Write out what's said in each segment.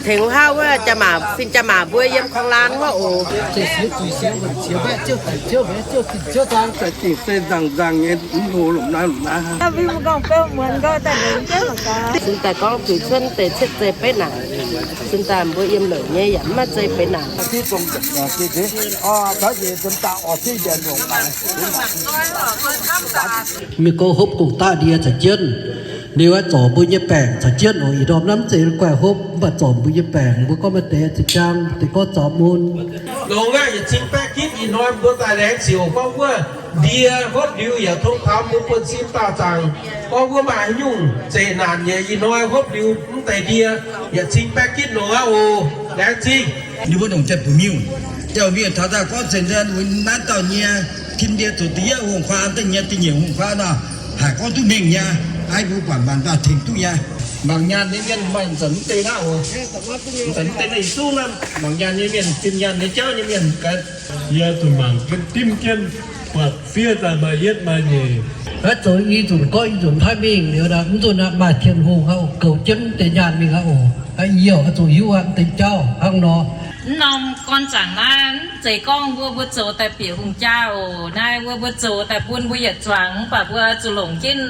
Tengx wuov jaa-maac, fin jaa-maac mbuo yiem kangx laang wuov oc. Sin daaih gorngv puix cuotv deix cietv zei beiv naanc. Sin daaih mbuo yiem longc nyei yaac mv maaih zei beiv naanc. Mienh gorngv hopv gong-daqv ndie caux jienv, ninh oix zorc mbuo nyei baengc caux jienv oc. Ih ndorm naaiv mv zeiz guaih hopv, mv baac zorc mbuo nyei baengc. Mbuo gorngv maaih deix zinh jaang, deix gorngv zorc mun. Longx aqv, yietc cin baeqv gitv. Ih hnoi mbuo daaih laengz zingh gorngv wuov ndie hopv liuz yaac tong taux mbuo buonv-sin daauh zaangc. Gorngv wuov maaih haaix nyungc zeqc naanc nyei, ih hnoi hopv liuz mv deix ndie yietc cin baeqv gitv longx aqv oc. Laengz zingh. Ninh mbuo longc jatv-buoz miuh, jatv-buoz miuh taux daaih gorngv zengc wuov naaiv dauh nyei tin ndie zoux da'yietv hungh faam, da'nyeic, da'nyeic hungh faam nor, haiz gorngv duqv mengh nyei. Aa, mbuo buatc mangc gaax tengx duqv nyei. Mangc nyaanh nyei mienh maaih zanc mv deix naaiv oc. Zanc mv deix naaiv yietc zungv naaiv mangc nyaanh nyei mienh, zinh nyaanh nyei jauv nyei mienh gaax. Yie zuqc mangc jienv dimv jienv, buatc fiev daaih maaih yietv maaih nyeic. Haaix zoux i nzunc gorngv i nzunc haih mingh liuz, mv nzunc aqv maaih Tin-Hungh aqv oc, goux jienv deix nyaanh mingh aqv oc. Aa, yie oix zuqc hiuv aqv, deix jauv hnangv nor. Mv norm gorn zaangc naaiv mv zeiz gorngv mbuo, mbuo zoux daaih bieqc hungh jaa oc. Naaiv mbuo, mbuo zoux daaih bun mbuo yietc zuangx, mv baac mbuo zuqc longc jienv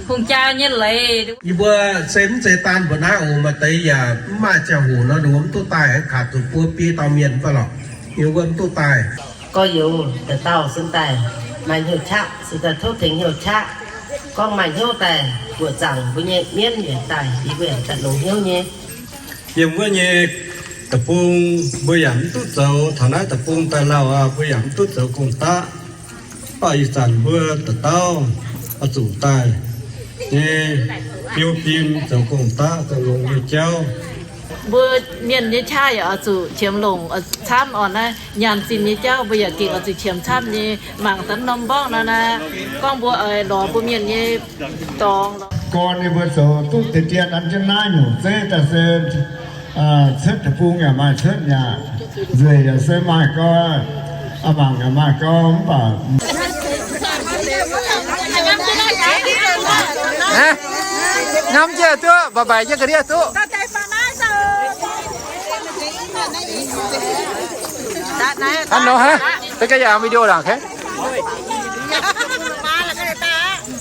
hungh jaa nyei leiz. Yie mbuo se mv zeiz daan mbuo naaiv oc, maaih deix yaac mv maaih ziangh hoc nor, ninh mbuo mv duqv daaih, kaax zuqc buo biei dauh mienh fai lorqc, ninh mbuo mv duqv daaih. Gorx-youz da'dauh sin daaih maaih hnyouv qaqv, sin daaih tov tengx hnyouv qaqv. Gorngv maaih hnyouv daaih buoqc zaangc mbuo nyei mienv yaac daaih, yie mbuo yaac daaih longx hnyouv nyei. Yiem wuov nyei deic-bung mbuo yaac mv duqv zoux, taux naaiv deic-bung daaih lauh aqv, mbuo yaac mv duqv zoux gong-daqv. Mv baac ih zanc mbuo da'dauh oix zuqc daaih nyei biou fim zoux gong-daqv, zoux longx nyei jauv. Mbuo mienh nyei qaqv yaac oix zuqc qiemx longc camv oc. Naaiv nyaanh zinh nyei jauv mbuo yaac gengh oix zuqc qiemx camv nyei. Mangc daaih norm mborqv nor naaiv, gorngv mbuo oix lorz mbuo mienh nyei dorngx. Gorn ninh mbuo zoux duqv deix dien an jienv naaiv nyungc zeiv daaih se cuotv deic-bung yaac maaih cuotv yaac nzueic yaac se maaih gau, mangc yaac maaih gau mv baac. Hnamv jienv duqv, mbaix mbaix jienv ga'ndiev duqv. Hnangv nor hnangv, da'ganh yaac video laangc kei.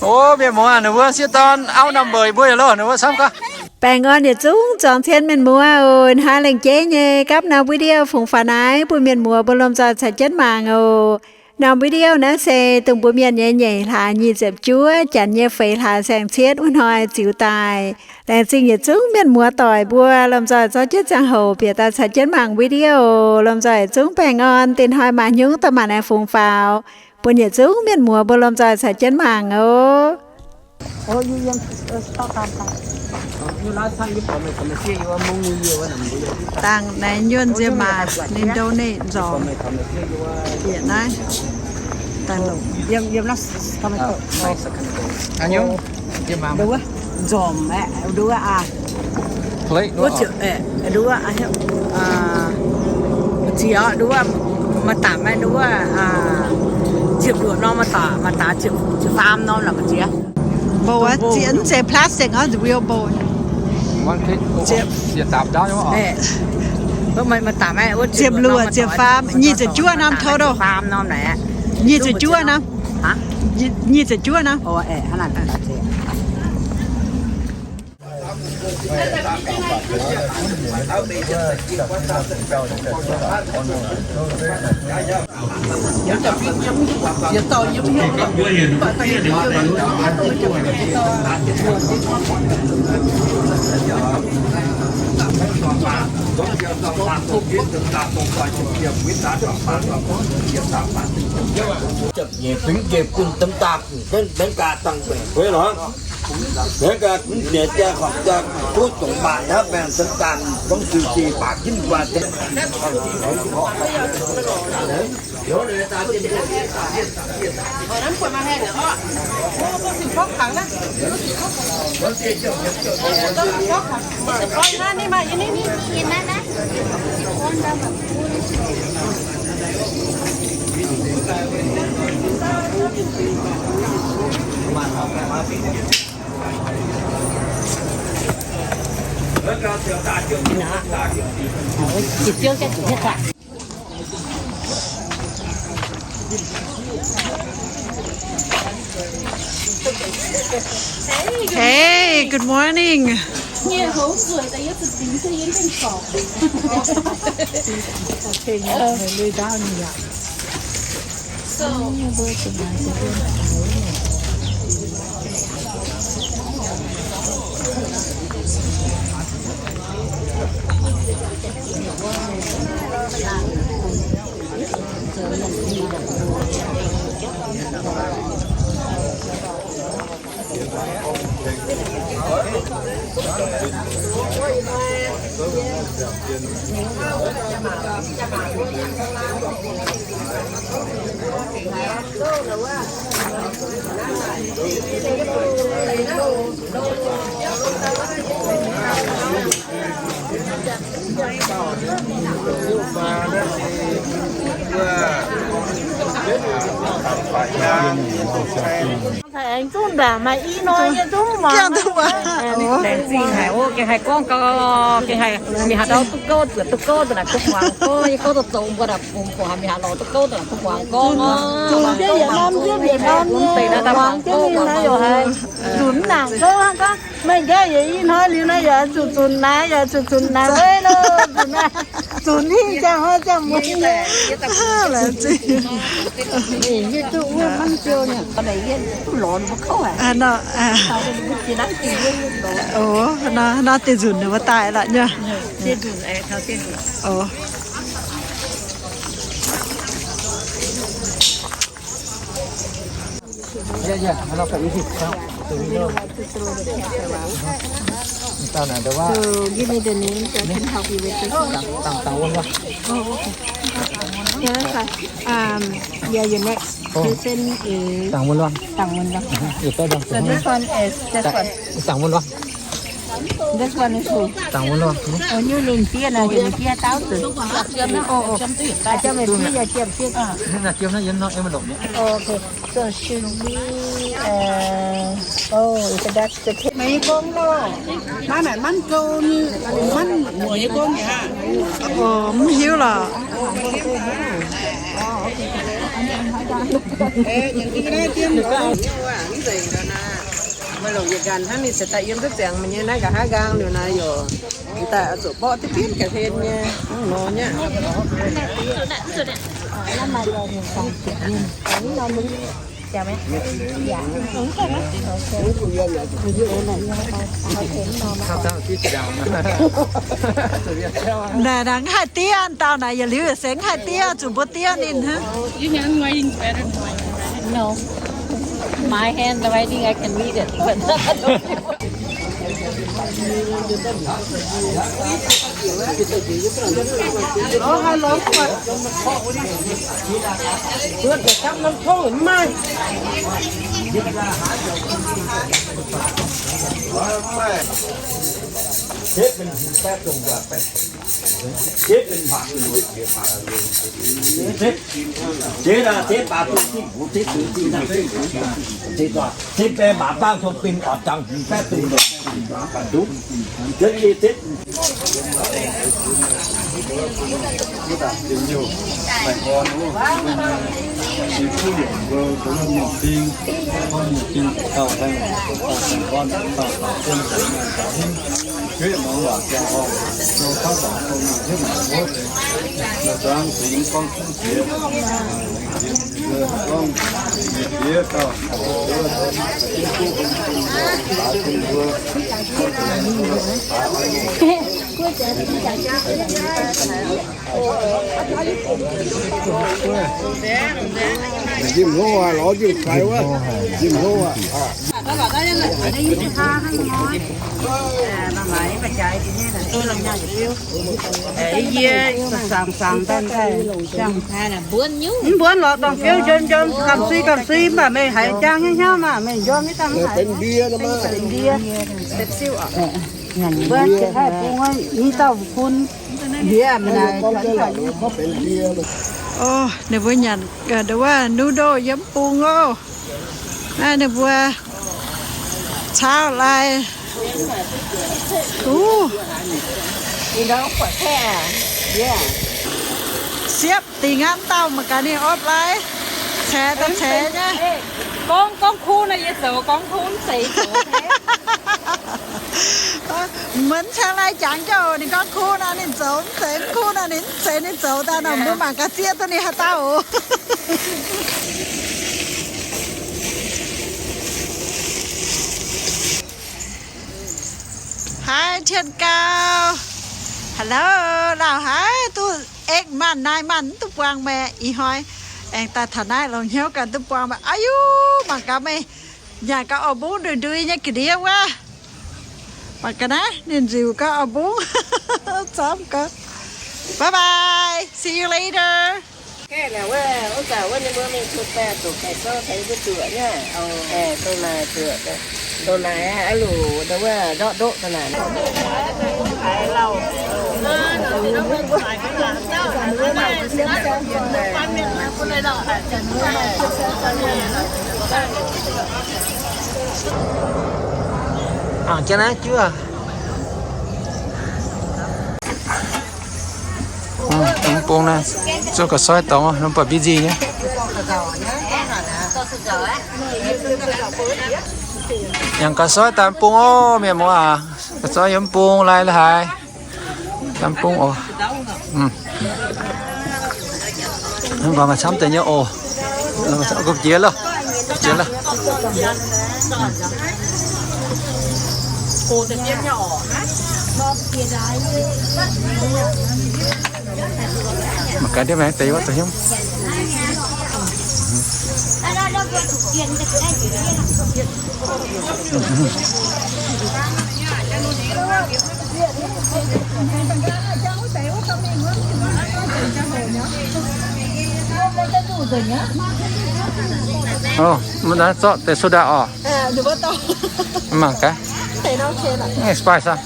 O, mienh muoz, ninh mbuo sieqv dorn auv norm mbeix mbuo yaac loh, ninh mbuo camv gaax. Baengh orn yietc zungv zuangx cien mienh muoz oc. Hnangv laengz jeiv nyei gapv norm video fungx faaux naaiv bun mienh muoz mbuo lomh nzoih caux jienv mangc oc. Norm video naaiv se dongh mbuo mienh nyei nyeic hlaax nyic ziepc juov, janx nyei feix hlaax saeng-cietv wuov hnoi ziux daaih. Laengz zingh yietc zungv mienh muoz doic mbuo lomh nzoih zorqv jienv ziangh hoc bieqc daaih caux jienv mangc video. Lomh nzoih yietc zungv baengh orn, dinh hnoi maaih hnyungv dorh maanc aengx fungx faaux bun yietc zungv mienh muoz mbuo lomh nzoih caux jienv mangc oc. Dangh naaiv nyuonh nziex maac ninh ndou neih nzormc bieqc naaiv daaih longc. Nzormc aeqv, nduov aqv. Nduov, ziex nduov, maaih daaih maiv nduov, ziepc luoqc norm maaih daaih, maaih daaih ziepc faam norm la'maah ziex. Mbuo ziex, mv zeiz plastic, real bone. Ziepc luoqc, ziepc faam, nyic ziepc juov norm total. Nyic ziepc juov norm. Nyic ziepc juov norm. Bingx jiex bun deix daaih, deix gaax dangh gueic gueix lorqc. Deix gaax deix jaa horpc jaa duqv dongc baac hnangv baengh deix daaih, gorngv ziux jiex baac ginv guaax deix. Hey, good morning. Aengx zungv ndaangc maaih i nor nyei zungv muangx. Laengz zingh haic, o, gengh haih gorngv gau, gengh haih mingh haaix ndau duqv gouv, zuotc duqv gouv daaih naaic kuv muangx gorngv, yie gouv zoux zoux mbuo daaih bungx bungx haic, mingh haaix lorz duqv gouv daaih naaic kuv muangx gorngv. Zunc jienv yietc norm jienv yietc norm nyei, muangx jienv mingh naaiv yaac haiz zunc mv nangc gouv hnangv gorngv. Meih nqaeqv yietc i hnoi liuz naaiv yaac zuqc zunc naaiv, yaac zuqc zunc naaiv weiv loh, zunc naaiv, zunc hingh ziangh hnoi ziangh muonz nyei. Laengz zingh. O, nor, nor deix nzunc ninh mbuo daaih lorqc nyei. O. So give me the name so I can help you with this one. Yeah, that's fine. Um, yeah, your next person is Tang Wun Luang. Tang Wun Luang. So this one is, this one. Tang Wun Luang. This one is who? Tang Wun Luang. Oh, you name Tia na, you name Tia Tao Tzu. Oh, oh. I tell my Tia, Tia, Tia. Oh, okay. So should we, uh, oh, if that's the case. Maiv gorngv lorh. Naaiv naaic maiv gouv nyei, maiv mueic nyei gorngv mi'aqv. O, mv hiuv lorqc. Meih longc yietc nqanc hnangv ninh se daaih yiem duqv ziangx meih nyei naaiv nqa'haav nqaang liuz naaiv yoc. Daaih oix zuqc mborqv diqv bienv ga'hlen nyei, hnangv nor nyei. Naaic, naaic mv haih diev, dauh naaic yietc liuz yaac se mv haih diev, zuqc mbuo diev ninh hnangv. No. My handwriting, I can read it, but Jimh hlo aqv, lorz jimh kaaix wuov. Jimh hlo aqv. Yie zaangc zaangc daaih daaih. Mv mbuonv lorqc, dorngc fiouv njom njom, gamh sui gamh sui, mv baac meih haiz jang hnyouv hnyouv maah, meih njom nyei dangh haiz. Ndie, ndie. Mbuo haih bung i dauh bun ndie. O, ninh mbuo nyanc wuov noodle yiem bung oc. Naaiv ninh mbuo caauv lai Siepv dingc aqv, dauh mangc gaax ninh opv lai, ceix daaih ceix nyei. Gorngv, gorngv kuv nor yie zoux, gorngv kuv mv zeiz zoux. Mv cangx lai jangx jauv, ninh gorngv kuv nor ninh zoux, mv zeiz mv kuv nor ninh mv zeiz ninh zoux daaih nor, mbuo mangc gaax zieqv duqv ninh haaix dauh oc. Haaix tien gau. Hello, lauh haic duqv ekv maanh naaiv maanh mv duqv buangh maengc ih hnoi. Aengx daaih taux naaiv longc hnyouv ganh duqv buangh maengc. Aiyo, mangc gaax meih nyanc gau oix mbungv ndui ndui nyei ga'ndiev wuov. Mangc gaax naaiv ninh nziux gau oix mbungv camv gau. Bye bye, see you later. Mv bung naaiv, zuov ga'soiv dorngx, lomh baac busy nyei. Yangh ga'soiv daaih mv bung oc, mienh muoz aac. Ga'soiv yiem mv bung lai la'haaix. Daaih mv bung oc. Mv baac maaih camv deix nyei oc. Gopv jiex loh. Jiex loh. Mangc gaax ndiev maaih deix wuov deix hnyouv. Ov, mv daaih zorqv deix soda oc. Mangc gaax. Spice aqv.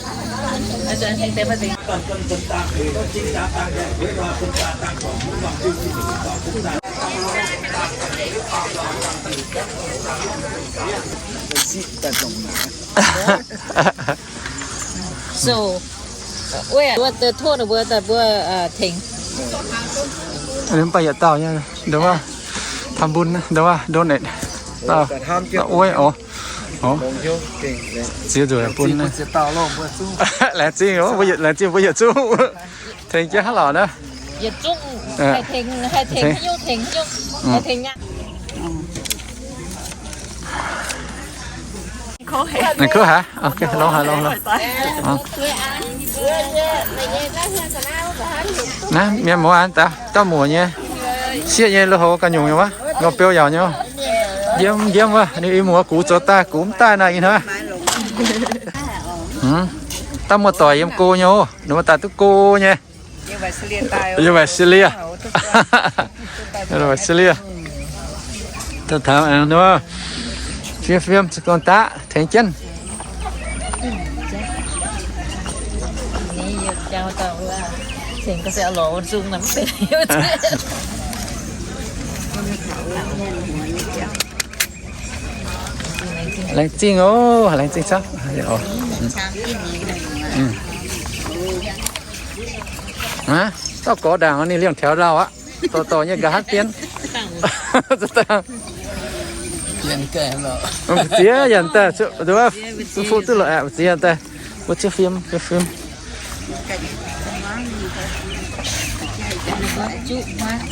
So, wuov, mbuo deix tov ninh mbuo daaih mbuo tengx. Mv baac yietc dauh nyei, ndongc wuov, ทำบุญ ndongc wuov, donate. Dauh, dauh wuov oc. Ziex nzueic bun. Laengz zingh, laengz zingh mbuo yietc zungv. Tengx jienv hnangv lorqc naaiv. Yietc zungv haih tengx, haih tengx haaix nyungc tengx haaix nyungc, haih tengx nyei. Ninh kuv haic. Ok, longx haic, longx, longx. Naaiv mienh muoz an daaih, dauh muoc nyei. Sieqv nyei lui-houx ganh nyungc nyei wuov, ngorc beu yaac nyei. Njiemv njiemv wuov, ninh i muoz gux zoux daaih, gux mv daaih naaic ih hnoi. Dauh muoz-doic yiem go nyei oc, ninh mbuo daaih duqv go nyei. Yie waaic Syria. Yie waaic Syria. Daaih taux nor, fiem fiem za'gengh daqv tengx jienv. Laengz zingh oc, laengz zingh camv. Dauh gorx ndaangc ninh liemh taux lauh aqv, dorh dorh nyei nqa'haav dien. Mbu'ziex yaac daaih, fuqv duqv lorqc aqv, mbu'ziex yaac daaih. Mbuo ziex fim, ziex fim.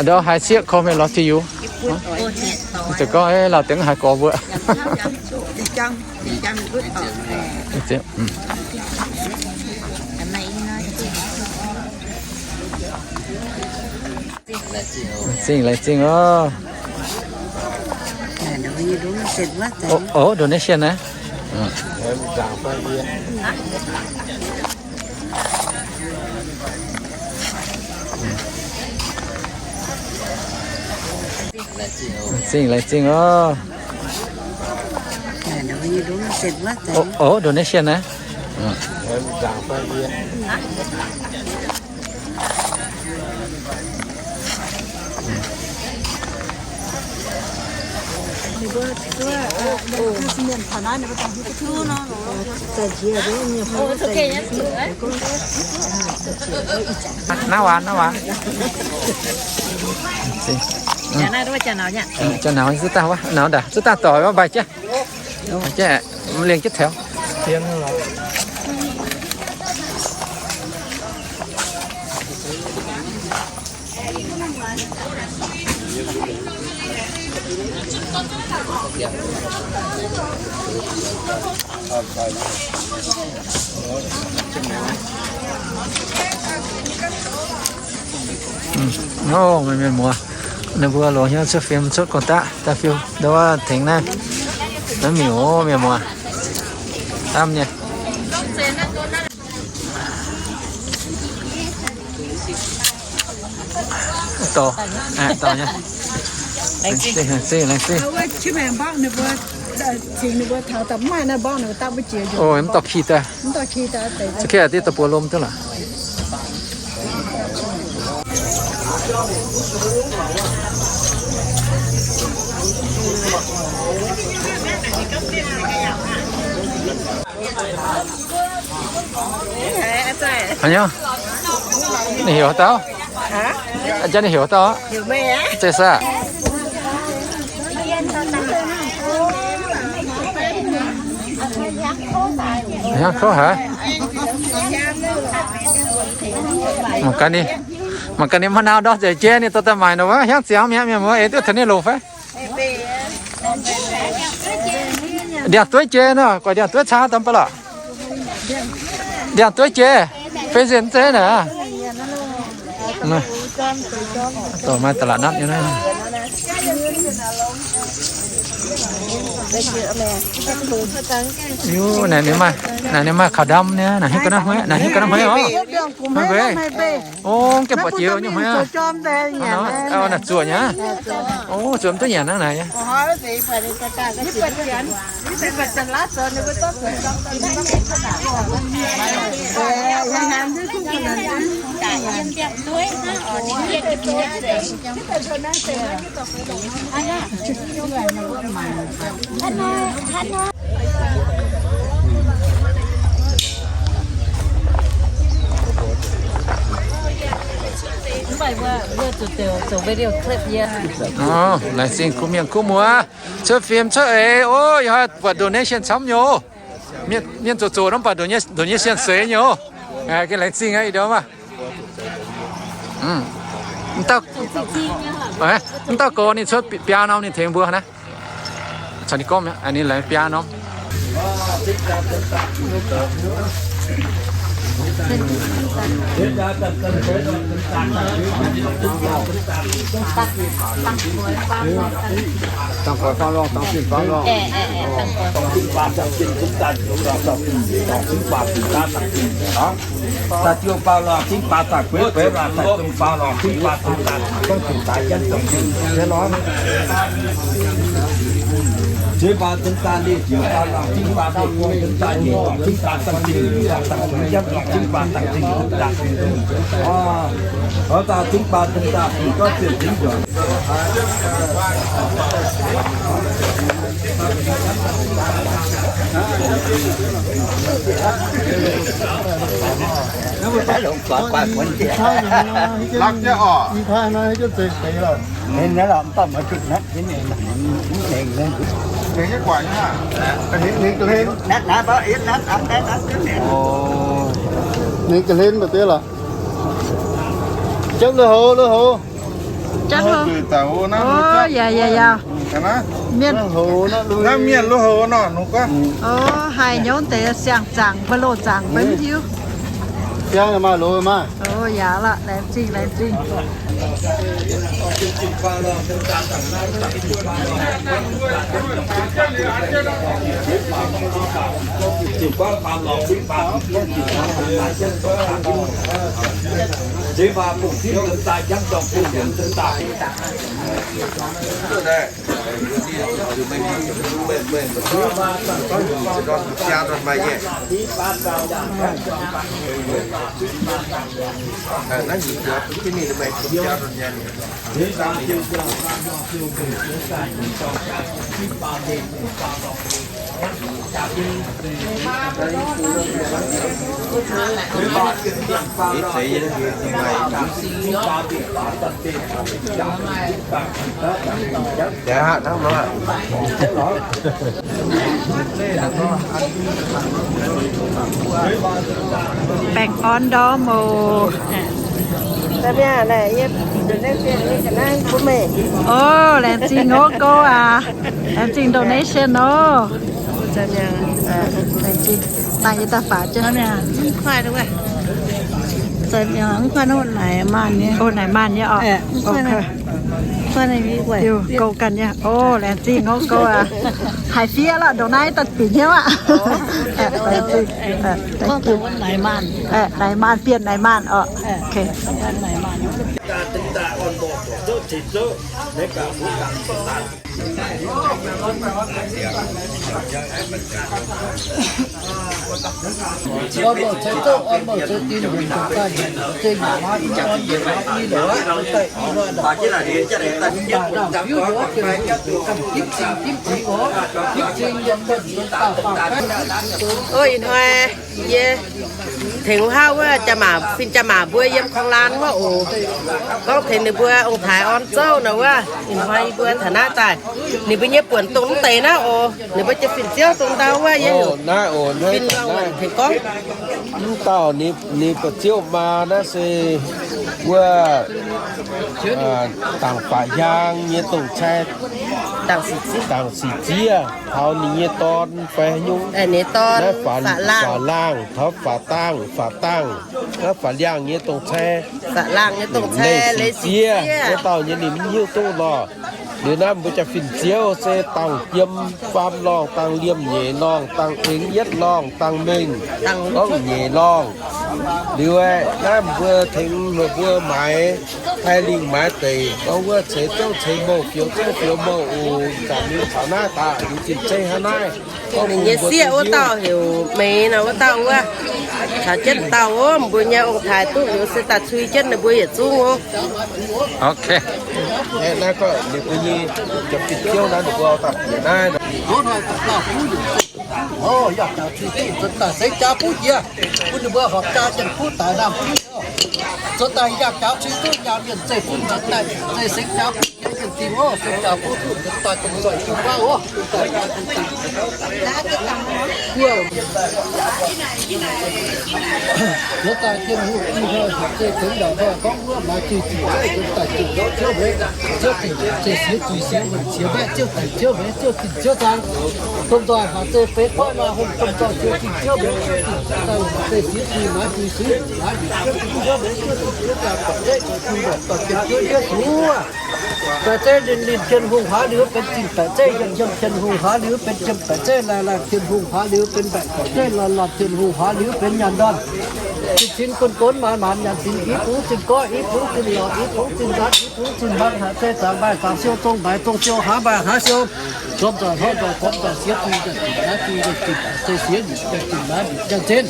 Ndau haaix sieqv comment lorz to you. Ziouc gorngv, eh, Laauh Dengx haiz gorx mbuo. Laengz zingh, laengz zingh oc. Ov, donation naaiv. Laengz zingh, laengz zingh oc. Ov, donation naaiv. Naaiv waac, naaiv waac. Janx-nauz, janx-nauz, zuov daaih wuov, nauz daaih, zuov daaih doic wuov, mbaih jienv. Mbaih jienv, liengh jienv taux. Ov, meih mienh muoz, ninh mbuo longc hnyouv cuotv fim cuotv kontakt daaih fiu ndau wuov tengx naaiv. Naaiv miuc, mienh muoz, lamh nyei. Dorh, dorh nyei. Laengz zingh, laengz zingh. Ov, mv dorh ki daaih. Za'gengh div daaih buoz lom duqv lorqc. Haaix nyungc? Ninh heuc haaix dauh? Aa, jaax ninh heuc haaix dauh? Zeiz saah? Hnyangx kouv haic. Mangc gaax ninh, mangc gaax ninh maaih nau ndortv nzengc jiex, ninh dorh daaih maaic nor wuov hnyangx ziangx mi'aqv, mienh muoz, eix duqv taux ninh longc fai? Ndiangx-dueiv jiex nor, guaix ndiangx-dueiv caa daaih baav lorqc. Ndiangx-dueiv jiex, fei nzien zeiv naaic. Dorh maaih ตลาดนัด nyei naaiv. Naaic ninh maaih, naaic ninh maaih ขาวดำ nyei, naaic hiuv ga'naaiv hueiv, naaic hiuv ga'naaiv hueiv oc. Maiv mbuo, o, gaengh buatc jiex nyei hueiv. Naaic zuoqc nyei. O, zuoqc mv duqv nyanc hnangv naaic. Laengz zingh kuv mienh kuv muoz cuotv fim cuotv eix. O, yie buatc donation camv nyei. Mienh zoqc zoqc nor buatc donation seix nyei. Gengh laengz zingh aqv, ih ndorm aav. Mv dauh gox ninh cuotv biaa norm ninh tengx mbuo naaiv. Caux ninh gorngv mi'aqv, ninh laengz biaa norm. Da'jiou baaux lorngh cingv baax daaih gueix gueix lorngh, da'zong baaux lorngh cingv baax daaih daaih daaih dongh dongh dongh dongh dongh dongh. Ziex baac dongh daaih liez, ziepc baac lorngh cingv baax liez, dongh dongh daaih nyeic lorngh cingv baax daaih zingh, daaih daaih dongh dongh cingv baax daaih dingh dongh daaih. Oc, daaih cingv baax dongh daaih dingh gorngv ziepc cingv njuonc. Nengh ga'hlen mbu'ziex lorqc. Jepv lui-houx, lui-houx. Jepv lui-houx. Yaac, yaac, yaac. Mienh lui-houx nor, o, haih nyouz deix siang-zaangc, mbu'loz zaangc mv hiuv. Siang maaih loz maaih. O, yaac lorqc, laengz zingh, laengz zingh. Baengh orn ndorm oc. Oc, laengz zingh oc gouv aac. Laengz zingh donation oc. Laengz zingh. Dangh yie daaih faaux jienv. Oc, naaic maanh nyei. Oc, naaic maanh nyei oc. Gouv ganh nyei. Oc, laengz zingh oc gouv aac. Haiz fiev lorqc, ndongc naaiv daaih bieqc hnyouv aqv. Naaic maanh, bienh naaic maanh oc. Ov, ih hnoi yie tengx wuov jaa-maac, fin-jaa-maac mbuo yiem kong laan wuov oc. Gorngv tengx ninh mbuo ong-taaix orn zouv nor wuov, ih hnoi yie mbuo taux naaiv daaih, ninh mbuo nyei buonc dongh mv deix naaiv oc. Ninh mbuo jiex fin-ziouv dongh ndau wuov yie heuc, naaiv oc, naaiv fin-ziouv tengx gorngv. Mv dauh ninh, ninh buatc ziouv maa naaiv se wuov, dangc faatv hiaang nyei dongh cai, dangc sic ziev taux ninh nyei dorn fai nyungc, naaiv faatv laangh taux faatv dangh, faatv dangh, naaiv faatv liangh nyei dongh cai, leiz sic ziev, wuov dauh nyei ninh mv hiuv duqv lorh. Liuz naaiv mbuo jaa-fin-ziouv se dangh jiem faam lorngh, dangh liemh nyeic lorngh, dangh eng yietv lorngh, dangh mengh gorngv nyeic lorngh. Liuz aeqv, naaiv mbuo tengx meih mbuo maaiz, haih lingh maaiz deic, gorngv wuov ceix zouv ceix mouh, fioux zouv fioux mouh oc. Zanc mingh taux naaiv daaih liuz zinh zeiv hnangv naaiv. Ninh nyei sieqv wuov dauh heuc Meix nor, wuov dauh wuov caux jienv dauh ov, mbuo nyei ong-taaix duqv liuz se daaih cui jienv ninh mbuo yietc zungv ov. Naaiv gorngv ninh mbuo nyei jaa-fin-ziouv naaiv, ninh mbuo daaih bieqc naaiv. Yangh jaax cui duqv nzuonx daaih sengx jaax buv jiex, bun ninh mbuo horpc jaa jien kuv daic naamh kuv. Nzuonx daaih yangh jaax cui duqv nyaanh mienh zeiv fun nzuonx daaih, zeiv sengx jaax buv jiex mienh dingh ov, sengx jaax buv duqv nzuonx daaih dongh zoih dongh wuov ov. Nzuonx daaih Tin-Hungh ih hnoi heuc zeiv tengx yaac hnoi gorngv wuov maaiz zuiz zingc zeiv nzuonx daaih zuic nzauv ziouv meix, ziouv zingc zeiv siex zuiz siex wuonh siex mbaeqc ziouv zingc ziouv meix ziouv zingc ziouv nzangc. Domh nzoih haaix zeiz feix koiv nor, hungh domh nzoih ziouv zingc ziouv meix ziouv zingc nzangc, zeiv siex zuiz maaiz zuiz siex zuiz maaiz zuiz ziouv zingc ziouv meix ziouv zingc ziouv nzangc, dorh jienv Ziouv Yesu aac. Baeqc zeiv linh linh Tin-Hungh, haaix liuz benx zinh baeqc zeiv, yiem yiem Tin-Hungh, haaix liuz benx yiem baeqc zeiv, laanh laanh Tin-Hungh, haaix liuz benx mbaeqc baeqc zeiv, lorn lorn Tin-Hungh, haaix liuz benx nyaanh ndorn. Zinh cin gunv gunv maanz maanz nyanc zinh, i bungx zinh goiv, i bungx zinh lorqc, i bungx zinh nzaatv, i bungx zinh hmuangv, haaix zeiz zaangc mbaih zaangc siou, zong mbaih zong siou, haaz mbaih haaz siou, zuomx nzaaic hnoi nzaaic gormx nzaaic siex zuiz nzaaic zinh naaiv zuiz nzaaic zinh, se siex nzaaic zinh naaiv nzaaic zinh.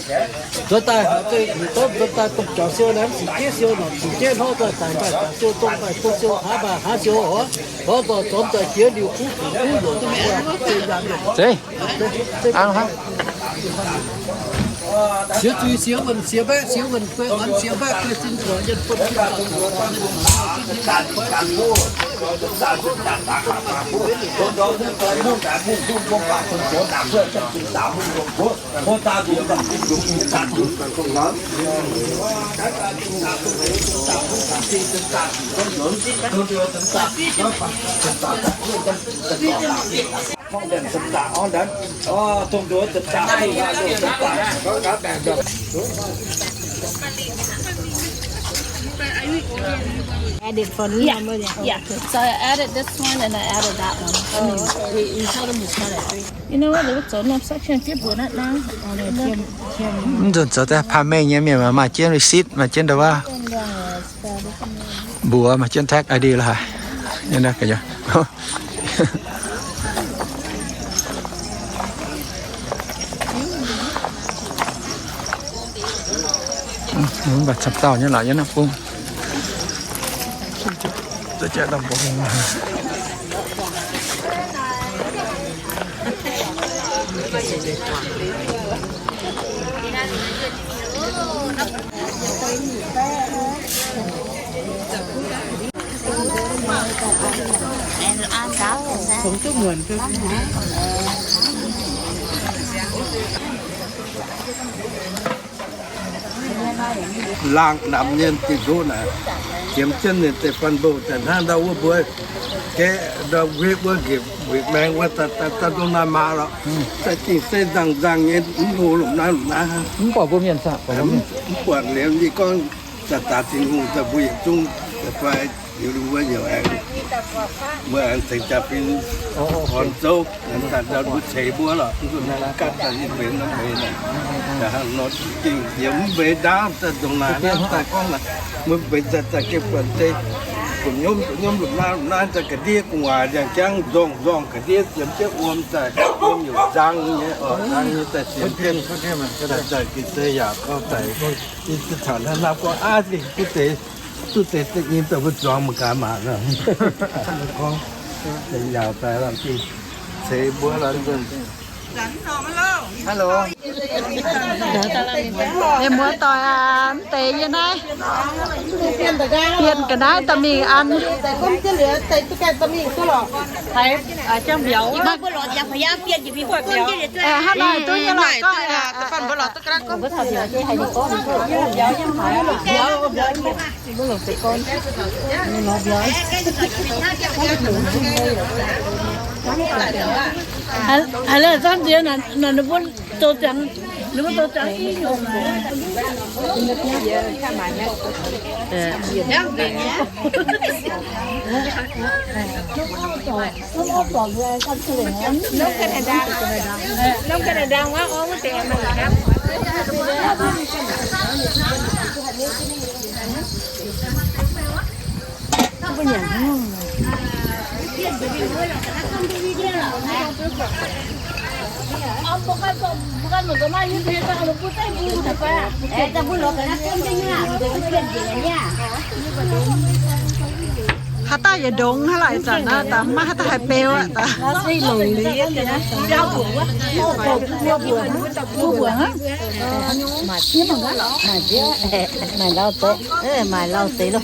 Nzuonx daaih haaix zeiz nzuonx daaih domh jangx siou naaiv sic jeiv siou, norqc sic jeiv hnoi nzaaic zaangc mbaih zaangc siou, zong mbaih zong siou, haaz mbaih haaz siou oc. Hnoi nzaaic zuomx nzaaic jiex liuz kuv kuv kuv yoc zeiv nyaanh yoc. Siex zuiz siex wuonh siex mbaeqv siex wuonh guei, orn siex mbaeqv guei, zinh zuoqc yienh buonv zinh zuoqc Added for the number, yeah. Yeah. So I added this one and I added that one. I mean, we, we told him to start at three. You know what? They look so nice. I can't get one right now. Mv nzunc zoux daaih paav mengh nyei mienh maaih jienv receipt, maaih jienv ndau wuov mbuox, maaih jienv tag I D lorqc haic. Yie naaiv ga'nyiec mv baac camv dauh nyei lorqc yie naaiv bung. Za'gengh daaih mbuox hungh. Laangh namx nyei diuh ndoqv naaic, qiemx jienv ninh deix faan mbuo daaih hnangv ndau wuov mbuo gaeqv ndau wetv wuov njiec wetv maengx wuov, daaih dongh naaiv maaz lorqc. Daaih gengh se nzangc-nzangc nyei, mv hlo lomh naaiv lomh naaiv hnangv. Mv buatc mbuo mienh, mv buatc liuz yie gorngv daaih daaih Tin-Hungh daaih mbuo yietc zungv daaih fai liuz wuov youc aengx mbuo aengx ceix jaa-fin orn zouv, daaih mbuo ceix mbuo lorqc, mv zuqc naaiv gapv daaih ninh mbenc nor mbenc naaic. Daaih hnangv nor gengh yiem mv mbeix ndaauv daaih ndongc naaic hnangv daaih gorngv naaic, mbuo mbenc daaih daaih gengh buatc deix buatc nyiemv buatc nyiemv lomh naaiv lomh naaiv daaih ga'ndiev gu'nguaaic ndiangx-jangv nzorng nzorng ga'ndiev ziemx jienv wuom daaih wuom youc nzang nyei oc, nzang nyei daaih sienx jienv daaih daaih gitv se yaac gorngv daaih i caux naaiv naaiv gorngv aav zingh duqv deix, duqv deix da'nyeic daaih mbuo zuangx mangc gaax maah. Gorngv se yaauc daaih lamh zingh ceix mbuo lorqc nzunc. Hello. Mienh muoz-doic aac, mv deix yie naaiv bienh ga'naaiv daaih mingh an. Hnangv naaic duqv nyei lorqc, gorngv haaix lorqc, zanc nziex naaic ninh mbuo zoux ziangx, ninh mbuo zoux ziangx i nyungc. Haaix dauh yietc ndongx hnangv laaic zanc naaiv, daaih maiv haaix dauh haih beu aqv. Maaih lauh deix, maaih lauh deix loh.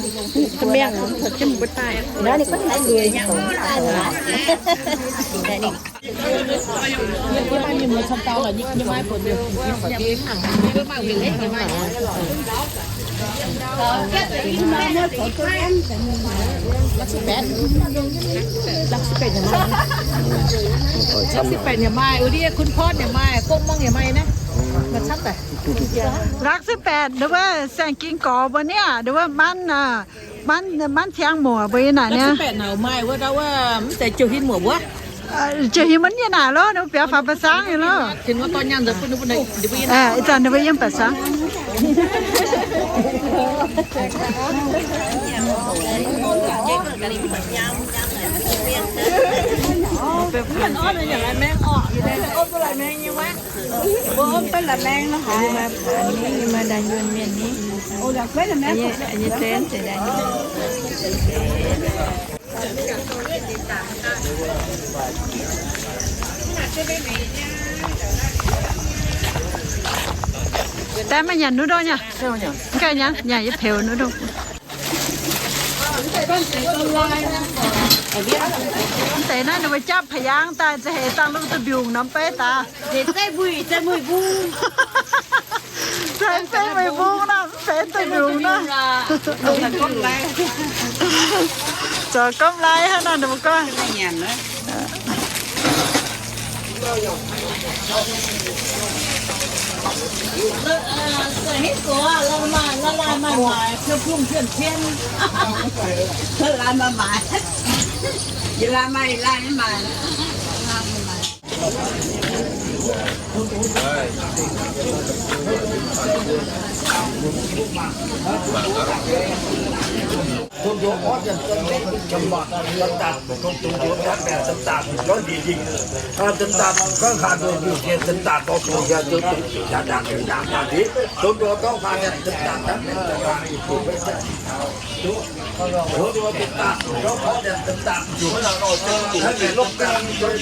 La'sic baeqc yaac maaih, uix ndiev kun porv yaac maaih, gong muangh yaac maaih naaiv. La'sic baeqc ndau wuov saeng-ging gorx mbuo niaa, ndau wuov manv, manv, manv tiangv muoc mbuo yiem naaic niaa. Ziouc hingh mbuo yiem naaic loh, ninh mbuo biaux faaux Ba'sangv nyei loh. Ih zanc ninh mbuo yiem Ba'sangv. Daaih maaih nyanc noodle nyei? Mv gaengh nyanc, nyanc yie peux noodle. Mv deix naaiv ninh mbuo japv pa'yaangv daaih, za'heix dangh lungh duih mbiungc norm beiv daaih. Za'heix zeiv muic mbung nor, mv zeiz duih mbiungc nor. Zoux gomv lai hnangv nor, ninh mbuo gorngv. Tôn Chúa có nhận chân đến chấm mọt chân tạc, tôn Chúa các mẹ chân tạc, có gì gì. À, chân tạc, các khả đồ điều kiện chân tạc, có tù gia dưỡng tụ, gia đàn, đàn, đàn, đàn, đi. Tôn Chúa có khả nhận chân tạc, các mẹ chân tạc, tôn Chúa chân tạc, có khả nhận chân tạc, dù thế nào rồi, chân tạc, các mẹ lúc nào cũng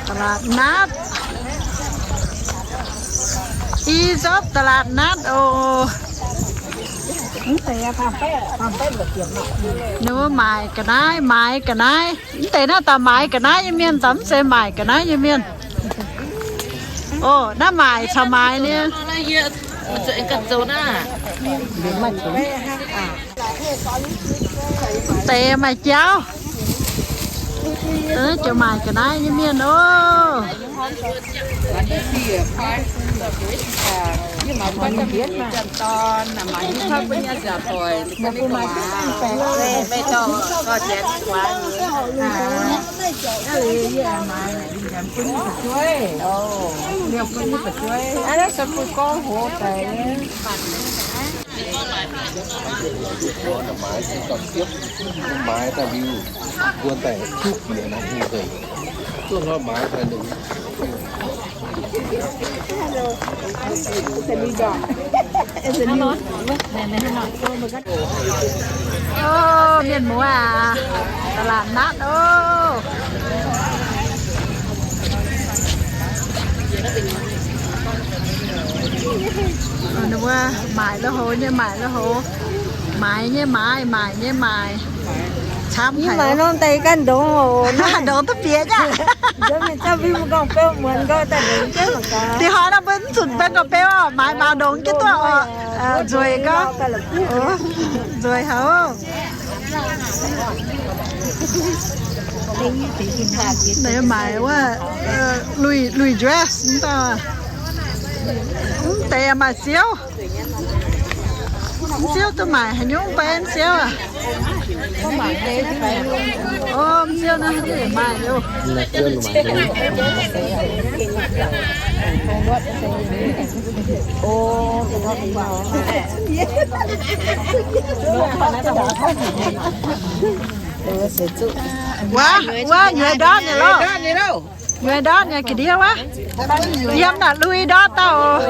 ตลาดนัด อีซบ ตลาดนัด โอ Ninh mbuo maaic ga'naaiv, maaiz ga'naaiv. Mv deix naaiv daaih maaiz ga'naaiv nyei mienh, daaih mv zeiz maaic ga'naaiv nyei mienh. O, naaiv maaic caux maaiz nyei. Deix maaih jauv. Ziouc maaic ga'naaiv nyei mienh oc. Maaiz daaih liuz, mbuo daaih duqv bieqc naaiv hungh zeic. Duqv hnoi maaiz daaih liuz. Hello. It's a new dog. It's a new. Hello. Ô, mienh muoz aac, ตลาดนัด oc. Ninh mbuo maaic lui-houx nyei maaic lui-houx, maaiz nyei maaiz, maaic nyei maaic. Camv haic. Maaiz norm deix ganh ndongx oc. Ndongx duqv bieqc nyei. Dih hnoi naaiv mbuo mv zunc benx gauh beu oc, maaiz maux ndongx jienv duqv oc. Nzueic gauh. Nzueic haic. Deix maaic wuov, lui, lui dress mv dauh. Mv deix maaih siouv. Mv siouv duqv maaic haaix nyungc, mv bei mv siouv aac. O, mv siouv naaiv maaih liuz. Wuov, wuov nyueiz ndortv nyei loh. Nyueiz ndortv nyei ga'ndiev wuov. Yiem naaic lui ndortv dauh oc.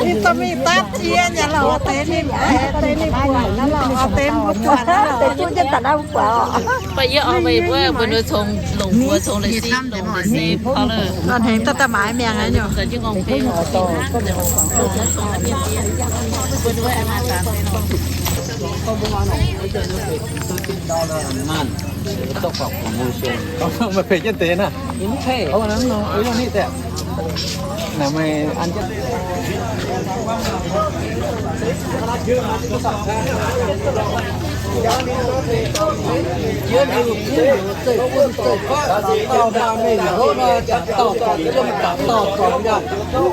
Ninh za'gengh mingh daav jiex nyei lorqc, deix ninh, deix ninh buatc naaiv lorqc, deix mbuo buatc naaiv lorqc. Baac yie oix meih mbuo, mbuo nor congx longc mbuo congx leiz sin, longc leiz sin. Lorqc, hengx daaih daaih maaiz mi'aqv nyei. Mbuo nor maaih peix jienv deix naaiv. Naaiv meih an jienv. Jiex liuz kuv heuc zeiv-fun zeiv-faqv, dauh dauh maaih mengh houv nor, dauh dauh zorc jiem, dauh dauh zorc nyaanh,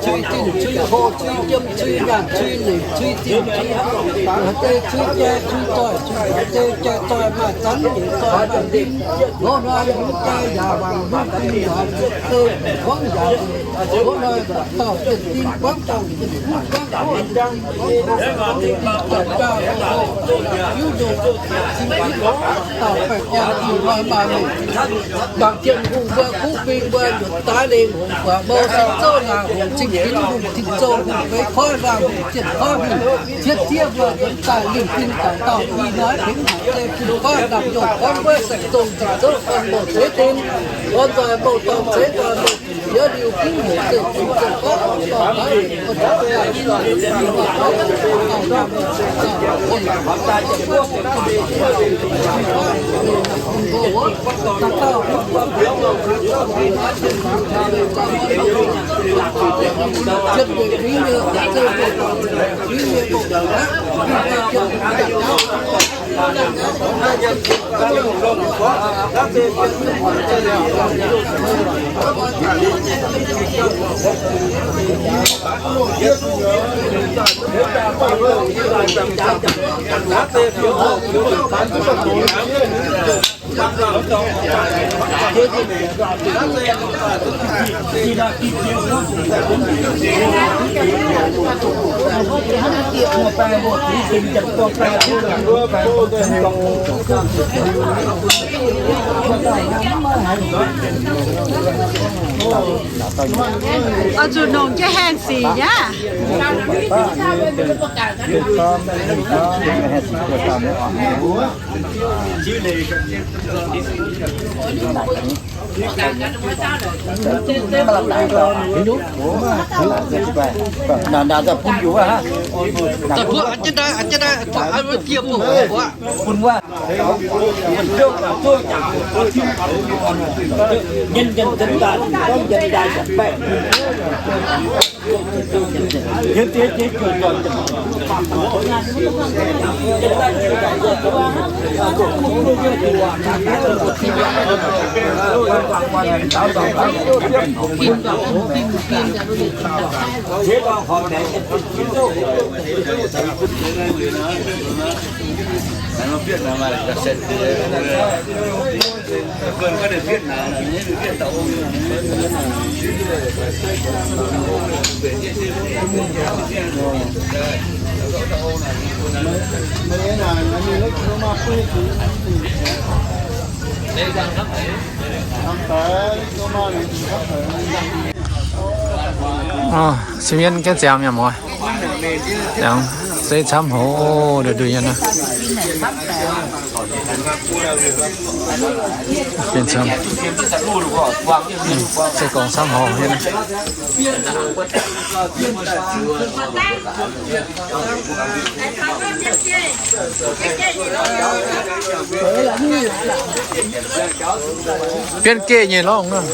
cui zinh cui hlo, cui jiem cui nyaanh, cui lengc cui zinh, cui haaix deix cui jai cui zoih, cui haaix deix jai zoih maaih zanv, lengc zoih maaih ndin. Houv nor yungz jai yaac wangc, lungh zinh yaac nzuqc, deix guangv yaac nzuqc. Houv nor dauh dauh jienh ding guangv, dauh jienh kuv guangv, dauh jienh ding guangv, dauh jienh ding jaax jaax, hiuv ndongc zinh ginv lorz, dauh baengh orn ih hnoi maaih mengh. Mangc Tin-Hungh mbuo kuv bing mbuo nyutc daaih lengh hungh buatc mouc, Tin-Hungh zouv laangz hungh, Tin-Hungh zouv hungh, feix koiv laangz hungh, zienh koiv hungh, cietv zieqv mbuo nzuonx daaih lingh zinh daaih dauh ih hnoi tengx haic deix fun-faqv ndamv-yongh gorngv wuov saeng-zongh zinh zouv orn mouc zeix dinc, orn nzoih mouc dorngh zeix nzoih mouc. Jiex liuz kuv heuc zeiv-fun zeiv-faqv, dauh dauh maaih mengh houv nor, Oix zuqc nongc jienv haengh sic nyei. Sim yien gaengh ziangx mi'aqv muoz. Ziangx zeiv camv hoc, ndui ndui nyei naaiv. Mienh camv. Zeiv gorngv camv hoc nyei naaiv. Bienv geh nyei lorngh naaiv.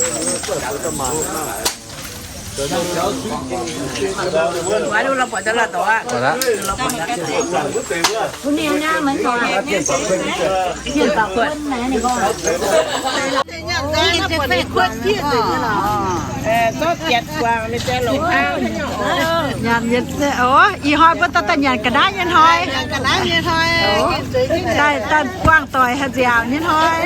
Nyanc, ih hnoi mbuo daaih nyanc ga'naaiv nyei hnoi. Daaih, daaih buangh doic haih nziaauc nyei hnoi.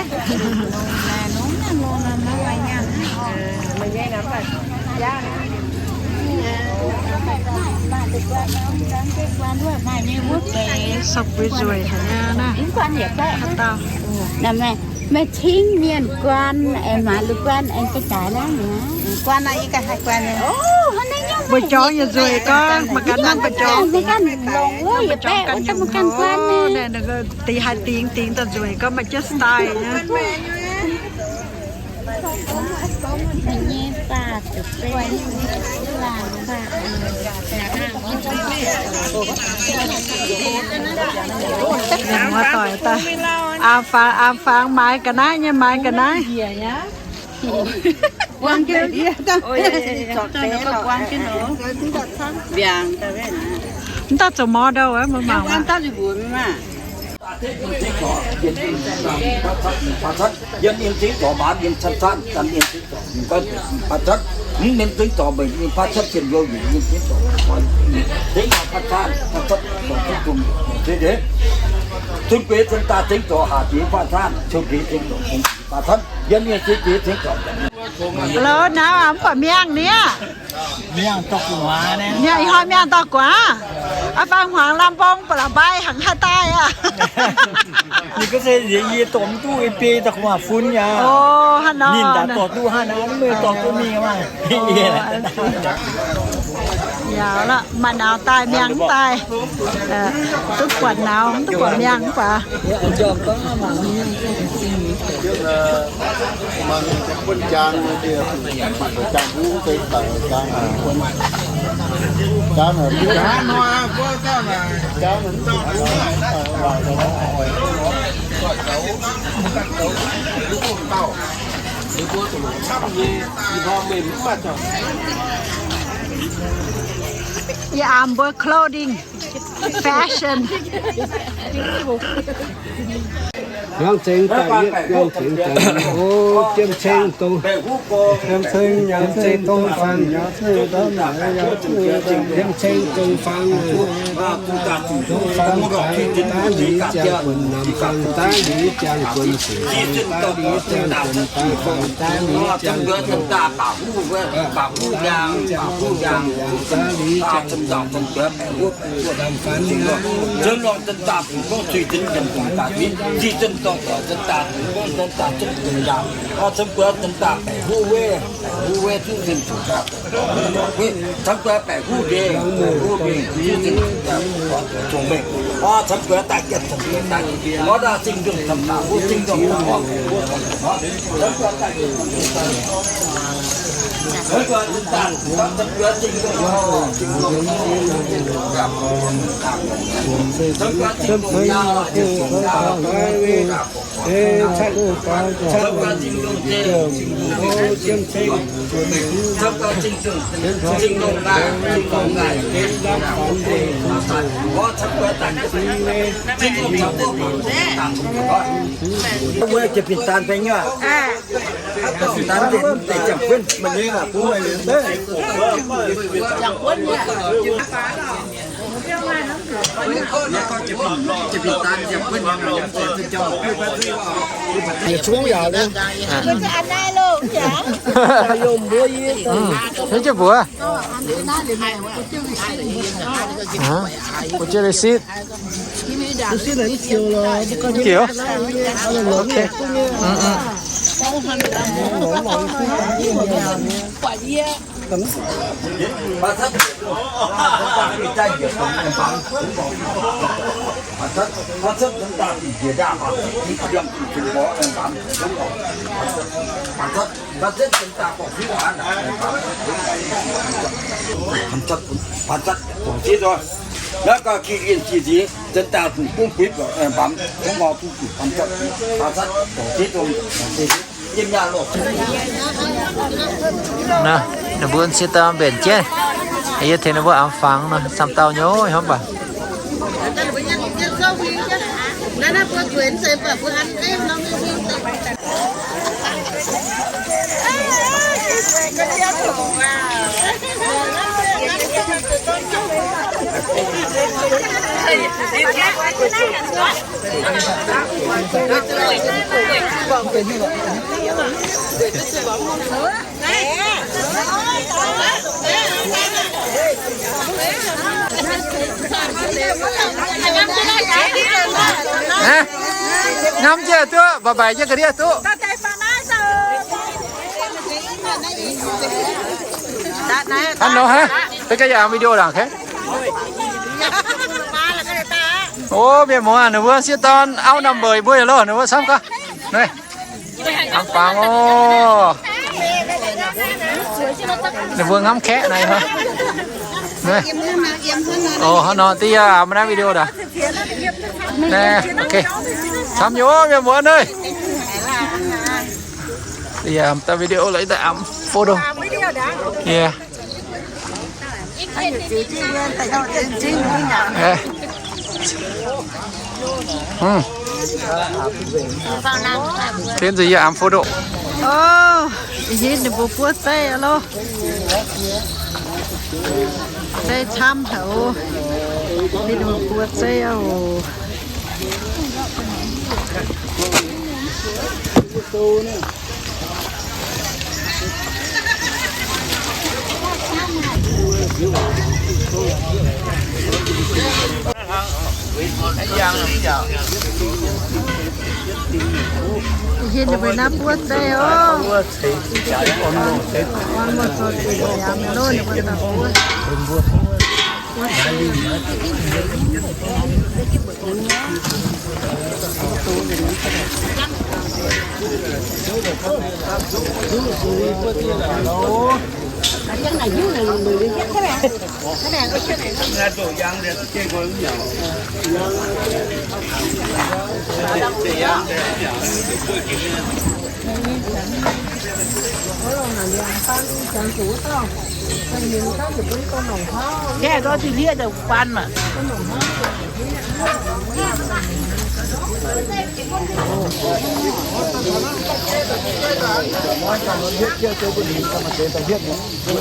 Sou buiv nzueic haic nyei naaiv. Haaix dauh? Meih cingv mienh guan, aengx maaiz la'guan aengx ga'jaaix naaiv. Mbuo jorngv yietc nzueic gorngv, mbuo ganh nanv mbuo jorngv. Mbuo ganh longc wuov yietc baeqv wuov, mbuo ganh guan. Dingc haaix dingc, dingc daaih nzueic gorngv maaih jienv style nyei. Mienh muoz-doic daaih, aam fangx, aam fangx maaiz ga'naaiv nyei, maaiz ga'naaiv. Mv daaih zoux model wuov, mbuo mangc. Yiem nyei zingv dorh maanz nyei camv camv, gan nyei zingv dorh mingh gan nyei zingv dorh, mv nyei zingv dorh mbenc nyei baav camv, zinh nzou nyei zingv dorh, zingv dorh baav camv, baav camv dorh zungv zungh deix, zunv gueix zunv daaih zingv dorh haac deix baav camv, ciou deix zingv dorh bungx deix baav camv, yiem nyei zingv deix zingv dorh. Hello, naaiv mv baac miangh nie. Miangh dorh gu'nguaaz. Miangh, ih hnoi miangh dorh gu'nguaaz. Aa, faang hmuangx lamh mbong ba'laqc mbai hangx haih daaih aqv. Ninh gorngv se yie dorh mv duqv, yie biei dorh gu'nguaaz fun yaac. O, hnangv nor. Ninh daaih dorh duqv hnangv naaiv, mv meih dorh duqv mingh maah. Yaac lorqc, maaih nauz daaih miangh mv daaih. Duqv buatc nauz, mv duqv buatc miangh mv baac. Yie aamx mbuo clothing, fashion. Yangh zengx daaih, yangh zengx daaih. O, Jiem Ceng dongh, Jiem Ceng dongh fangx, Jiem Ceng dongh fangx, dongh fangx daaih liuz ziangh gunx, namx fangx daaih liuz ziangh gunx, sic fangx daaih liuz ziangh gunx, daaih fangx daaih liuz ziangh gunx, daaih fangx daaih liuz ziangh gunx, daaih liuz ziangh gunx, namx fangx daaih liuz ziangh gunx, Hm, mbuo jiex mbuox. Hm, mbuo jiex leiz sitv. Kiểu. Ok. Hm, hm. Naaiv, ninh mbuo sieqv dauh mbenc jienv, yie tengx ninh mbuo aengx fangx nor, camv dauh nyei hnamv baac. Hnamv jienv duqv, mbaaix mbaaix jienv ga'ndiev duqv. Hnangv nor haic, deix gaax yaac video laangc kengx. O, mienh muoz, ninh mbuo sieqv dorn auv number mbuo yaac loh, ninh mbuo camv gaax. Naaiv, hnamv fangx oc. Ninh mbuo hnamv kaeqv naaiv. Naaiv, o, hnangv nor deix yaac maiv naaiv video daaih. Naaiv, ok. Camv nyei, mienh muoz naaiv. Deix yaac daaih video lorqc, daaih hnamv photo. Yeah. Hm. Tengx nzengc yie aengx photo. Ov, ih hnoi ninh mbuo buov zeiv aqv loh. Zeiv camv haic oc. Ih hnoi ninh mbuo buov zeiv oc. Ih hnoi ninh mbuo naaiv buov zeiv oc.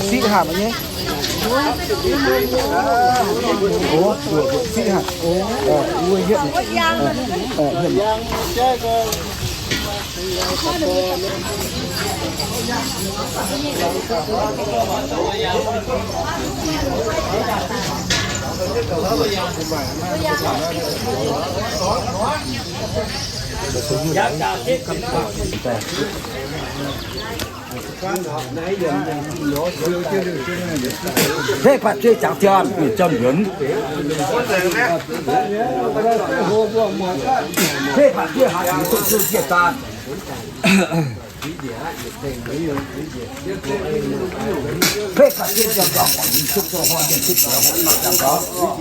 Siqv haic nyei. Ov, siqv haic. Ov, wuov hietv. Hlei baac zueih jangx ziangh, zueih ziangh nzuonx. Hlei baac zueih haaix diuc duqv zuqv jiez zaanh. Hlei baac zueih ziangh zorngh, zuqv zoux hoi, zuqv zoux hoi, zuqv zoux hoi.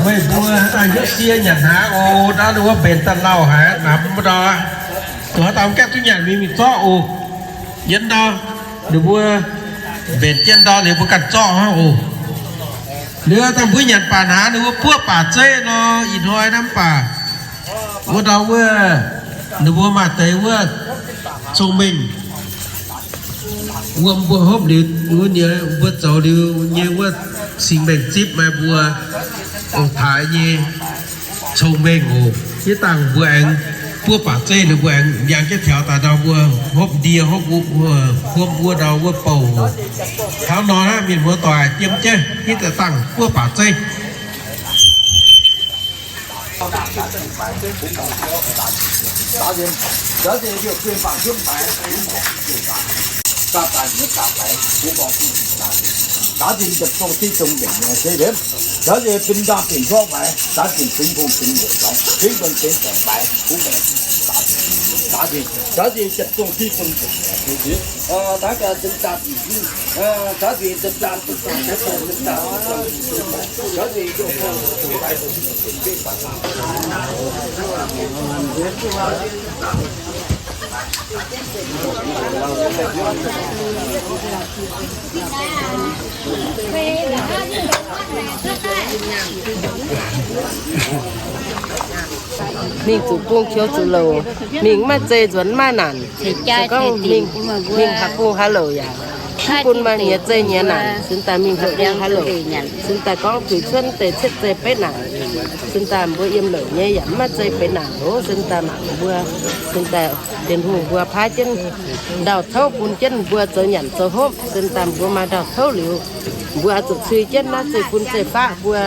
Meih mbuo daaih hietv sie nyanc hnaangx oc. Ndau ninh mbuo mbenc daaih lauh haic, namx ndau aqv. Zuqc haaix dauh gaengh duqv nyanc mingh mingh zorqv oc. Yiem ndau ninh mbuo mbenc jienv ndau liuz mbuo ganh zorqv hnangv oc. Liuz dangh mbuo nyanc baac hnaangx ninh mbuo buov baac zeiv nor, ih hnoi naaiv mv baac wuov ndau wuov ninh mbuo maaih deix wuov cong-mengh wuom mbuo hopv liuz wuov nyei, mbuo zoux liuz nyei wuov singx mengh zipv maaih mbuo ong-taaix nyei cong-mengh oc. Yie dangh mbuo aengx buov baac zeiv liuz mbuo aengx ndiangx jienv taux daaih ndau mbuo hopv ndie hopv wuom wuov ndau wuov bouh oc. Hnangv nor hnangv, mienh muoz doic, yiem jienv yie daaih dangh buov baac zeiv. Mingh zuqc bung qiu zuqc louc, mingh maiv zeiz nzuonx maiv naanc. Se gorngv mingh, mingh haaix bung haaix louc yaac mv bun maaih nyiex zeiz nyiex naanc. Sin daaih mingh haaix bung haaix louc, sin daaih gorngv tuix cuotv deix cietv zeiz beiv naanc. Sin daaih mbuo yiem louc nyei yaac maiv zeiz benx naanc oc. Sin daaih mangc mbuo, sin daaih Tin-Hungh mbuo paaiv jienv ndau-touv bun jienv mbuo zoux nyanc zoux hopv. Sin daaih mbuo maaih ndau-touv liuz, mbuo oix zuqc cui jienv naaiv zeiv-fun zeiv-faqv mbuo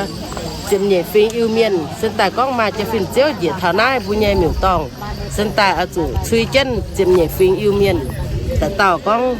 ziepc nyeic fingx Iu-Mienh. Sin daaih gorngv maaih jaa-fin ziouv njiec taux naaiv mbuo nyei miuc-dorngh, sin daaih oix zuqc cui jienv ziepc nyeic fingx Iu-Mienh. Daaih dauh gorngv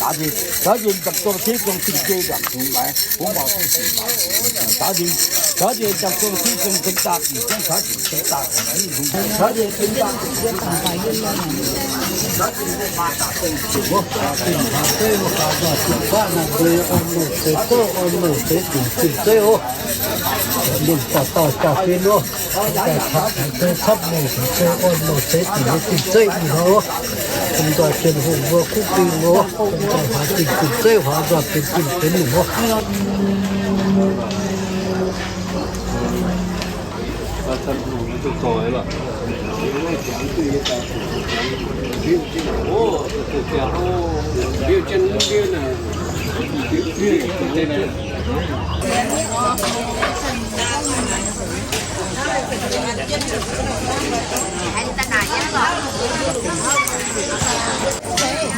Daaix nzengc, daaix nzengc daaih dongh tiuv dongh zingh jei nzangc zungx maaiz, hungh maux duqv sic maaiz. Daaix nzengc, daaix nzengc daaih dongh tiuv dongh zengc daaih, dongh daaix nzengc daaih, daaix nzengc daaih, daaix nzengc daaih, dongh zengc daaih. Mienh dauh dauh jaa-fin oc. Daaih taux deix camv mengh deix orn-louh seix dingc nyei zingh zeiv ih hnoi oc. Dongh nzoih Tin-Hungh mbuo kuv dingh oc. Dongh nzoih haaz dingh zingh zeiv, haaz nzoih benx dingh benx nyungc oc.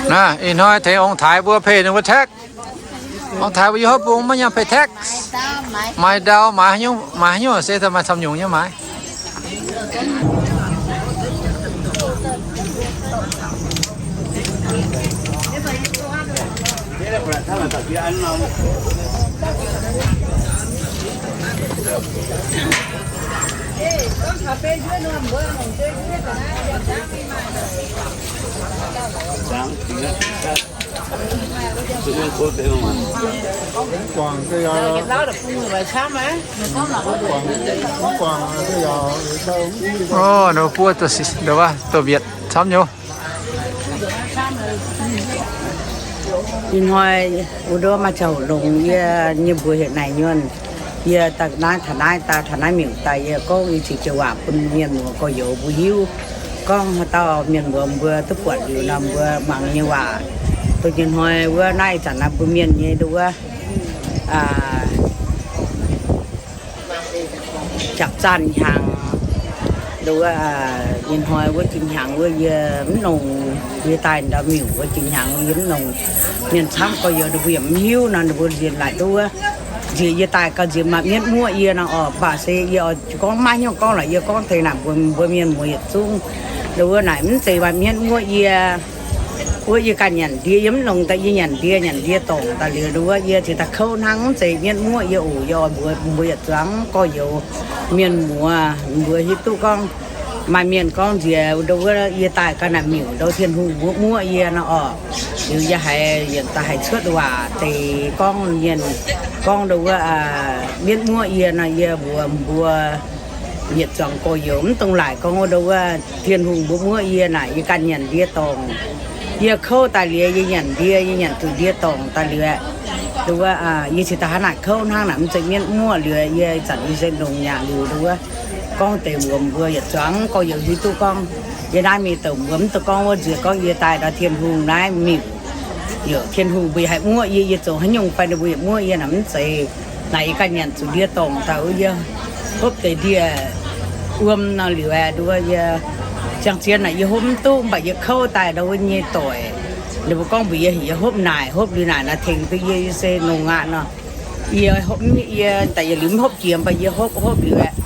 Naaiv ih hnoi tengx ong-taaix mbuo pei ninh mbuo tax. Ong-taaix mbuo yiem hopv bung maiv nyanc pei tax. Maaiz ndau, maaiz haaix nyungc, maaiz haaix nyungc se maaih camv nyungc nyei maaiz. Ov, nor buov nduov wuov, douz mbietc camv nyei. Ih hnoi wuov nduov maaih ziangh hoc longx yie nyei mbuox heuc naaic nyuonh. Yie daaih naaiv taux naaiv, daaih taux naaiv miuc daaih, yie gorngv i cingx joux waac bun mienh muoz gorx-youz mbuo hiuv. Gorngv haaix dauh mienh muoz mbuo duqv buatc liuz nor, mbuo muangx nyei waac. Dongh nyei hnoi wuov naaiv ih zanc naaiv mbuo mienh nyei nduov wuov, jangx zaanh hnyangx, nduov wuov, nyei hnoi wuov jiex hnyangx wuov yie mv longx, yie daaih ndau miuc wuov jiex hnyangx wuov yie mv longx. Mienh camv gorx-youz ninh mbuo yaac mv hiuv nor, ninh mbuo nziex laaic nduov wuov. Nziex yie daaih gauh nziex maaih mienv muoqv yie nor oc. Mv baac se yie oix gorngv maiv hnyouv gorngv lorqc, yie gorngv deix naaic mbuo, mbuo mienh muoz yietc zungv, nduov wuov naaic mv zeiz maaih mienv muoqv yie. Wuov yie ganh nyanc ndie yie mv longx daaih, yie nyanc ndie nyanc ndie dorngc daaih liuz, nduov wuov yie cingx daaih kouv hnangv, mv zeiz mienv muoqv yie oc. Yie oix mbuox, mbuox yietc zungv gorx-youz mienh muoz, mbuo hiuv duqv gorngv maaih mienh gorngv nziex nduov wuov yie daaih ga'naaiv miuc nduov Tin-Hungh mbuo muoqv yie nor oc. Liuz yie haiz yietc daaih haiz cuotv waac deix gorngv mienh gorngv nduov wuov mienv muoqv yie nor, yie mbuox mbuo yietc zungv gorx-youz mv dungx laaic gorngv wuov nduov wuov Tin-Hungh mbuo muoqv yie naaic, yie ganh nyanc ndie dorngc. Yie kouv daaih liuz yie nyanc ndie, yie nyanc zuqc ndie dorngc daaih liuz, nduov wuov yie cingx daaih hnangv naaic kouv hnangv naaic, mv zeiz mienv muoqv liuz, yie zanc yie se longx nyaah liuz nduov wuov gorngv deix mbuox mbuo yietc zungv gorx-youz hiuv duqv gorngv yie naaiv mingh douc mbuo mv dungx gorngv wuov nziex gorngv yie daaih ndau Tin-Hungh naaiv miuc, yaac Tin-Hungh mbuo yaac haih muoqv yie, yie zoux haaix nyungc fai ninh mbuo yaac muoqv yie naaic mv zeiz. Naaic yie ganh nyanc zuqc ndie dorngc daaih wuov, yie hopv deix ndie wuom nor liuz aeqv, nduov yie ziangh zien naaic yie hopv mv duqv, mv baac yie kouv daaih ndau wuov nyei doic. Ninh mbuo gorngv mbuox yie, yie hopv naaic, hopv liuz naaic nor tengx duqv yie, yie se nongx aqv nor. Yie hopv, yie daaih yietc liuz mv hopv jiex, mv baac yie hopv, hopv liuz aeqv,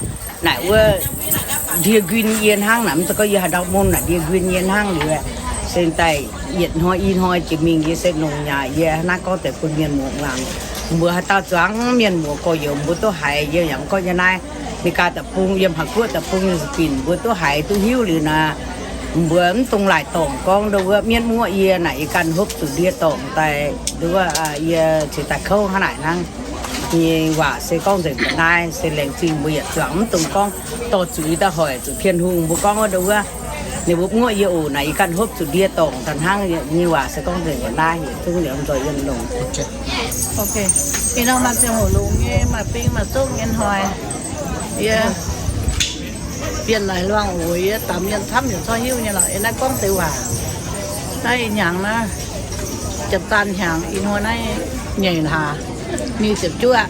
naaic wuov ndie nquin yie hnangv naaic, mv zeiz gorngv yie haaix ndau mun naaic, ndie nquin yie hnangv liuz aeqv, se daaih yietc hnoi i hnoi jiex mingh yie se nongx nyaaic yie naaiv gorngv deix bun mienh muoz muangx. Mbuo haaix dauh zuangx mienh muoz gorx-youz mbuo duqv haiz, yie yaac gorngv yie naaiv Meigaa deic-bung, yiem Haaix Guoqv deic-bung nyei za'gengh mbuo duqv haiz duqv hiuv liuz naaic, mbuo mv dungx laaic dorngc gorngv ndau wuov mienv muoqv yie naaic yie ganh hopv zuqc ndie dorngc daaih, nduov yie ceix daaih kouv hnangv naaic hnangv. Nyei waac se gorngv nzengc ga'naaiv se laengz zingh mbuo yietc zuangx mv dungx gorngv dorh zuiz daaih hoic zuqc Tin-Hungh. Mbuo gorngv wuov nduov wuov, ninh mbuo muoqv yie oc naaic yie ganh hopv zuqc ndie dorngc daaih hnangv. Nyei waac se gorngv nzengc ga'naaiv, yietc zungv liemh nzoih yiem longx. Ih nor maaih ziangh hoc longx nyei, maaih bing maaih zungv nyei hnoi, yie bienh naaic luangh oc, yie damc mienh camv yaac corc hiuv nyei lorqc. Yie naaiv gorngv deix waac, naaiv ih hnyangx naaiv, ziepc zaanh hnyangx, ih hnoi naaiv nyeic hlaax, nyic ziepc juov,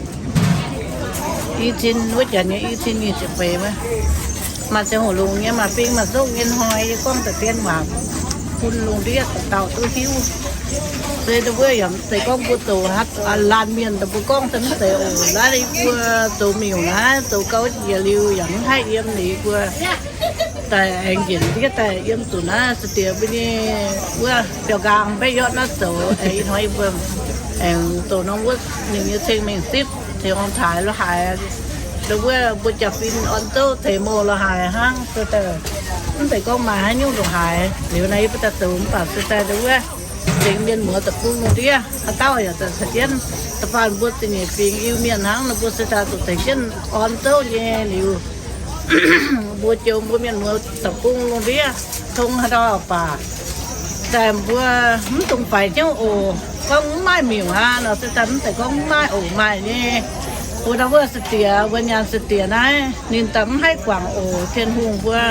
i cin wuov janx nyei i cin nyic ziepc feix wuov. Maaih ziangh hoc longx nyei, maaih bing maaih zungv nyei hnoi, yie gorngv deix dien waac bun lungh ndiev dauh dauh duqv hiuv. Se dongh wuov yaac mv zeiz gorngv mbuo zoux haaix laanh mienh dongh mbuo gorngv se mv zeiz oc. Naaiv yie mbuo zoux miuc naaiv zoux gau jiex liuz yaac mv haih yiem liuz mbuo daaih aengx njiec ndiev daaih yiem zuqc naaiv se diex mbuo nyei wuov biauv nqaang mbaeqv yorqv naaiv zoux aengx ih hnoi yie mbuo aengx zoux norm wuov ninh nyei ceng mengh sipv tengx orn taaix lo haaix. Dongh wuov mbuo jaax-fin orn zouv tengx mouz lo haaix hnangv se daaih mv zeiz gorngv maaih haaix nyungc ndongc haaix liuz naaiv yie mbuo daaih zoux mv baac se daaih dongh wuov tengx mienh muoz deic-bung lungh ndiev haaix dauh yaac caux jienv da'faanh mbuo zingh nyeic fingx Iu-Mienh hnangv nor mbuo se daaih zuqc tengx jienv orn zouv nyei liuz mbuo joux mbuo mienh muoz deic-bung lungh ndiev tong haaix dauh baac daaih mbuo mv dungx faix hnyouv oc. Gorngv mv maaih miuc aqv nor se daaih mv zeiz gorngv mv maaih oc, maaih nyei. Mbuo ndau wuov se diex, mbuo nyaanh se diex naaiv ninh daaih mv haih guangc oc. Tin-Hungh mbuo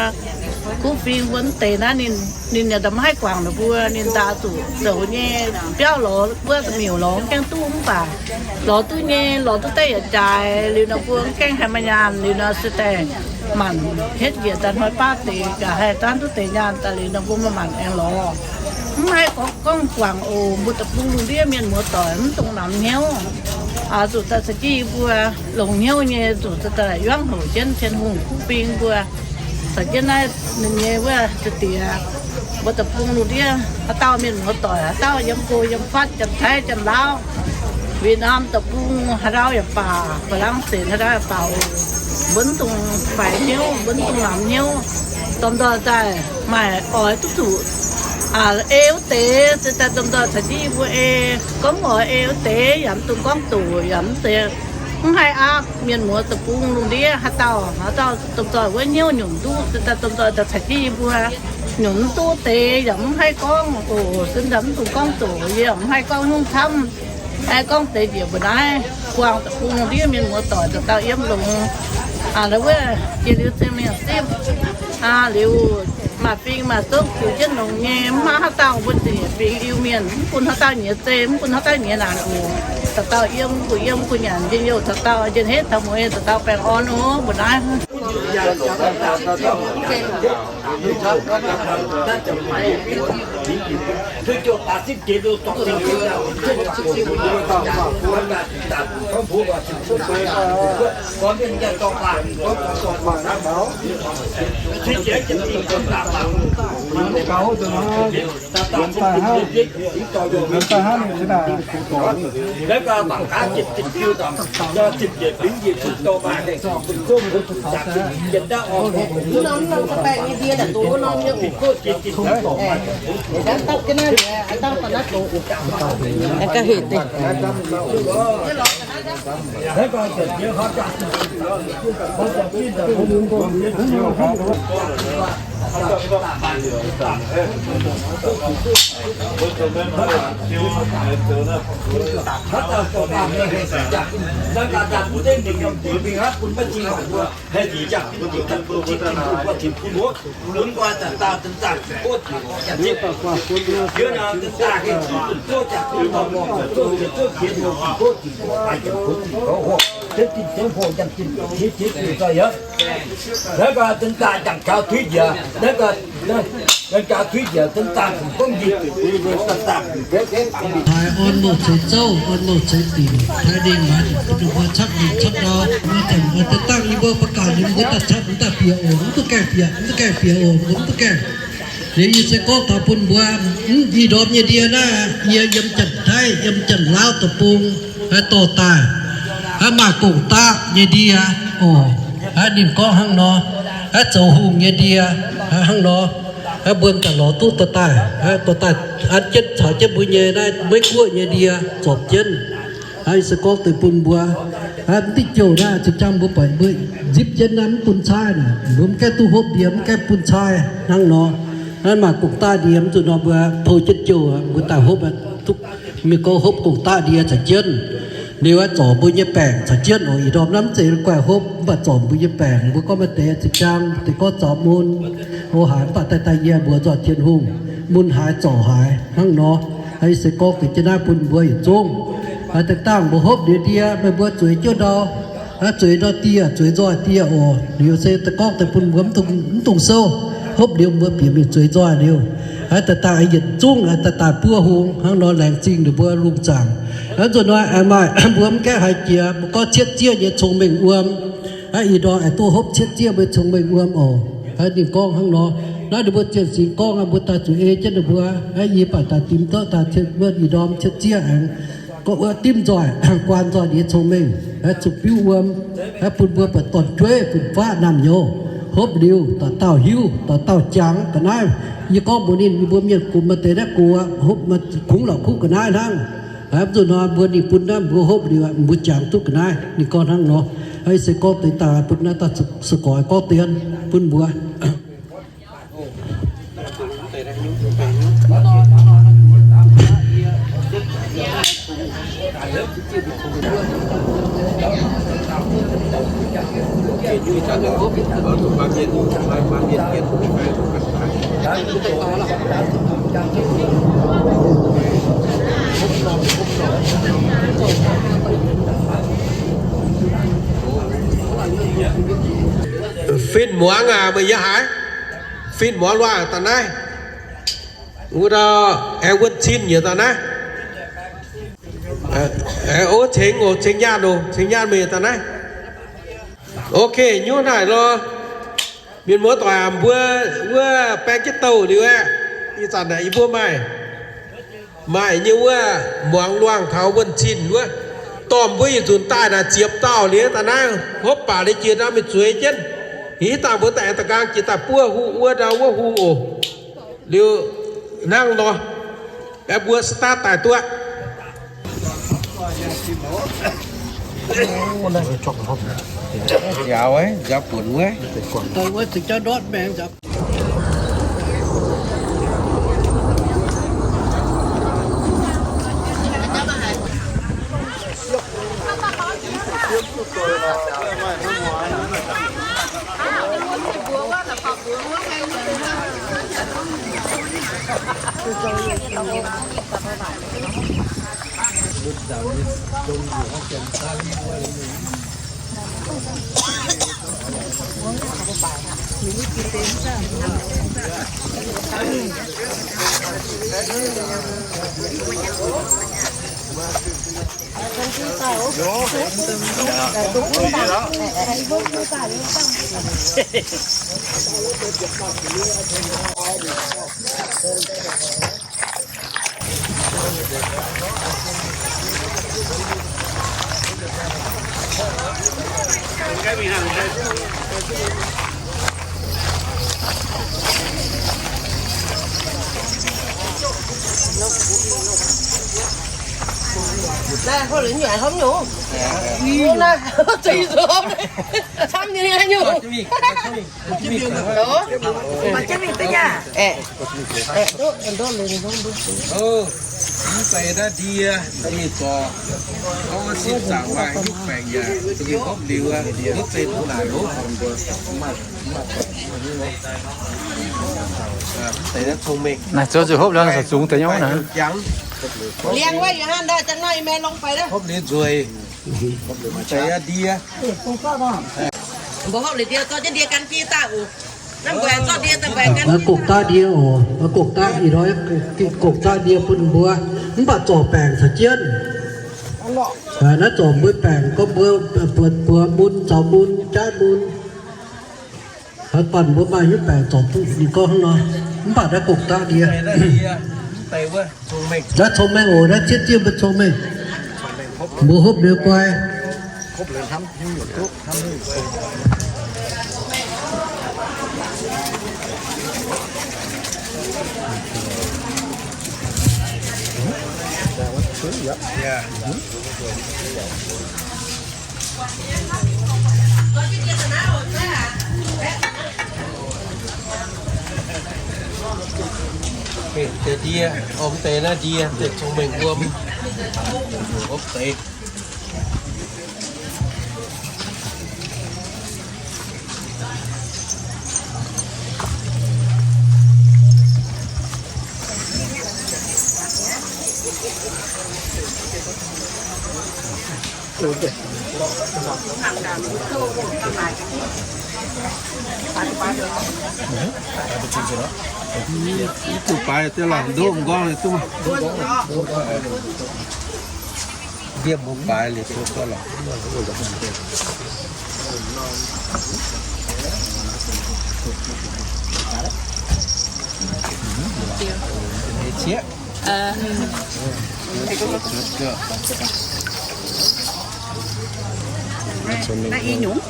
kuv fing mbuo mv deix naaiv ninh, ninh yaac daaih mv haih guangc ninh mbuo. Ninh daaih zuqc zoux nyei biauv lorz wuov miuc lorz gaengh duqv mv baac lorz duqv nyei, lorz duqv deix yaac jaaix liuz nor mbuo gaengh haih maaih nyaanh liuz nor se daaih manc hetv njiec daaih hnoi baav deix gaax haih zanv duqv deix nyaanh daaih liuz nor mbuo maaih manc aengx lorz. Mv haih gorngv guangc oc. Mbuo deic-bung lungh ndiev mienh muoz doic mv dungx namx hnyouv. Zuqc daaih caux jienv yie mbuo longx hnyouv nyei, zuqc daaih yuangv houc jienv Tin-Hungh kuv fing mbuo caux jienv naaiv ninh nyei wuov se diex. Mbuo deic-bung lungh ndiev haaix dauh mienh muoz doic, haaix dauh yiem go yiem fatv, janx-taiv janx-laauv, Việt Nam deic-bung haaix ndau yaac baac, Faa^lang^sen haaix ndau yaac baac oc, mbuo mv dungx faix hnyouv, mbuo mv dungx namx hnyouv. Dorh nzoih daaih maaih oix duqv zuqc ei wuov deix se daaih dorh nzoih caux jienv yie mbuo ei. Gorngv oix ei wuov deix yaac mv dungx gorngv doqc, yaac mv zeiz, mv haih aqv. Mienh muoz deic-bung lungh ndiev haaix dauh, haaix dauh dorh nzoih wuov hnyouv nyungc duqv se daaih dorh nzoih daaih caux jienv yie mbuo. Nyungc mv duqv deix yaac mv haih gorngv oc. Se daaih mv dungx gorngv doqc, yie yaac mv haih gorngv nyungc camv. Aengx gorngv deix njiec mbuo naaiv buangh deic-bung lungh ndiev mienh muoz doic dauh dauh yiem longx. Wuov jiex liuz ceng mengh sipv, liuz maaih fing maaih zouv ziux jienv longx nyei. Mv maaih haaix dauh mbuo zingc fingx Iu-Mienh, mv bun haaix dauh nyiex zei, mv bun haaix dauh nyiex naanc oc. Dauh dauh yiem kuh yiem kuh nyanc njien-youh, dauh dauh njien-hneiv taux mueiz, dauh dauh baengh orn oc mbuo naaiv. Naaiv gaax deix daaih jangx gaux tuix njiec, naaiv gaax, naaiv gaax tuix njiec, deix daaih fungc gorngv njiec, daaih daaih fungc gorngv njiec. Haiz orn mouh ceix zouv, orn mouh ceix dinc, haiz lingh maanc, bun ninh mbuo capv lingh capv ndau. Mbuo zanc oix deix dangh yie mbuo ba'gaax ninh mbuo daaih capv, mv daaih bieqc oc, mv duqv gaengh bieqc, mv duqv gaengh bieqc oc, mbuo mv duqv gaengh. Liuz yie se gorngv taux bun mbuo, mv, ih ndorm nyei ndie naaiv, yie yiem Janx-Taiv, yiem Janx-Laauv deic-bung, haaix dorh daaih, haaix maaih gong-daqv nyei ndie oc. Haaix ninh gorngv hnangv nor, haaix zoux hungh nyei ndie, haaix hnangv nor, haaix mbuo m'daaih lorz duqv dorh daaih, haaix dorh daaih an jienv caux jienv mbuo nyei naaiv Meiv Guoqv nyei ndie zorpc jienv. Haaix se gorngv deix bun mbuo, haaix mv diuh jouh naaiv, zinh jangv mbuo buatc mbuo nzipc jienv naaiv mv bun caaiv naaic, mbuo mv gaengh duqv hopv ndie, mv gaengh bun caaiv hnangv nor. Naaiv maaih gong-daqv ndie, mv zuqc nor mbuo pou jienv jouh, mbuo daaih hopv, duqv mienh gorngv hopv gong-daqv ndie caux jienv. Liuz aeqv, zorc mbuo nyei baengc caux jienv oc. Ih ndorm naaiv mv zeiz guaih hopv, mv baac zorc mbuo nyei baengc. Mbuo gorngv maaih deix zinh jangv, deix gorngv zaux mun, o haaix, mv baac daaih daaih yie mbuox nzoih Tin-Hungh, mun haaix zorc haaix hnangv nor. Ih se gorngv deix jienv naaiv bun mbuo yietc zungv. Haaix deix dangh mbuo hopv liuz ndie, meih mbuo zueiz jienv ndau, zueiz ndau dieh, zueiz nzoih dieh oc. Liuz se deix gorngv deix bun mbuo mv dungx, mv dungx souv. Hopv liuz mbuo bieqc mingh zueiz nzoih liuz, haaix daaih daaih yietc zungv, haaix daaih daaih buov hung hnangv nor, laengz zingh ninh mbuo lungh zaangc. Hnangv nzunc hnoi aengx maaih mbuo mv gaengh haiz jiex, mbuo gorngv cietv zieqv nyei cong-mengh wuom. Hnangv ih ndorm aengx duqv hopv cietv zieqv mbuo cong-mengh wuom oc. Hnangv ninh gorngv hnangv nor, naaiv ninh mbuo zien singx gorngv aqv, mbuo daaih zuqc ei jienv ninh mbuo. Hnangv yie baac daaih dimv duqv daaih cietv wuov ih ndorm cietv zieqv aengx gorngv wuov dimv nzoih, guaan nzoih ninh nyei cong-mengh, zuqc biuv wuom, bun mbuo buatc dorn-jueiv fun-faqv naamh nyouz hopv liuz, dauh dauh hiuv, dauh dauh jangx ga'naaiv. Yie gorngv mbuox ninh, yie mbuo mienh gomh maaih deix naaiv gox, hopv maaih kungx la'kuqv ga'naaiv hnangv. Mv zuqc nor mbuo ninh bun naaiv mbuo hopv liuz, mbuo jangx duqv ga'naaiv. Ninh gorngv hnangv nor. Ih se gorngv deix daaih bun naaiv dauh se gorx gorngv deix bun mbuo. Fin-muangz aac, meih yiem haaix? Fin-muangz luangh daaih naaiv. Wuov dauh aengx wuonh cin yietc daaih naaiv. Aengx ov cengx oc, cengx nyaanh oc, cengx nyaanh meih daaih naaiv. Ok, nyungc naaic lorh. Mienh muoz doic aac, mbuo wuov baeng jienv douh liuz aeqv, ih zanc naaic yie mbuo maaih, maaih nyei wuov muangx luangh taux wuonh cin wuov. Dorh mbuo yietc nzunc daaih naaic ziepc dauh liuz daaih naaiv hopv baac liuz jiex ndau mingh zueiz jienv. Ih dangh mbuo daaih aengx da'nqaang jiex daaih buov hungh wuov ndau wuov hungh oc. Liuz hnangv nor, aengx mbuo start daaih duqv. Nziaaux, nziaaux buonc wuov. Naaiv hopv liuz nyuoqc hopv nyungc. Naaiv, camv nyei nyungc. Aeqv, aeqv, duqv, duqv, duqv. Mv zeiz naaiv ndie, ndie zorc. Gorngv sipv zaangc maaih hiuv baengc yaac hopv liuz, mv zeiz duqv naaic loh. Naaiv zoux nzunc hopv liuz, zungx deix nyei naaiv. Liangx wuov yietc hnangv daaih, daaih nor yie maiv longx fai. Hopv liuz nzueic. Mv zeiz ndie. Mbuo hopv liuz ndie, zorqv jienv ndie gan jienv daaih oc. Naaiv mbuo zorqv ndie daaih mbuo gan. Naaiv gong-daqv ndie oc, naaiv gong-daqv ih hnoi, gong-daqv ndie bun mbuo, mv baac zorc baengc caux jienv. Naaiv zorc mbuo baengc gorngv mbuo buoz mun, zaux mun, jaav mun. Haaix dauh mbuo maaih hiuv baengc zorc duqv ninh gorngv hnangv nor, mv baac naaiv gong-daqv ndie. Naaiv cong-mengh oc, naaiv zieqv zieqv mbuo cong-mengh. Mbuo hopv liuz guai. Deix ndie, om deix naaiv ndie, deix cong-mengh wuom. Hopv deix. Duqv baaix deix lorqc, ndoqv m'nqorngv duqv. Ndie mbuo baaix liuz duqv lorqc. Cieqv. Naaiv i nyungc.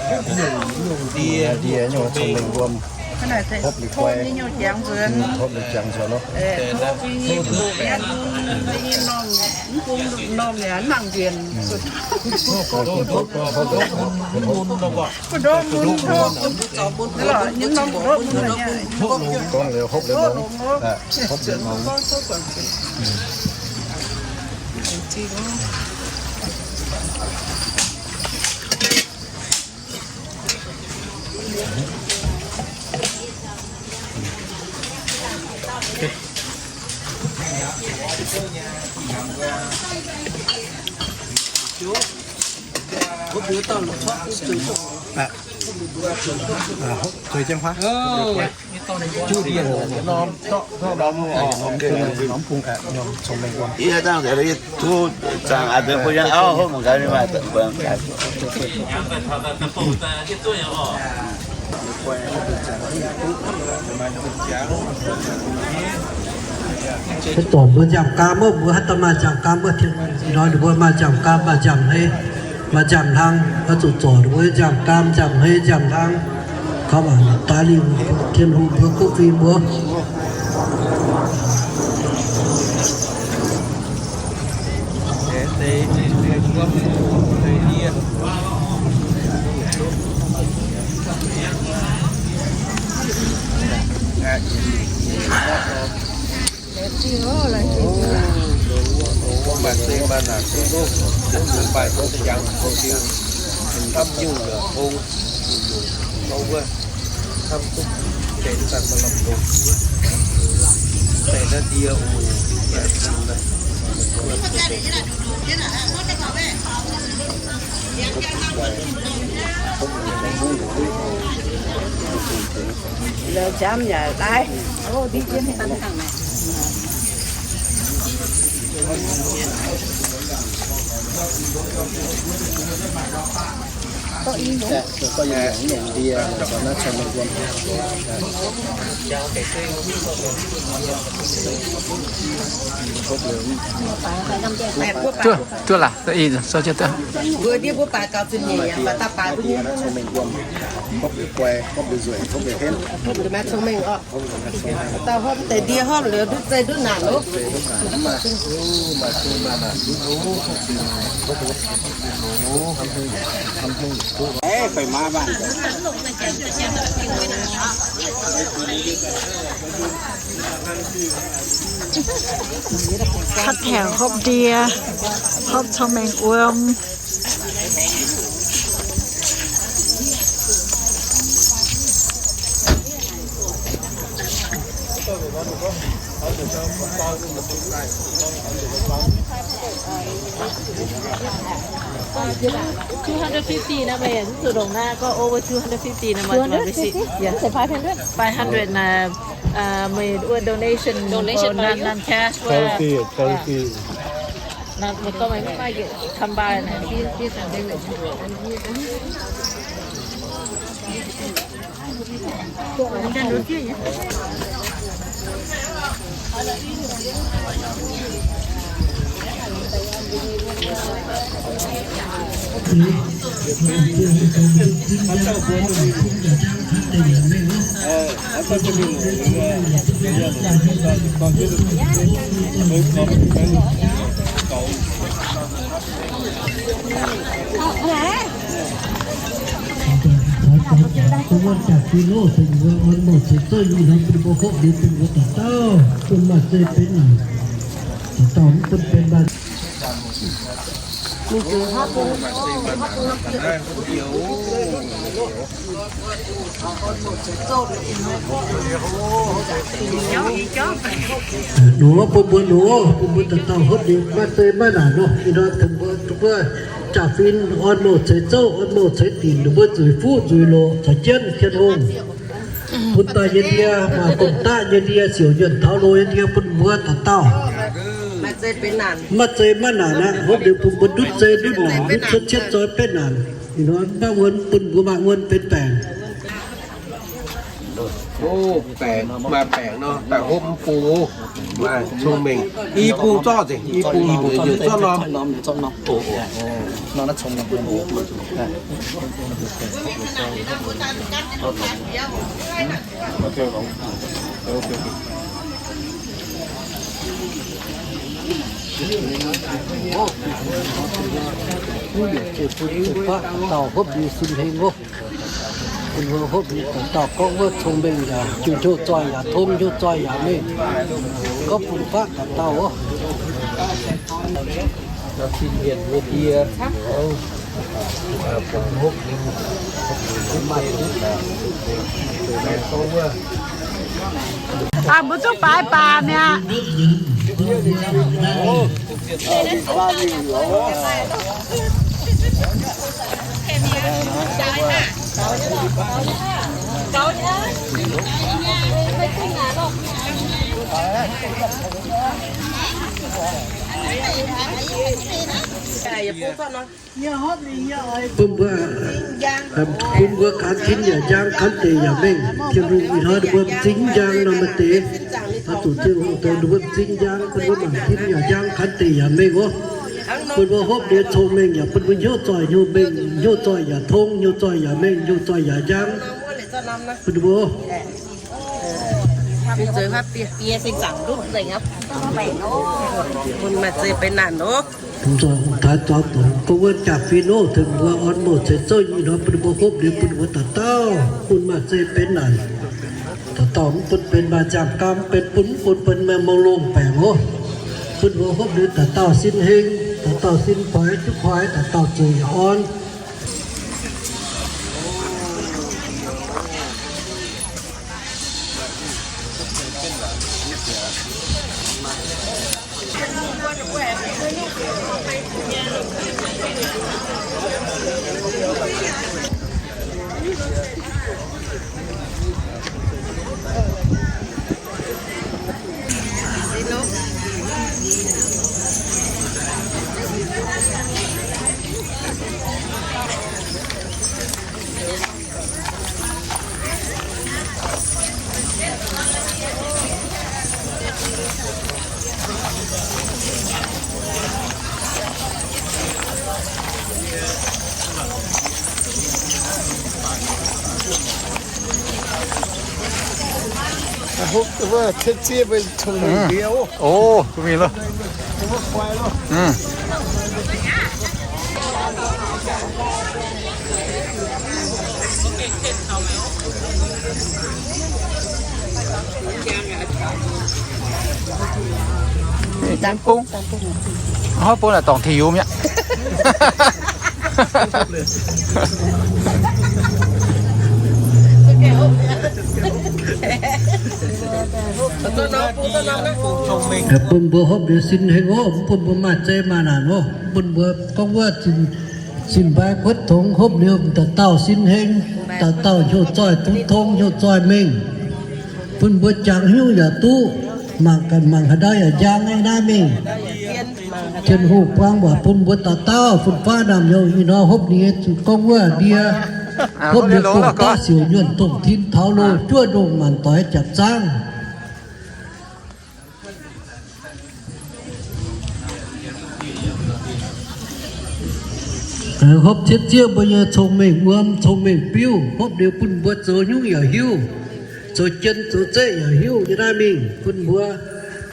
Ndie, ndie nyungc cong-mengh wuom. Hopv liuz guai. Hopv liuz jangx nzuonx nor. Mv bung norm yaac nangc njienc. Gorngv liuz hopv liuz longx. Hopv liuz longx. Zueiz jienv huaav. Juqv ndie norm, norm bung, norm cong-mengh wuom. Haaix zanc mbuo nziaamv-gaam wuov, mbuo haaix dauh maaih nziaamv-gaam wuov, tien, ih hnoi ninh mbuo maaih nziaamv-gaam, maaih nziaamv-hei, maaih nziaamv-hlang, oix zuqc zorc ninh mbuo nziaamv-gaam, nziaamv-hei, nziaamv-hlang. Gorngv daaih lingh Tin-Hungh mbuo kuv fim mbuo. La'jamv yaac daaih. Duqv, duqv laaix, mbuo ndiev mbuo baaix gaux zinh nyeic yaac baaix daaih baaix mbuo nyei. Hopv liuz guai, hopv liuz nzueic, hopv liuz henv. Hopv liuz maiv cong-mengh orqc. Dauh hopv deix ndie hopv liuz ndutv zeiv ndutv naanc oc. Katv tengx hopv ndie, hopv cong-mengh wuom. Two hundred fifty naaiv meih zuqc longc naaiv, go over two hundred fifty naaiv meih zuqc visit. Yeah. Five hundred? Five hundred naaiv, uh, meih wuov donation, donation for non, non-cash wuov. Charity, charity. Naaiv meih gorngv meih maiv maaih combine naaiv. Mbuo jaax fih loh, dongh mbuo orn mouc ceix zouv nyei nor, bun mbuo hopv liuz bun mbuo dauh dauh bun maaih zeiv benx naanc, dauh dauh mv bun benx naanc. Nor bun mbuo nor, bun mbuo dauh dauh hopv liuz maaih zeiv maaih naanc nor, ih hnoi dongh mbuo, dongh mbuo jaax fih orn mouc ceix zouv, orn mouc ceix dinc, dongh mbuo nzueic fuqv nzueic loqc caux jienv Tin-Hungh bun daaih nyei ndie, maaih gong-daqv nyei ndie, siouc nyuonh taux loh nyei ndie bun mbuo dauh dauh maaih zeiv maaih naanc aqv. Hopv liuz bun mbuo ndutv zeiv ndutv naanc, ndutv cuotv cietv zoi betv naanc. Ih hnoi mv baac wuonh bun mbuo maaih wuonh benx baengc. Baengc, maaih baengc nor, daaih hopv mv bung, maaih cong-mengh. I bung zorqv nzengc, i bung, i bung zorqv norm. Dauh hopv liuz sin heng oc. Bun mbuo hopv liuz dauh dauh gorngv wuov cong-mengh yaac jiu hnyouv zoih yaac tong, hnyouv zoih yaac mengh. Gorngv bun baqv dauh dauh oc. Aa, mbuo zungv baaix baac mi'aqv. Bun mbuo, bun mbuo kangx tin yaac njang, kangx deic yaac mengh. Tin-Hungh ih hnoi mbuo m'zing njang nor maaih deix. Oix zuqc Tin-Hungh douz mbuo m'zing njang, bun mbuo mangc tin yaac njang, kangx deic yaac mengh oc. Bun mbuo hopv liuz cong-mengh yaac bun mbuo hnyouv zoih hnyouv mengh, hnyouv zoih yaac tong, hnyouv zoih yaac mengh, hnyouv zoih yaac njang. Bun mbuo Nzoih taaix zuangx dongz gorngv wuov jaa-fin oc, tengx mbuo orn mouc ceix zouv ih hnoi bun mbuo hopv liuz bun mbuo dauh dauh bun maaih zeiv benx naanc. Dauh dauh mv bun benx maaih ziangh gaam, benx bun mv bun benx maaih mouc longh baengc oc. Bun mbuo hopv liuz dauh dauh sin heng, dauh dauh sin faix, duqv faix, dauh dauh zuqc yaac orn. Wuov cietv ziev mbuo cong-mengh ndiev oc. Ov, mingh loh. Bung, bung, bung naaic dorngc tengx yungz mi'aqv. Bun mbuo hopv liuz sin heng oc, mv bun mbuo maaih zeiz maaih naanc oc, mv bun mbuo gorngv wuov zinh, zinh mbaai kuotv tongx hopv liuz dauh dauh sin heng, dauh dauh hnyouv zoih duqv tong, hnyouv zoih mengh. Bun mbuo jangx hnyouv yaac duqv, mangc gaax mangc haaix ndau yaac njang naaiv mingh. Tin-Hungh buang waac bun mbuo dauh dauh, fun-faqv naamh nyouz ih hnoi hopv ninh nyei zuqc gorngv wuov ndie, hopv ninh nyei gong-daqv siouc nyuonh dongh tin taux loh juov ndongh maanc doix jaax zaangv. Hopv cietv ziev mbuo nyei cong-mengh wuom, cong-mengh biuv, hopv liuz bun mbuo zoux hnyouv yaac hiuv, zoux jien zoux zeqv yaac hiuv nyei naaiv mingh, bun mbuo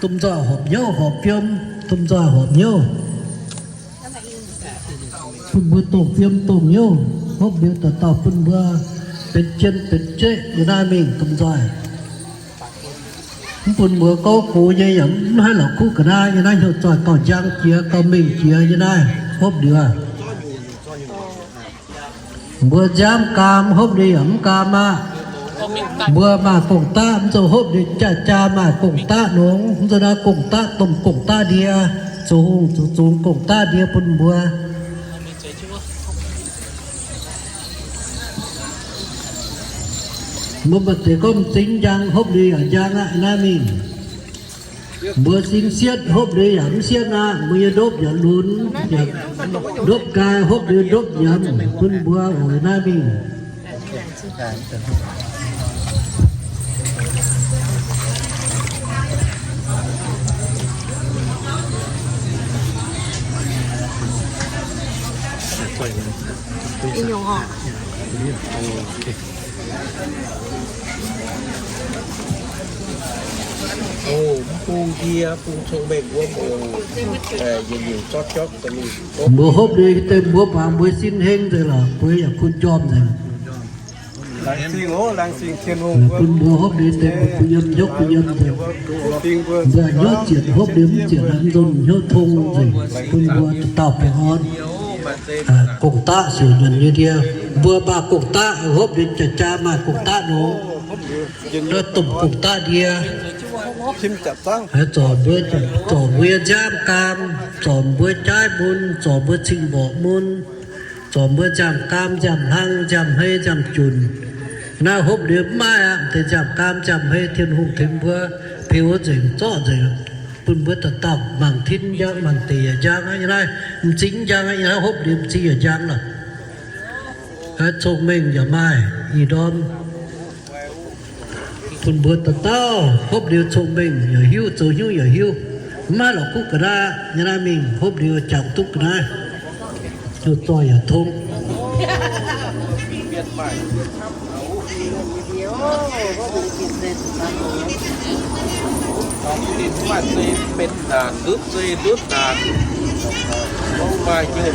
domh nzoih horpc hnyouv horpc fiem, domh nzoih horpc hnyouv, bun mbuo dongh fiem dongh hnyouv, hopv liuz dauh dauh bun mbuo benx jien benx zeqv nyei naaiv mingh domh nzoih. Mv bun mbuo gorngv gox nyei yaac mv haih la'kuqv ga'naaiv nyei naaiv hnyouv zoih gauh njang jiex gauh mengh jiex nyei naaiv hopv liuz. Mbuo nziaamv gaam hopv liuz yaac mv gaam aqv. Mbuo maaih gong-daqv mv zoux hopv liuz jaa-jaa maaih gong-daqv nongx, mv zoux naaiv gong-daqv domh gong-daqv ndie, zoux hungh zoux zungx gong-daqv ndie bun mbuo. Mbuo maaih deix gorngv m'zing njang hopv liuz yaac njang aqv naaiv mingh. Mbuo sin sietv hopv liuz yaac mv sietv aqv. Mbuo nyei ndopv yaac lunx, yaac ndopv nqaai hopv liuz ndopv nyiemz bun mbuo oc naaiv mingh. Mbuo hopv liuz deix mbuo muangx mbuo sin heng nzengc lorqc, mbuo yaac kun jorm nzengc. Bun mbuo hopv liuz deix mbuo bun yiem hnyouv bun yiem nzengc. Mbuo hnyouv zietc hopv liuz mv zietc aqv, nzunc hnyouv tong nzengc. Bun mbuo dauh dauh baengh orn, gong-daqv siouc nzuonx nyei ndie. Mbuo maaih gong-daqv hopv liuz jaa-jaa maaih gong-daqv nongx, naaiv domh gong-daqv ndie. Zorc mbuo, zorc mbuo nyei nziaamv gaam, zorc mbuo jaaiv mun, zorc mbuo cing mborqc mun, zorc mbuo nziaamv gaam, nziaamv hlang, nziaamv hei, nziaamv junc. Naaiv hopv liuz mv maaih aqv. M'deix nziaamv gaam, nziaamv hei Tin-Hungh tengx mbuo peux nzengc, zorqv nzengc, bun mbuo dauh dauh mangc tin njang, mangc deic yaac njang aqv. Naaiv m'zing njang aqv. Naaiv hopv liuz m'zing yaac njang lorqc. Cong-mengh yaac maaih ih ndorm. Bun mbuo dauh dauh hopv liuz cong-mengh yaac hiuv, zoux hnyouv yaac hiuv. Mv maaih la'kuqv ga'naaiv nyei naaiv mingh, hopv liuz jangx duqv ga'naaiv, zoux zoih yaac tong.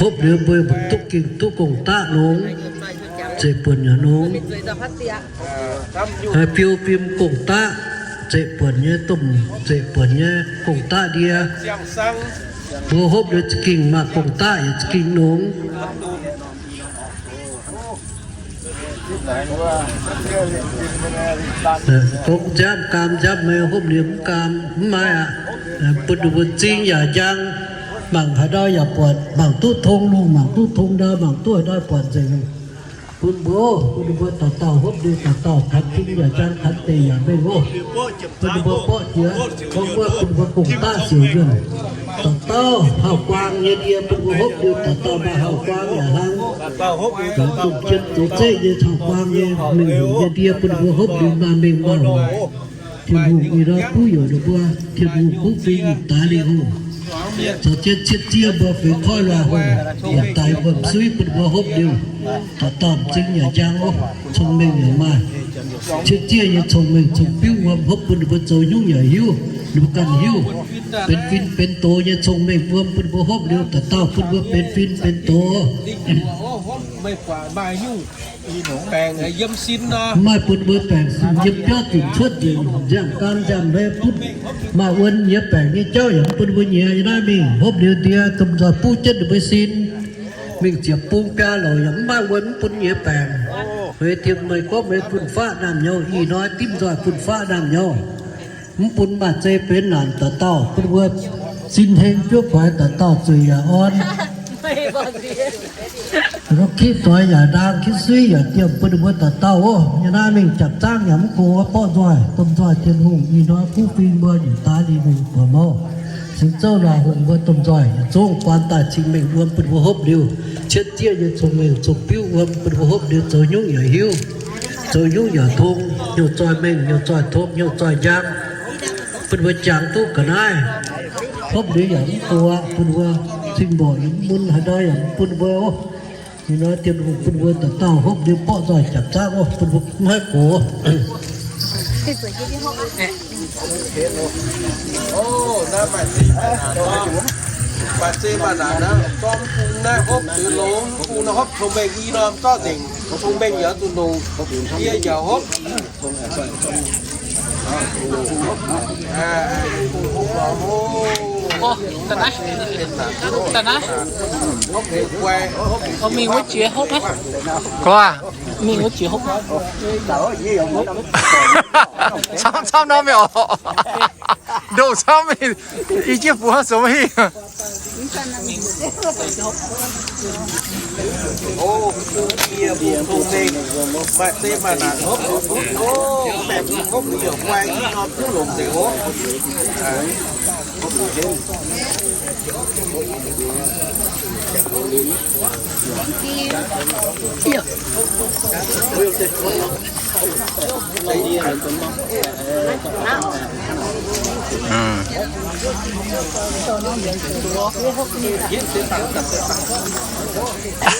Hopv liuz mbuo duqv ging duqv gong-daqv nongx, zeiv buonc yaac nongx. Fiou fim gong-daqv, zeiv buonc nyei domh, zeiv buonc nyei gong-daqv ndie. Mbuo hopv liuz za'gengh maaih gong-daqv yaac za'gengh nongx. Gorngv nziaamv gaam nziaamv hmei hopv liuz mv gaam mv maaih aqv. Bun ninh mbuo m'zing yaac njang, mangc haaix ndau yaac buatc, mangc duqv tong lungh, mangc duqv tong ndau, mangc duqv haaix ndau buatc nzengc. Bun mbuo, bun ninh mbuo dauh dauh hopv liuz dauh dauh tanx tin yaac njang, tanx deic yaac mengh oc. Bun ninh mbuo borqv jiex, gorngv wuov bun ninh mbuo gong-daqv siouc yuonh. Dauh dauh hauv-guaang nyei ndie bun mbuo hopv liuz dauh dauh maaih hauv-guaang yaac hlang. Zoux jien zoux zeqv nyei hauv-guaang nyei mengh nyei ndie bun ninh mbuo hopv liuz maaih mengh maaih hoc. Tin-Hungh ih ndorm kuv yoc ninh mbuo, Tin-Hungh kuv fing daaih lingh hoc. Caux jienv cietv ziev mbuo feix koiv loz-hungh yaac daaih wuom-suiv bun mbuo hopv liuz, dauh dauh m'zing yaac njang oc, cong-mengh yaac maaih. Cietv zieqv nyei cong-mengh cong-biuv wuom hopv bun ninh mbuo zoux nyungc yaac hiuv, ninh mbuo ganh hiuv. Benx fin benx doz nyei cong-mengh wuom bun ninh mbuo hopv liuz dauh dauh bun mbuo benx fin benx doz. Maiv bun mbuo baengc sin yiem biauv zuqc cuotv nzengc, nziaamv gan nziaamv lai butv, maaih wuon nyiex baengc nyei jauv yaac mv bun mbuo nyiex. Yiem naaiv mingh hopv liuz ndie domh nzoih buv jienv ninh mbuo sin. Mingh ziepc bung biaa louc yaac mv maaih wuon mv bun nyiex baengc. Meih tiem meih gorngv meih fun-faqv naamh nyouz, ih hnoi dimv nzoih fun-faqv naamh nyouz. Mv bun maaih zei benx naanc dauh dauh, bun mbuo sin heng juov guaix dauh dauh zuiz yaac orn. Kitv doix yaac ndaang, kitv suiv yaac diemh, bun ninh mbuo dauh dauh oc. Yiem naaiv mingh japc zaangv yaac mv gox, borqv nzoih, domh nzoih Tin-Hungh ih hnoi kuv fing mbuo nyungc daaih lingh mingh buonc mouh. Cingx zouv laaix hungh mbuo domh nzoih yietc zungv guaan daaih cing-mengh wuom bun mbuo hopv liuz, cietv zieqv nyei cong-mengh cong-biuv wuom bun mbuo hopv liuz zoux nyungc yaac hiuv, zoux nyungc yaac tong, hnyouv zoih mengh, hnyouv zoih tong, hnyouv zoih njang, bun mbuo jangx duqv ga'naaiv. Hopv liuz yaac mv gox, bun mbuo cing-mborqc yaac mv mun, haaix ndau yaac mv bun mbuo oc. Ih hnoi Tin-Hungh bun mbuo dauh dauh hopv liuz borqv nzoih japc zaangv oc, bun mbuo mv haih gox. Maaih zeiz maaih naanc aqv, zorqv mv bung naaiv hopv deix longx, mv bung naaiv hopv cong-mengh i norm zorqv nzengc, cong-mengh yaac zuqc longc, ndie yaac hopv. Mingh wuov jiex hopv aqv. Mingh wuov jiex hopv. Camv camv nor mingh oc. Ndoh camv mingh, i jiex buoz zoux maiv hingh.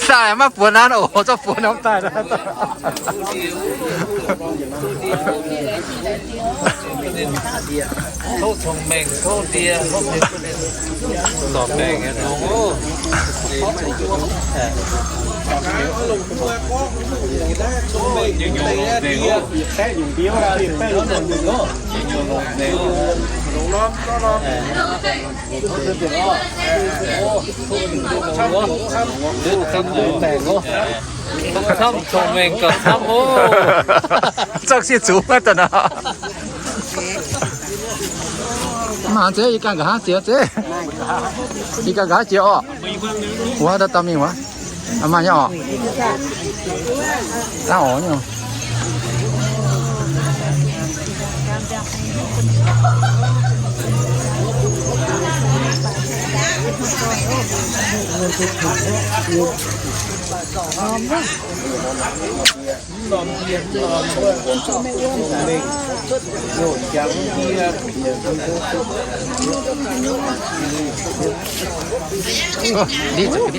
Daaih maiv buonc naaiv oc, zorqv buonc norm daaih. Tov cong-mengh tov ndie, zorc baengc nyei nongx oc. Camv, cong-mengh gauh camv oc. Zorqv sieqv zuqc maiv daaih nor. Mv haiz zeiz, yie ganh nqa'haav jiex zeiz. Yie ganh nqa'haav jiex orqc. Wuov, daaih dauh mingh wuov. Maaih nyei orqc. Dangh orqc nyei. Ov, ndiev zaqc ga'ndiev,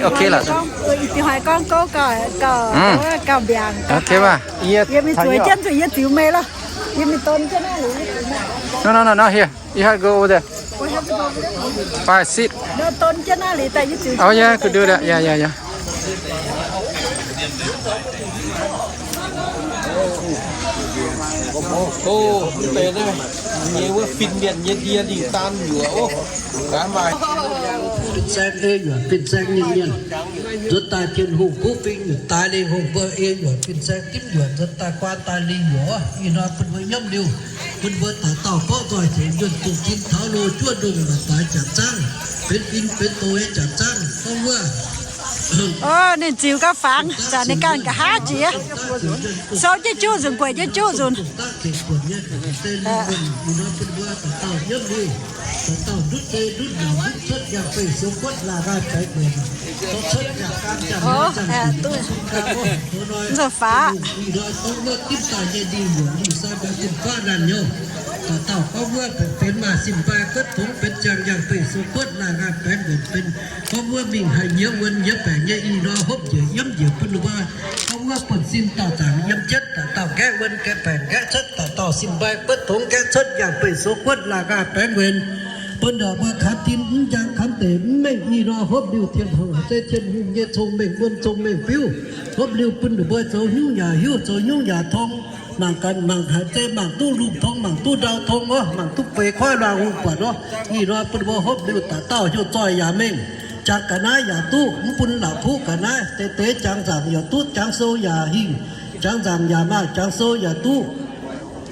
ok lorqc. Ih hnoi gorngv gouv gauh, gauh, gauh mbiaangc, ok baac. Yie mingh zueiz jienv zuqc yie ziux meih lorqc. Yie mingh don jienv naaiv liuz. No, no, no, no, here. You have to go over there. Five, six. Don jienv naaiv liuz daaih yie ziux. Oh, yeah, could do that. Yeah, yeah, yeah. Ov, mv deix naaiv nyei wuov fin-mienh nyei ndie lingh daan yuoqc ov. Gaax maaih fin-saeng ei yuoqc, fin-saeng ninh mienh. Nzuonx daaih Tin-Hungh kuv fing daaih lingh hungh mbuo ei yuoqc, fin-saeng dimv yuoqc, nzuonx daaih guaan daaih lingh yuoqc. Ih hnoi bun mbuo nyiemv liuz, bun mbuo dauh dauh borqv nzoih tengx njunh dungh tin taux loh juoqv ndongh maaih daaix jaax zangv, benx fin benx doz nyei jaax zangv gorngv wuov. Ov, ninh ziux gauh fangx, zanc ninh ganh nqa'haav jiex. Souv jienv juqv nzunc, gueic jienv juqv nzunc. Ov, duqv nzoih faaux. Dauh dauh gorngv wuov benx maaih sin-mbaai guotv fungx benx ziangh yangh fei sou guotv laanh nqaang baengx mbuonc benx gorngv wuov mingh haih nyiex wuonh nyiex baengc nyei ih hnoi hopv njiec nyiemv njiec bun ninh mbuo gorngv Wuov buonv sin dauh zaangc yiem jienv, dauh dauh nqaeqv wuon nqaeqv baengc nqaeqv cuotv, dauh dauh sin mbai buotv tongx nqaeqv cuotv, yangh beic soux guotv la'gaah baengx wenc, bun ndorqc mbuo kanx tin mv njang kanx deic mv mengh. Ih hnoi hopv liuz Tin-Hungh, haiz zeiv Tin-Hungh nyei cong-mengh wuom cong-mengh biuv, hopv liuz bun ninh mbuo zoux hnyouv yaac hiuv, zoux hnyouv yaac tong, mangc gaax mangc haiz zeiv mangc duqv lungh tong, mangc duqv ndau tong oc, mangc duqv feix koiv luangh hungh buatc oc. Ih hnoi bun mbuo hopv liuz dauh dauh hnyouv zoih yaac mengh, jangx ga'naaiv yaac duqv, mv bun la'kuqv ga'naaiv, deix deix jangx nzaangc yaac duqv, jangx sou yaac hingh, jangx nzaangc yaac maaih, jangx sou yaac duqv.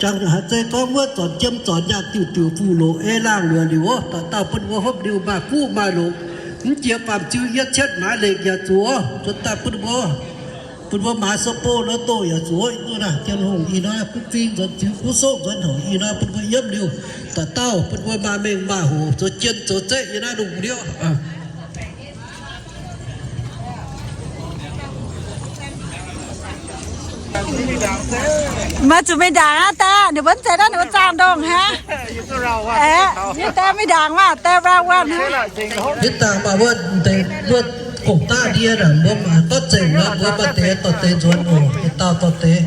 Jangx haiz zeiv gorngv wuov zornc jiem zornc nyaanh diuc diuc fuqv loqc ei laangh luoqc liuc oc. Dauh dauh bun mbuo hopv liuz maaih fuqv maaih loqc, mv jiex baamh ziu yietv cietv maaiz lekc yaac zuqc oc. Zuqc daaih bun mbuo, bun mbuo maaiz sou bou lorz doh yaac zuqc oc. Ih duqv naaic Tin-Hungh ih hnoi bun fing nzuonx ziux kuv soqv nzuonx hoc ih hnoi bun mbuo yiem liuz, dauh dauh bun mbuo maaih mengh maaih hoc zoux jien zoux zeqv yiem naaiv lungh ndiev. Maaih zuqc mingh ndaangc aqv, daaih ninh mbuo mv zeiz naaiv ninh mbuo zaangh ndongh hnangv. Aeqv, yie daaih mingh ndaangc maah, daaih mingh ndaangc hnangv. Yie dangh maaih wuov deix wuov gong-daqv ndie naaic, mbuo maaih dorv zengc nor, mbuo maaih deix dorh deix nzuonx oc, deix dauh dorh deix.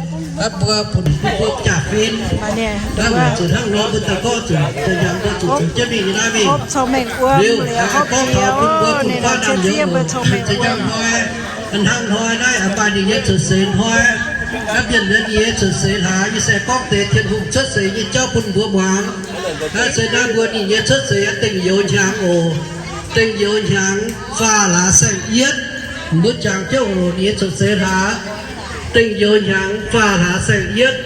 Aqv, mbuo bun mbuo jaax-fin, naaiv weic zuqc hnangv nor mbuo daaih gorngv zuqc daaih yangh mbuo zuqc zuqc jienv mingh nyei naaiv mingh. Liuz, gorngv taux bun mbuo bun faatv naamh nyouz oc, zinh ndaangc hnoi, hnangv hnoi naaiv maaih ninh nyei cuotv seix hnoi, naaiv mienh nyei cuotv seix hlaax, yie se gorngv deix Tin-Hungh cuotv seix nyei jauv bun mbuo muangx. Naaiv se naaiv mbuo ninh nyei cuotv seix dengh youz hnyangx oc. Dengh youz hnyangx faah hlaax saeng-yietv, mbuo jangx jienv oc, ninh nyei cuotv seix hlaax, dengh youz hnyangx faah hlaax saeng-yietv.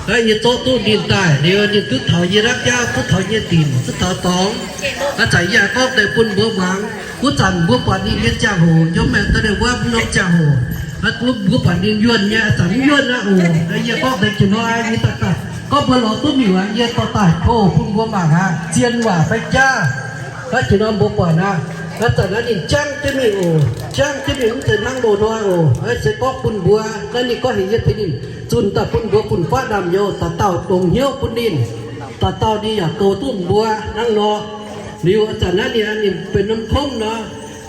Naaiv yie zorqv duqv ninh daaih liuz, ninh duqv taux yie naaiv biauv, duqv taux yie dinc, duqv taux dorngx. A'zanc yie aengx gorngv deix bun mbuo muangx. Wuov zanc mbuo buatc ninh nyei ziangh hoc, yiem maengx daaih wuov norm ziangh hoc, mbuo buatc ninh yuonh nyei, a'zanc mv yuonh aqv oc. Yie gorngv deix jiex hnoi yie daaih gorngv mbuo lorz duqv miuc aqv, yie dorh daaih tov bun mbuo mangc aqv, zien waac fai jaav. Naaiv jiex hnoi mbuo buatc aqv, a'zanc naaiv ninh jangv jienv mingh oc, jangv jienv mingh mv zeiz hnangv loz-hnoi oc. Naaiv se gorngv bun mbuo, naaiv ninh gorngv heuc yie tengx ninh zunh daaih bun mbuo fun-faqv naamh nyouz dauh dauh dongz hnyouv bun ninh, dauh dauh ninh yaac goux duqv mbuo hnangv nor. Liuz a'zanc naaiv ninh, ninh benx norm kongv nor,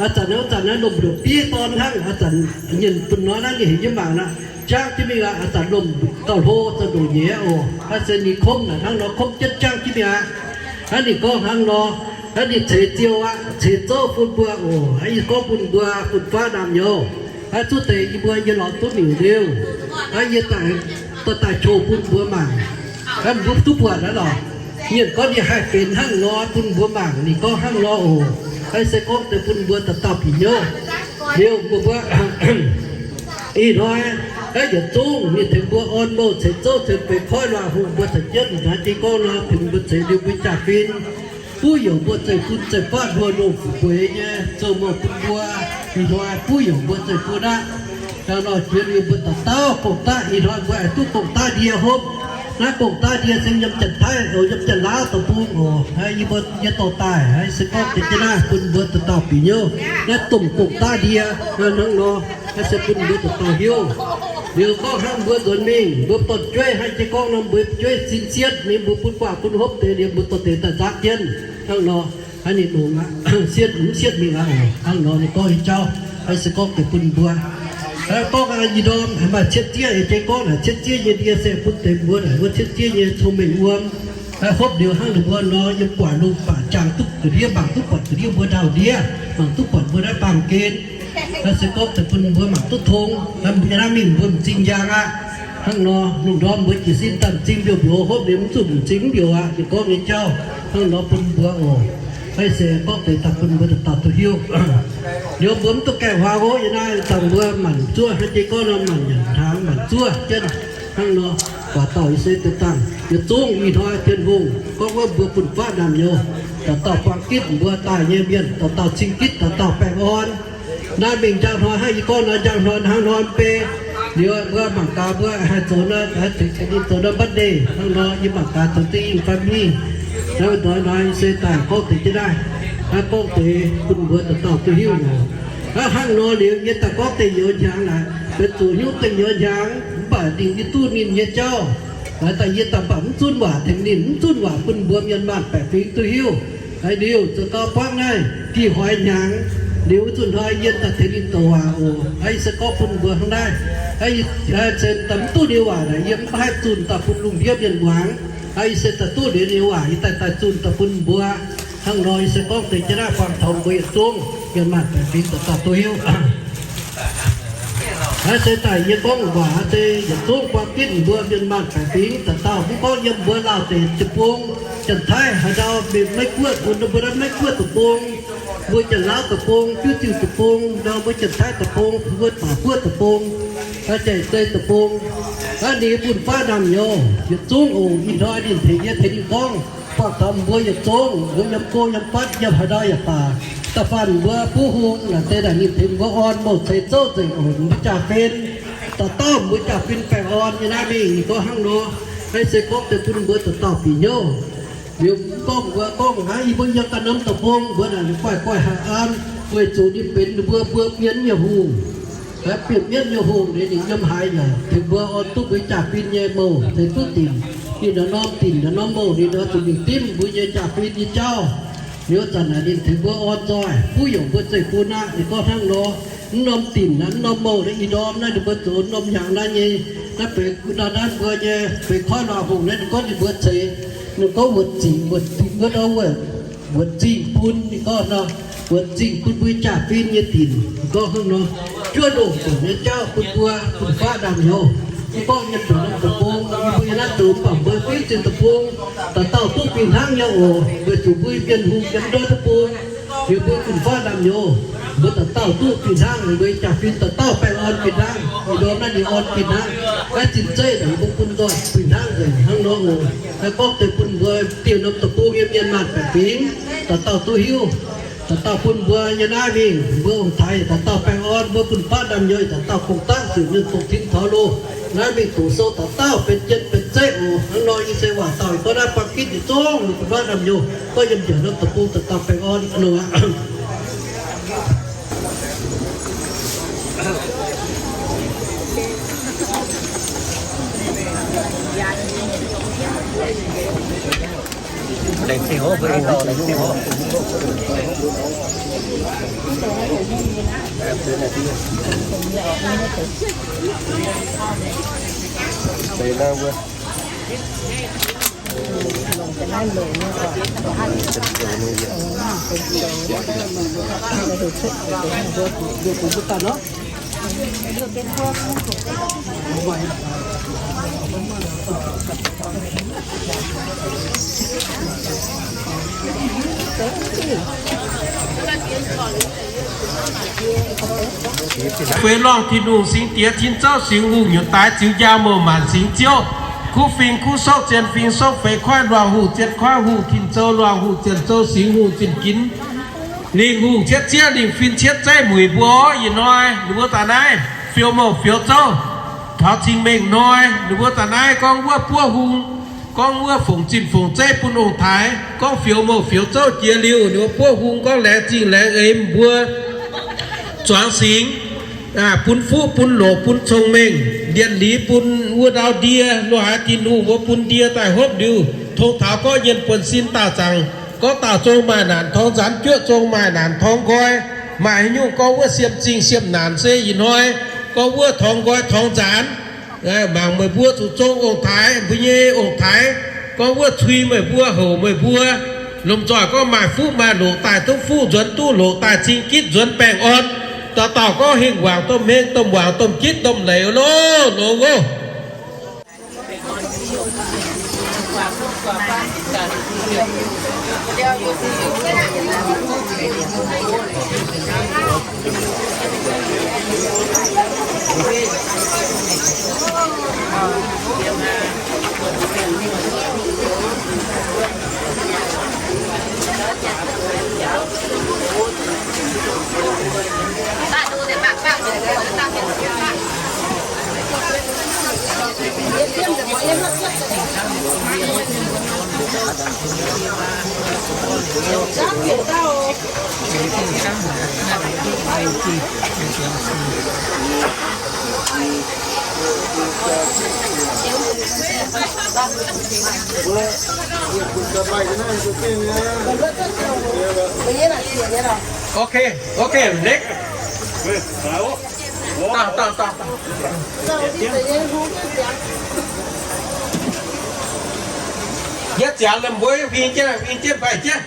a'zanc naaiv, a'zanc naaiv lomh ndoqc diev dorn hnangv, a'zanc nyienh bun nor naaiv ninh heuc yie mangc aqv, jangv jienv mingh aqv, a'zanc lomh gauh hlo, zanc ndoqc nyeiz oc. Naaiv se ninh kongv naaic hnangv nor kongv jienv jangv jienv mingh aqv. Naaiv ninh gorngv hnangv nor, naaiv ninh ceix ziou aqv, ceix zouv bun mbuo oc. Naaiv yie gorngv bun mbuo fun-faqv naamh nyouz, naaiv zuqc deix yie mbuo yie lorz duqv miuc liuz, naaiv yie daaih, daaih, daaih coux bun mbuo mangc. Naaiv mbuo duqv buatc aqv lorqc. Mienh gorngv ninh haih benx hnangv nor bun mbuo mangc, ninh gorngv hnangv nor oc. Naaiv se gorngv deix bun mbuo dauh dauh bieqc hnyouv. Liuz mbuo, mbuo ih hnoi, naaiv yietc zungv ninh tengx mbuo orn mouh ceix zouv ceix feix koiv luangh hungh mbuo caux jienv naaiv jiex gorngv nor tengx mbuo ceix liuz mbuo jaax-fin. Buov youc mbuo zeiv-fun zeiv-faqv nduov nongh fu'jueiv nyei zouv mouh bun mbuo. Ih hnoi buov youc mbuo zeiv-fun aqv. Hnangv nor jiex liuz mbuo dauh dauh gong-daqv, ih hnoi mbuo aengx duqv gong-daqv ndie hopv. Naaiv gong-daqv ndie se yiem Janx-Taiv, yiem Janx-Laauv deic-bung oc. Yie mbuo nyei dorh daaih, se gorngv deix jienv naaiv bun mbuo dauh dauh bieqc hnyouv. Naaiv domh gong-daqv ndie hnangv nor, naaiv se bun mbuo dauh dauh hiuv. Liuz gorngv hnangv mbuo nzuonx mingh, mbuo dorn-jueiv hnangv jiex gorngv nor, mbuo jueiv sin sietv mingh, mbuo bun guaax bun hopv deix liuz, mbuo dorh deix daaih nzatv jienv hnangv nor. Hnangv ninh longx aqv, sietv mv sietv mingh aqv oc. Hnangv nor ninh gorngv nyei jauv, naaiv se gorngv deix bun mbuo. Gorngv ih ndorm maaih cietv zieqv, jiex gorngv naaic cietv zieqv nyei ndie se bun deix mbuo naaic wuov cietv zieqv nyei cong-mengh wuom. Hopv liuz hnangv ninh mbuo nor, yiem guaax lungh baac jangx duqv ga'ndiev, mangc duqv buatc ga'ndiev mbuo ndau-ndiev, mangc duqv buatc mbuo naaiv baamh gen. Naaiv se gorngv deix bun mbuo mangc duqv tong, naaiv mingh mbuo m'zing njang aqv. Hnangv nor lungh ndorm mbuo jiez sin daaih m'zing mbiouh mbiouh, hopv liuz mv zuqc m'zing mv mbiouh aqv. Ninh gorngv nyei jauv hnangv nor bun mbuo oc. Naaiv se gorngv deix daaih bun mbuo dauh dauh duqv hiuv. Liuz mbuo mv duqv gaengh huaang oc. Yie naaiv dangh mbuo maanc zuov hnangv jiex gorngv nor, maanc nyanc hnaangx maanc zuov jienv hnangv nor. Guaax dauh yie se deix dangh yietc zungv ih hnoi Tin-Hungh gorngv wuov mbuo fun-faqv naamh nyouz, dauh dauh buang gitv mbuo daaih nyei mienh, dauh dauh cing gitv, dauh dauh baengh orn. Naaiv mingh njang hnoi hnangv yie gorngv nor, njang hnoi hnangv hnoi mv bei. Liuz mbuo mangc gaax mbuo haih zoux nor, haih tengx ninh zoux nor mbatv ndeic hnangv nor, yie mangc gaax zoux deix yinh fai mv hingh. Naaiv ndoix nor yie se daaih gorngv deix jienv naaiv, naaiv gorngv deix bun mbuo dauh dauh duqv hiuv oc. Hnangv nor liuz yie daaih gorngv dengh youz hnyangx naaic, benx zuqc hnyouv dengh youz hnyangx, mv baac ninh yie duqv ninh nyei jauv. Daaih yie daaih mv baac mv zunv waac tengx ninh, mv zunv waac bun mbuo mienh maanh baeqc fingx duqv hiuv. Liuz zoux gau buangv naaiv gih hoix hnyangx, liuz wuov zuqc hnoi yie daaih tengx ninh douc waac oc. Yie se gorngv bun mbuo hnangv naaiv. Ih se daaih mv duqv ninh waac naaic, yie mv haih zunh daaih bun lungh ndiev mienh muangx. Ih se daaih duqv ninh waac, yie daaih daaih zunh daaih bun mbuo. Hnangv nor yie se gorngv deix jienv naaiv buangh taux mbuo yietc zungv mienh maanh baeqc fingx dauh dauh duqv hiuv. Naaiv se daaih yie gorngv waac se yietc zungv buang gitv mbuo mienh maanh baeqc fingx dauh dauh, mv gorngv yiem mbuo Laauh deic-bung, Janx-Taiv haaix ndau, mienh Meiv Guoqv, mbuo naaiv Meiv Guoqv deic-bung, mbuo Janx-Laauv deic-bung, Biuv Ziuh deic-bung, ndau mbuo Janx-Taiv deic-bung, mbuo Taiv Guoqv deic-bung, Janx-Zei deic-bung, ninh bun faav naamh nyouz yietc zungv oc. Ih hnoi ninh tengx yie tengx ninh gorngv, buatc taux mbuo yietc zungv, mbuo yiem go yiem fatv yiem haaix ndau yaac baac, da'faanh mbuo buov hung naaic deix naaic ninh tengx mbuo orn mouh ceix zouv nzengc oc. Mbuo jaa-fin, dauh dauh mbuo jaa-fin baengh orn nyei naaiv mingh ninh gorngv hnangv nor. Naaiv se gorngv deix bun mbuo dauh dauh bieqc hnyouv. Liuz gorngv mbuo gorngv naaiv, yie mbuo yiem ganh norm deic-bung, mbuo naaic guaih guaih haih an, weic zuqc ninh benx ninh mbuo mbuo mienv nyei hungh. Bienc mienv nyei hungh, ninh yiem haaix yaac tengx mbuo orn duqv mbuo jaa-fin nyei mouh ceix duqv dinc. Ninh naaiv norm dinc naaiv norm mouh ninh oix zuqc mingh dimv mbuo nyei jaa-fin nyei jauv. Liuz zanc naaic ninh tengx mbuo orn nzoih, buov yungc mbuo zeiv-fun aqv. Ninh gorngv hnangv nor, mv norm dinc naaiv, mv norm mouh naaiv, ih ndorm naaiv ninh mbuo zoux norm hnyangx naaiv nyei, naaiv benx naaiv mbuo nyei benx koiv luangh hungh naaiv, ninh gorngv ninh mbuo ceix, ninh gorngv wuonc zingh, wuonc zingh wuov ndau wuov, wuonc zingh bun, ninh gorngv nor, wuonc zingh bun mbuo jaa-fin nyei dinc. Ninh gorngv hnangv nor, juov ndongh zoqc nyei jauv bun mbuo, bun faav naamh nyouz. Mv gorngv yiem deic-bung, yie mbuo yiem naaiv deic-bung, mv baac mbuo fiuv zinh deic-bung, dauh dauh duqv fih hnangv nyei oc. Weic zuqc mbuo mienh hungh yiem ndortv deic-bung, liuz mbuo bun faav naamh nyouz, mbuo dauh dauh duqv fih hnangv, mbuo jaa-fin dauh dauh baengh orn fih hnangv, ih ndorm naaiv ninh orn fih hnangv. Naaiv zinh zeiv naaic mbuo bun nzoih fih hnangv nzengc hnangv nor oc. Naaiv gorngv deix bun mbuo dieh norm deic-bung nyei mienh maanh baeqc fingx dauh dauh duqv hiuv. Dauh dauh bun mbuo nyei naaiv mingh, mbuo ong-taaix dauh dauh baengh orn, mbuo bun faav naamh nyouz dauh dauh gong-daqv ziouc mienh dongh tin taux loh. Naaiv mingh doqc sou dauh dauh benx jien benx zeiv oc. Hnangv nor yie se waac dauh gorngv naaiv buang gitv yietc zungv mbuo bun faav naamh nyouz, gorngv yiem njiec norm deic-bung dauh dauh baengh orn nor aqv. Feix lorngh Tin-Hungh singx diex cin zouv singx hungh nyutc daaix ziux njaaux mouc maanc singx ziouv, kuv fing kuv sokv zien fing sokv feix koiv luangh hungh zien koiv hungh tin zouv luangh hungh zien zouv singx hungh zinh ginx lingh hungh cietv zieqv lingh fin cietv zeiv muic mbuo orv. Ih hnoi ninh mbuo daaih naaiv fioux mouc fioux zouv taux cing-mengh hnoi, ninh mbuo daaih naaiv gorngv wuov buov hung, gorngv wuov fongc zinh fongc zeiv bun ong-taaix, gorngv fioux mouc fioux zouv jiex liuz, ninh mbuo buov hung gorngv laengz zingh laengz eix mbuo zuangx singx, bun fuqv bun loqc bun cong-mengh, ndien-liz bun wuov ndau ndie, lo haaix Tin-Hungh mbuo bun ndie daaih hopv liuz, tong taux gorngv nyienh buonv sin daauh zaangc, gorngv daauh zong maaih naanc torngv nzaanx, juoqv zong maaih naanc torngv nqoi, maaih haaix nyungc gorngv wuov siem zingh siem naanc se ih hnoi, gorngv wuov torngv nqoi torngv nzaanx. Mangc meih mbuo zuqc zong ong-taaix, mbuo nyei ong-taaix, gorngv wuov cui meih mbuo, houc meih mbuo, lomh nzoih gorngv maaih fuqv maaih loqc daaih duqv fuqv, nzuonx duqv loqc daaih cing gitv, nzuonx baengh orn. Dauh dauh gorngv hingh waangc domh hmeng, domh waangc domh gitv, domh leiz loh, longx oc. Okay, okay, next. Dangh, dangh, dangh. Yietv ziangx lomh mbuo huing jienv, huing jienv mbaih jienv.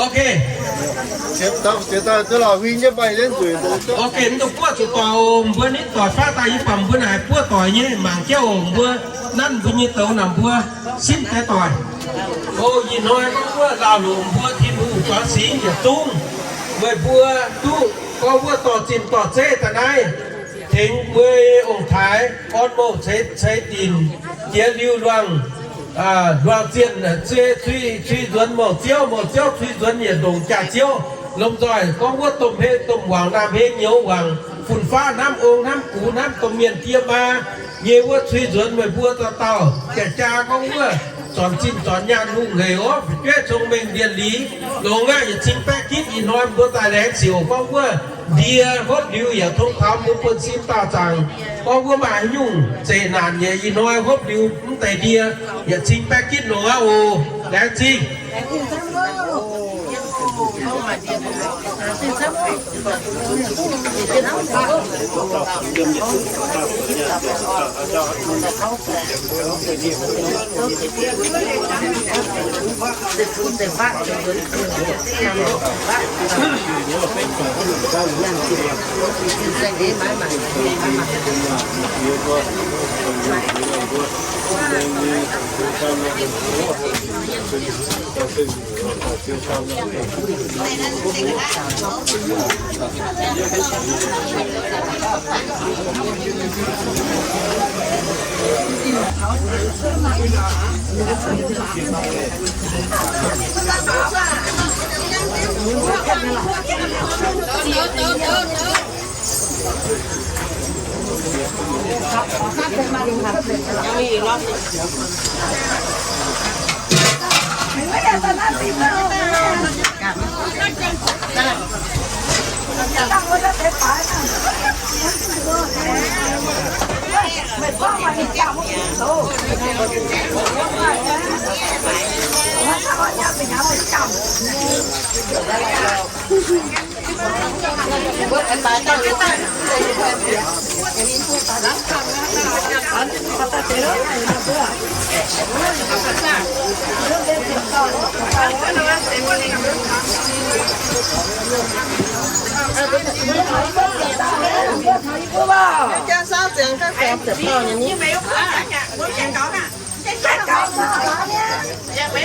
Ok. Ok, mv dungx buov zuqc doic oc. Mbuo nitv doic faqv daaih yie bamv mbuo naaic buov doic nyei mangc jienv oc. Mbuo nanv mbuo nyei douz naaic mbuo simv deix doic. O, ih hnoi gorngv wuov laauh longc mbuo Tin-Hungh zuangx singx yietc zungv, meih mbuo duqv gorngv wuov dorh zinh dorh zeiv daaih naaiv tengx mbuo ong-taaix orn mouh ceix, ceix dinc jiex liuz luangh, luangh zienh, cui, cui nzuonx mouc ziouv, mouc ziouv cui nzuonx yietc ndongc jaax-ziouv. Lomh nzoih gorngv wuov domh hmei, domh wangc, naamh hmei nyouz wangc, fun-faqv, hnamv ong, hnamv gux, hnamv domh mienh die maa nyei wuov cui nzuonx meih mbuo dauh dauh jaa-jaa gorngv wuov zornc zinh zornc nyaanh hungh hec orv fu'jueiv cong-mengh ndie-liz longx aqv. Yietc cin baeqv gitv ih hnoi mbuo daaih laengz zingh oc. Gorngv wuov ndie hopv liuz yaac tong taux mbuo buonv-sin daauh zaangc. Gorngv wuov maaih haaix nyungc zeqc naanc nyei ih hnoi hopv liuz mv deix ndie, yietc cin baeqv gitv longx aqv oc. Laengz zingh.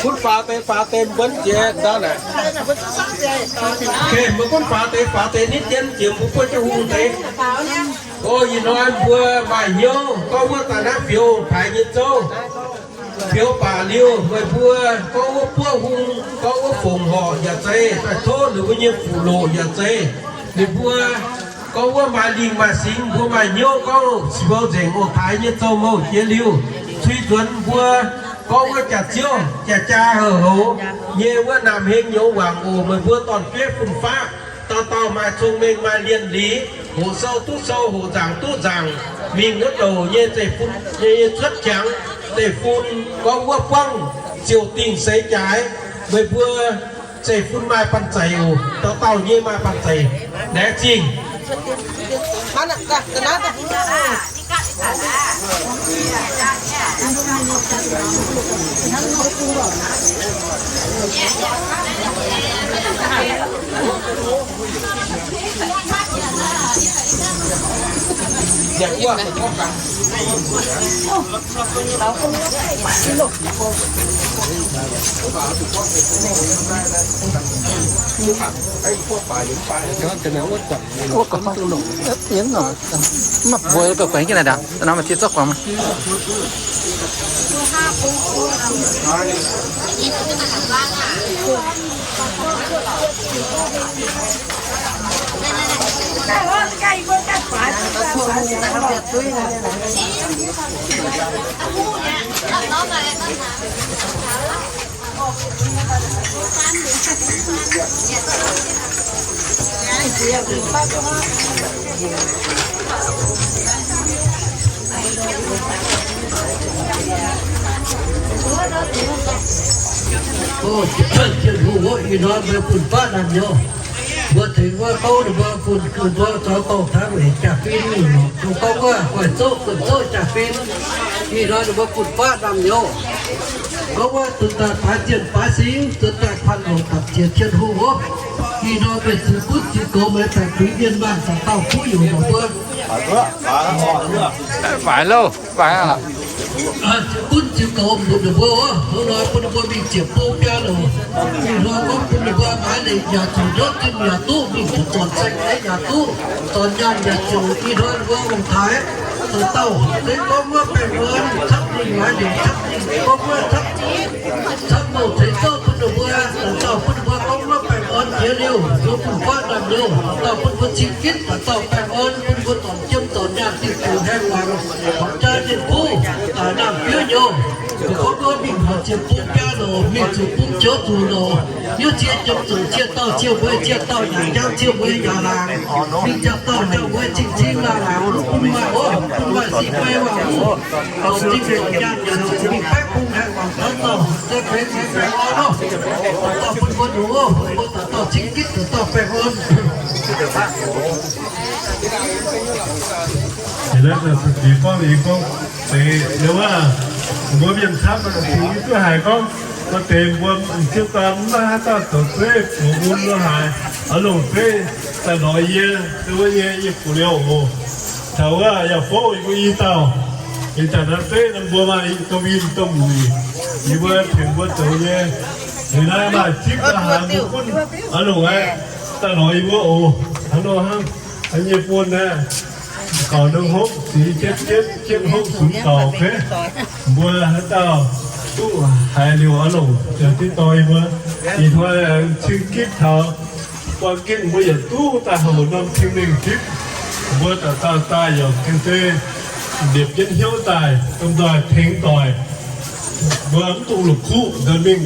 Gunv faaux deix faaux deix mbuonv jiex daaih naaic. Mbuo gunv faaux deix faaux deix nitv jienv jiex mbuo buov jienv hungh deix. O, ih hnoi mbuo maaih hnyouv gorngv wuov daaih naaiv fioux paaix nyei zouv, fioux baac liuz meih mbuo gorngv wuov buov hungh, gorngv wuov fongc horc yaac zeiz, daaih tov ninh mbuo nyei fuqv-loqc yaac zeiz. Ninh mbuo gorngv wuov maaih lingh maaih singx, mbuo maaih hnyouv gorngv ziouc nzengc ong-taaix nyei zouv-mouh jiex liuz, cui nzuonx mbuo gorngv wuov jaax-ziouv jaa-jaa houc-houc nyei wuov naamh hmei nyouz wangc oc. Meih mbuo dorn-jueiv fun-faqv dauh dauh maaih cong-mengh maaih lienh liz, hoqc sou duqv sou, hoqc nzaangc duqv nzaangc, mingh wuov douc nyei zeiv-fun nyei cuotv qangx, zeiv-fun gorngv wuov buangv ziouc dingh seix jaaix. Meih mbuo zeiv-fun maaih banh zeic oc. Dauh dauh nyei maaih banh zeic. Laengz zingh. Wuov ga'fangv, yie mv nor, mv buo ga'guaix jienv naaic ndaangc, nor maaih ziex zorqv guangc. O, Tin-Hungh, ih hnoi meih bun baav naamh nyouz. Mbuo tengx wuov gouv ninh mbuo funx, ninh mbuo zoux dorngc taux weic jaa-fin, ninh mbuo gorngv wuov guaix zouv, guaix zouv jaa-fin. Ih hnoi ninh mbuo funx guaav ndamv nyouz. Gorngv wuov zunh daaih baaix zienh baaix singx, zunh daaih kuan longc dapc jiex Tin-Hungh oc. Ih hnoi meih zuqc gunv zuqc goux meih baengc fingx mienh maanh dauh dauh kuv youz nor mbuo. Faix lauh, faix aqv. Gunv ziux goux mbuox ninh mbuo oc, hnangv nor bun ninh mbuo mingh ziepc bung biaa loc. Ih hnoi gorngv bun ninh mbuo maaiz leiz yaac zuqc ndortv zinh yaac duqv, mingh zuqc zornc saeng-eix yaac duqv, zornc nyaanh yaac ziouc. Ih hnoi ninh mbuo ong-taaix dauh dauh, se gorngv wuov baengh orn camv ninh maaiz leiz camv ninh, gorngv wuov camv, camv nouh ceix zouv bun ninh mbuo, dauh dauh bun ninh mbuo gorngv wuov baengh orn jiex liuz, mbuo bun guaav ndamv liuz, dauh dauh bun mbuo cing gitv, dauh dauh baengh orn bun mbuo zornc jiem zornc nyaanh diuh diuh haengh wangc, horpc jaa nyei kuv, daaih naamh biouv nyouz. Gorngv wuov mingh horpc ziepc bung biaa loc, mingh zuqc bung joux zuqc loc, yie cie jiem zuqc cie dauh cie mueiz cie dauh yaac njang cie mueiz yaac laangc, mingh jaa dauh jaa mueiz cing cing laangc laangc, bun maaih oc, bun maaih sic fai waac-huv, zornc jiem zornc nyaanh yaac zuqc mingh baeqv bung haengh wangc dauh dauh, se benx baengh orn oc. Dauh dauh bun mbuo nduov, bun mbuo dauh dauh cing gitv, dauh dauh baengh orn. Ih hnoi gorngv, gorngv deix liuz wuov, mbuo mienh camv, tengx duqv haiz gorngv, maaih deix mbuo m'sieqv dorn maiv maaih haaix dauh zoux zeiv, mbuo mun lo haaix, oix longc zeiv daaih lorz yie, se wuov nyei yie guv liouh oc. Taux wuov yaac fouv yie mbuo i dauh, ih zanc naaiv zeiv nor mbuo maaih domh win domh wuic, yie mbuo tengx mbuo zoux nyei. Ih naaiv maaih zipv lo haaix mbuo gunv oix longc aqv, daaih lorz yie mbuo oc. Hnangv nor hnangv, hnangv nyei bun aeqv, gauh nongh hopv ziv jienv jienv jienv hopv sux gauh fai. Mbuo haaix dauh duqv haiz liuz oix longc ziouc deix doix mbuo. Ih hnoi cing gitv taux buang gitv mbuo yietc duqv daaih houc norm cing-mengh zipv. Mbuo dauh dauh daaih yaac gengh se liepc jienv hnyouv daaih, domh nzoih tengx doic. Mbuo mv dungx la'kuqv nzunc mingh,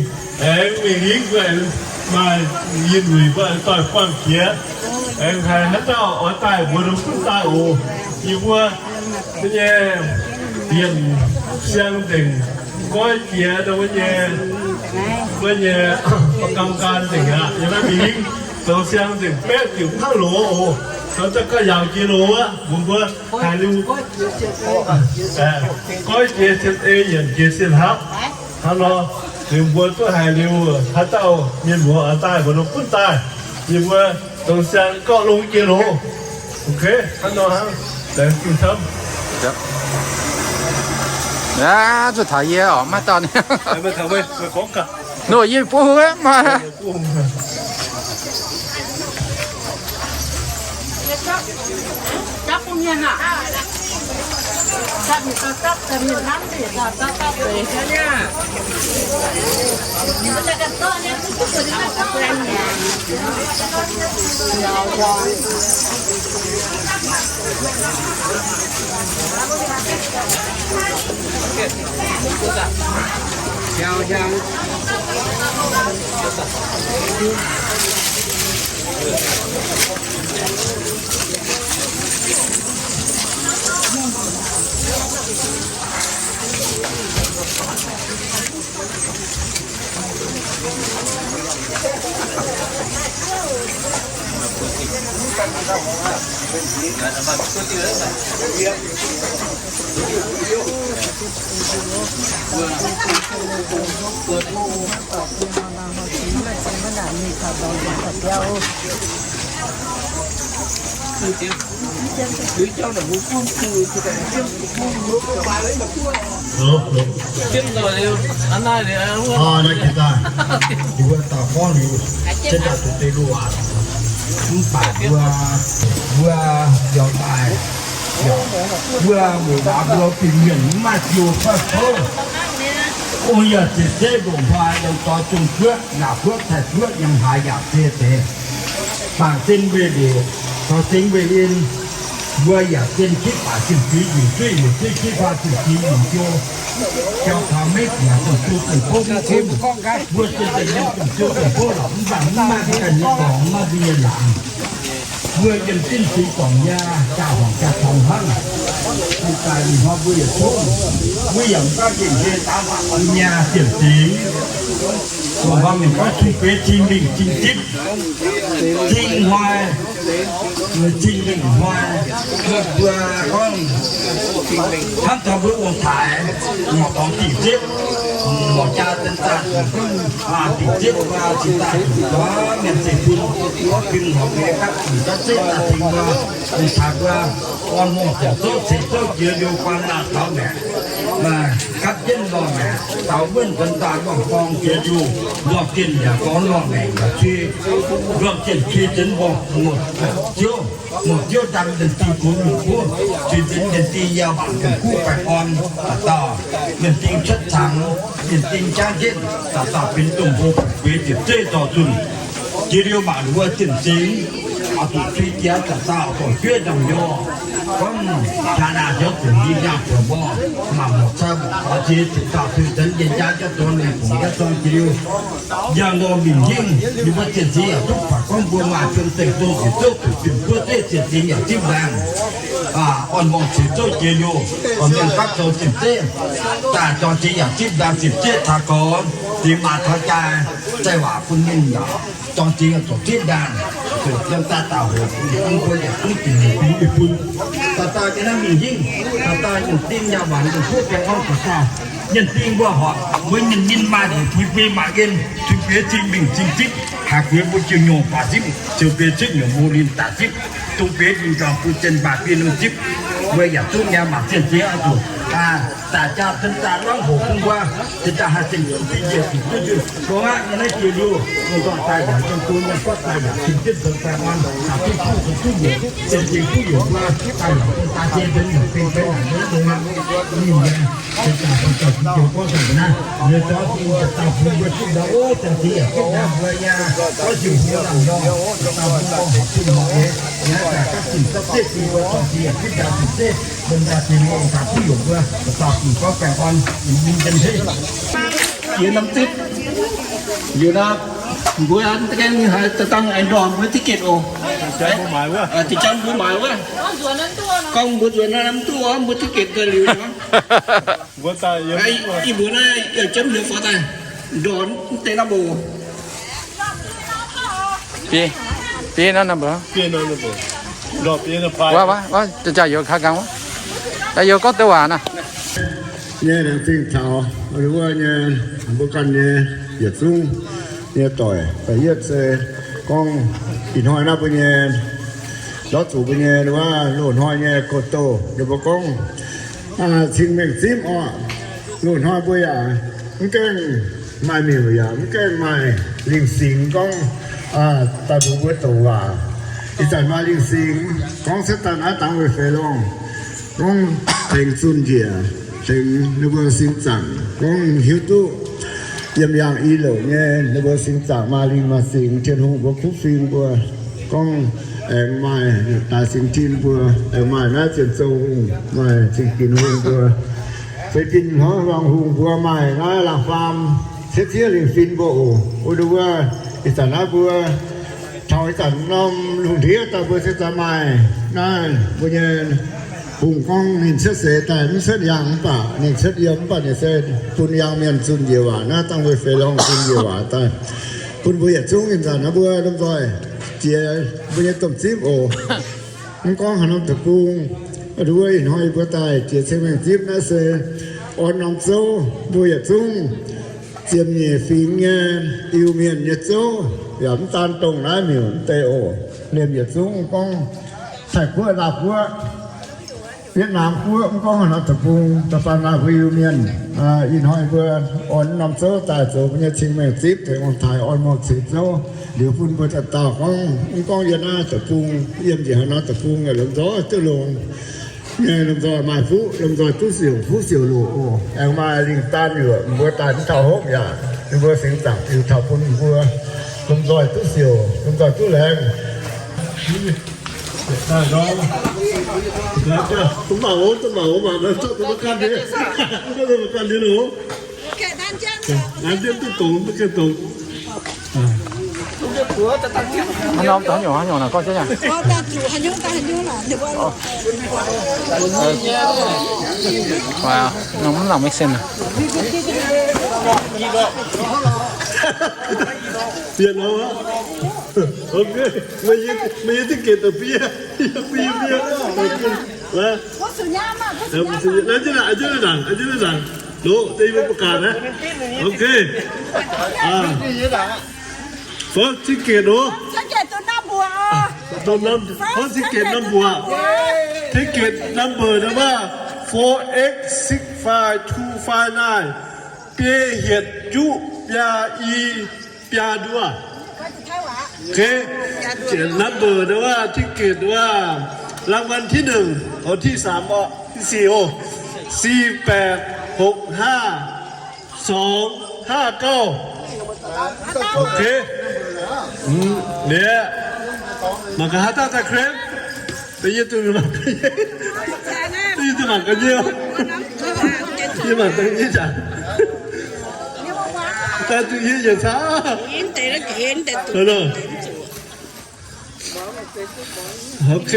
aengx mingh hingv mbuo aengx maaih yinh wuic mbuo aengx doix buangh jiex. Aengx haiz haaix dauh oix daaih mbuo nor gunv daaih oc. Yie mbuo nyei yienc siang nzengc, goiv jiex wuov nyei, wuov nyei กรรมการ nzengc aqv. Yiem naaiv mingh hingv zoux siang nzengc baeqv diuc mv hnangv loz oc. Zoux daaih gauh yaauc jiex loz wuov, mbuo mbuo haiz liuz goiv jiex cien ei, yienc jiex cien hapv. Hnangv nor, liuz mbuo duqv haiz liuz, haaix dauh mienh muoz oix daaih mbuo nor gunv daaih. Yie mbuo zoux siang gauh longx jiex loz. Ok, hnangv nor hnangv, laengz zingh camv. Aa, zuqc taux yie oc, maiv dauh ni. Nor yie bun maaih. Naaiv jiex daaih, yie mbuo dauh gorngv liuz, jienv daaih duqv deix luoqc. Mv baac mbuo, mbuo yaac daaih, mbuo weic laaix mbuo fingx mienh mv maaih jiu faix fouv. Ong yaac ziec zeiv ndongc hnoi yiem dorh zong guoqv, yaac guoqv taaih guoqv yiem haaix yaac cie deix. Bangc zinh weih liuz, taux zinh weih in, mbuo yaac zinh gitv baac zinh fingx yungz zuiv, yungz zuiv gitv baac zinh fingx yungz jiu. Jauv taux maiv bieqc zinh jiu zinh bouv mv gunv, mbuo zinh zinh yiem zinh jiu zinh bouv lorqc, mv baac mv maaih mbuo ganh nyei dorngx, mv maaih mbuo nyei laangz. Mbuo yiem zinh singx dorngc nyaah, jaa-horngc jaa-torngx hnangv. Ih zanc ih hnoi mbuo yietc zungv, mbuo yaac mv gaengh njiec njiec daaih mangc mbuo nyaah zinh singx. Mbuo hnoi mingh gorngv cing-beix cing-mingh cing-zipv, cing hnoi, cing-mingh hnoi, mbuo gorngv hnamv taux mbuo ong-taaix, ngorc dorngx dingc zipv, ngorc jaa zinh zaah dingc zipv, mbuo cingx daaih zuqc gorngv mienh zeiv bun, horpc bun horpc beix gapv zuqc gapv zipv daaih tengx mbuo ong-taaix mbuo orn longc ziangh zouv ceix zouv jiex liuz guaan laanh taux maengc, gapv jienv lorh maengc taux wuonh nzuonx daaih lorngh gorngv jiex liuz, lorh zinh yaac gorngv lorh maengc yaac cui, lorh zinh cui zinh mborqv muoc ziouv, muoc ziouv ndang zinh zinh gox nyungc kuv, cui zinh zinh zinh yaac mangc nyungc kuv baengh orn, dauh dauh mienh ding cuotv cangx, mienh ding jangv jienv, dauh dauh benx domh hlo buoz ziepc zeiv zorc zunh. Jiex liuz mangc wuov zinh singx, oix zuqc cui jiex dauh dauh dorh jueiv ndamv nyorx, gorngv jaa naah jauv zuqc yie nyaah buoc mborqv, mangc mborqv cai mborqv caux jiex zuqc dauh zuqc zenx njien jaa jauv dorn mienh fungc jauv dorn jiex liuz, njang lorh mingh hingv, ninh mbuo zinh singx yaac duqv baac gorngv mbuo maaih cuotv deic-bung ziepc zouv zuqc zinh buov zeiv zinh singx yaac zipv laangh. Orn longc ceix zouv jiex liuz, dorh mienh gapv zoux zinh zeiv, daaih dorh zinh yaac zipv laangh zinh zeiv taux gorx, zinh maaih taux jaa, zaih waac bun ninh yaac dorh zinh yaac zoux zipv laangh, zoux yiem daaih daaih hoc bun mbuo yietc zungv dingc mingh bun. Dauh dauh nyei naaiv mingh hingv, dauh dauh nyungc ding yaac waanc nyungc kuv baengh orn dauh dauh. Mienh ding mbuo horpc, mbuo nyungc ninh maaih nduqc tuix bun maaih en, tuix bun cing mingh cing zipv, haaix gueix mbuo jiu nyungc baac zipv, ziouc bun zipv nyungc mbuo ninh daaih zipv, dongh bun ninh njormh bun zinh baac bun ninh zipv. Mbuo yaac zungv nyei mangc zinh singx oix zuqc daaih jaa zinh daaih lorngv hoc bun mbuo, zinh daaih haih zinh zinh njiec zuqc duqv njiec. Gorngv aqv, nyei naaiv jiex liuz, lungh ndorm daaih yaac zinh bun nyei, buatc daaih yaac cing jienv nzuonx daaih orn, daaih duqv kuv zuqc duqv njiec, zinh zinh duqv njiec mbuo, daaih yaac zinh daaih zinh nzengc bun beiv naaic nyei longx aqv. Ninh nyei, zinh daaih bun dauh zinh joux gorngv daaih naaiv, nyei zorqv zinh daaih bun mbuo zipv ndau, o, zinh zinh yaac zipv ndau mbuo nyei, gorngv zinh mbuo lamh ndorm, dauh mbuo horpc zinh horpc eix, nyei daaih gapv zinh gapv zipv bun mbuo, zinh zinh yaac zipv ndau zinh zeiv, bun ndau zinh mbuo daaih duqv njiec mbuo, dauh dauh zinh gorngv baengh orn, ninh njien-youh. Jiex norm zipv. Liuz nor, mbuo gaengh mingh haaix, dangh aengx ndorm mbuo ticket oc. Da'jang mbuo maaiz wuov. Gorngv mbuo nzuonx naaiv mv duqv oc, mbuo ticket daaih liuz nor. Ih mbuo naaiv yaac jienv mbuo faaux daaih, ndorm mv deix naaiv mbuo. Biei, biei naaiv naaiv mbuo. Wuov, wuov, wuov, jaa-jaa youz kaaix nqaang wuov. Jaa-jaa youz gorngv deix waac naaic. Nyei laengz zingh taux wuov nyei, mbuo ganh nyei yietc zungv nyei doic, da'yietv se gorngv ih hnoi naaiv mbuo nyei lorz zuqc mbuo nyei wuov loz-hnoi nyei go-douh, yie mbuo gorngv cing-mengh zipv orqc. Loz-hnoi mbuo yaac mv gaengh maaih miuc yaac mv gaengh maaih lingh singx gorngv daaih mbuox mbuo douc waac. Ih zanc maaih lingh singx gorngv cuotv daaih naaiv dangx weic feix lorngh, gorngv tengx zunh njiec, tengx ninh mbuo singx zaangc gorngv hiuv duqv yiem yangh i louc nyei ninh mbuo singx zaangc maaih lingh maaih singx, Tin-Hungh mbuo kuv fing mbuo gorngv aengx maaih daaih singx tin mbuo, aengx maaih naaiv zien zouv hungh, maaih zingh ginx hungh mbuo, feix ginx hnoi wangc hungh mbuo, maaih naaiv laangh faam cietv zieqv lingh fin mbuo oc. Wuov nduov wuov, ih zanc naaiv mbuo taux ih zanc norm lungh ndiev daaih mbuo se daaih maaih naaiv mbuo nyei hungh gorngv ninh cuotv seix daaih mv cuotv yangh mv baac ninh cuotv yiem mv baac ninh se bun yangh mienh zunh njiec waac naaiv dangh weic feix lorngh zunh njiec waac daaih bun mbuo yietc zungv ih zanc naaiv mbuo lomh nzoih jiex mbuo nyei domh zipv oc. Mv gorngv haaix norm deic-bung, nduov ih hnoi mbuo daaih jiex ceng-mengh zipv naaiv se orn norm zouv mbuo yietc zungv ziepc nyeic fingx nyei Iu-Mienh nyei zouv, yaac mv daan dongh naaiv miuc mv deix oc. Liemh yietc zungv gorngv Taiv-Guoqv, Laauv-Guoqv, Yietc Naamh Guoqv, mv gorngv haaix norm deic-bung, da'faanh maaih mbuo Iu-Mienh ih hnoi mbuo orn norm zouv daaih zoux mbuo nyei ceng-mengh zipv tengx ong-taaix orn mouh ceix zouv liuz bun mbuo dauh dauh gorngv, mv gorngv yiem naaiv deic-bung, yiem njiec haaix norm deic-bung yaac lomh nzoih duqv longx nyei, lomh nzoih maaih fuqv, lomh nzoih duqv siouc fuqv siouc loc oc. Aengx maaih lingh daan yuoqc mbuo daaih mv taux hopv yaac ninh mbuo singx zaangc ziux taux bun mbuo lomh nzoih duqv siouc, lomh nzoih duqv laengz. Haaix norm daaih haaix nyungc, haaix nyungc naaic gorngv jienv yaac. Wow, norm mv nangc make sense. Bieqc nor, ok, meih nyei, meih nyei ticket daaih fiev, fiev, fiev. Laaix, laaix, laaix, laaix, loqc, deix mbuo ประกาศ naaiv. Ok. First ticket oc. Ticket number oc. First ticket number. Ticket number naaiv waac four X six five two five nine. Biei hietc juqv biaa i biaa nduov. Ok. Number naaiv waac ticket waac รางวัลที่หนึ่ง โอ้ ที่สาม โอ้ ที่สี่ โอ้ สี่แปดหกห้า สองห้าเก้า โอเค อืม เนี่ย mangc gaax haaix dauh daaih claim, da'yietv duqv mangc gaax, da'yietv duqv mangc gaax nyei, yie mangc daaih nyei jaax, daaih duqv yie yietc caav. Ok.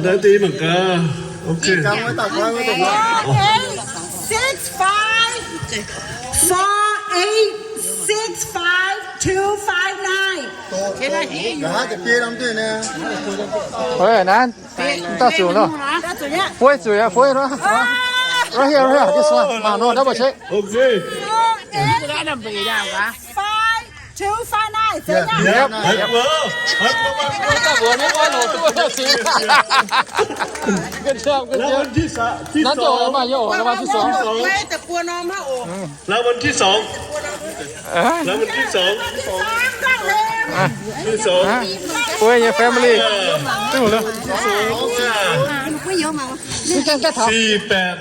Naaiv deix mangc gaax. Ok. Four eight six five, four eight six five two five nine. Oi, naaiv, dauh zuqc loh. Fuei zuqc aqv, fuei loh. Right here, right here. This one. Mangc nor, double check. Ok. Five two five nine. Yep. Yep. รางวัลที่สาม ที่สอง รางวัลที่สอง รางวัลที่สอง รางวัลที่สอง ที่สอง อ่ะ ที่สอง อ่ะ Fuei nyei family. ที่สอง อ่ะ สี่แปด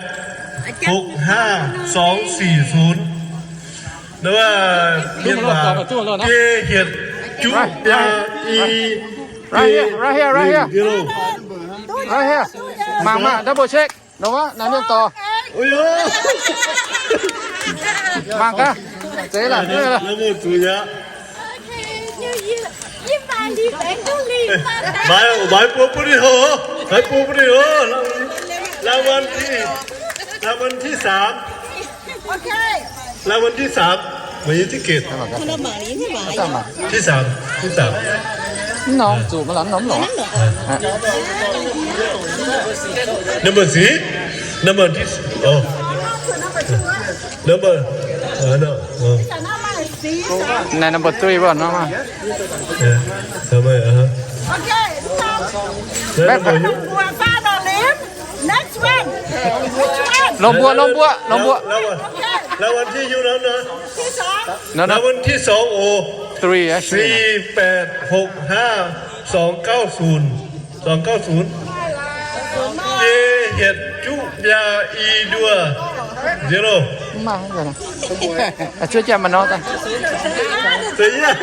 หกห้าสองสี่ศูนย์ Naaiv waac mienh waac biei hietc juqv biaa i. Right here, right here, right here. Right here. Mangc, mangc, double check. Nor wuov, naaiv mienh dorh. Mangc gaax. Zeiz laaix. Maiv, maiv buo bun ninh hoc, maiv buo bun ninh hoc. รางวัลที่ รางวัลที่สาม รางวัลที่สาม meih nyei ticket. ที่สาม ที่สาม Mv norm zuqc maiv lamh norm longc. Number six, number ที่ oh, number, uh, no, uh. Naaiv number three wuov norm. Yeah, number, uh-huh. Next one. Which one? Longc mbuo, longc mbuo, longc mbuo. รางวัลที่ อยู่นั้นนะ ที่สอง รางวัลที่สอง โอ้ three, สี่แปดหกห้า สองเก้าศูนย์ สองเก้าศูนย์. Biei hietc juqv biaa i nduov. Zero. Mv maaih haaix zanc. Aa, cuotv jaa maaih nor daaih. Da'yietv.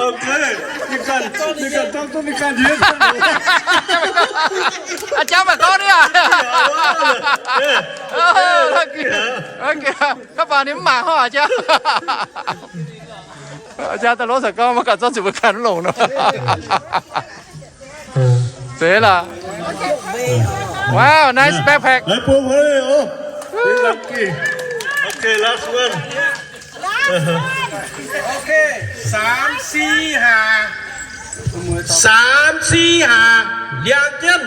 Ok, ninh ganh, ninh ganh zorqv duqv ninh ganh nyei. Aa, jauv maaih gorngv ni aac. Aa, ga'baac ninh mv mangc hnangv aac jauv. Aa, jauv daaih lorz caux gorngv maiv ganh zorqv zuqc mbuo ganh mv longc nor. Zeiz laaix. Wow, nice backpack. Laaix bun mbuo oc. Lucky. Ok, last one. Ok, สาม สี่ ห้า สาม สี่ ห้า liangx jienv.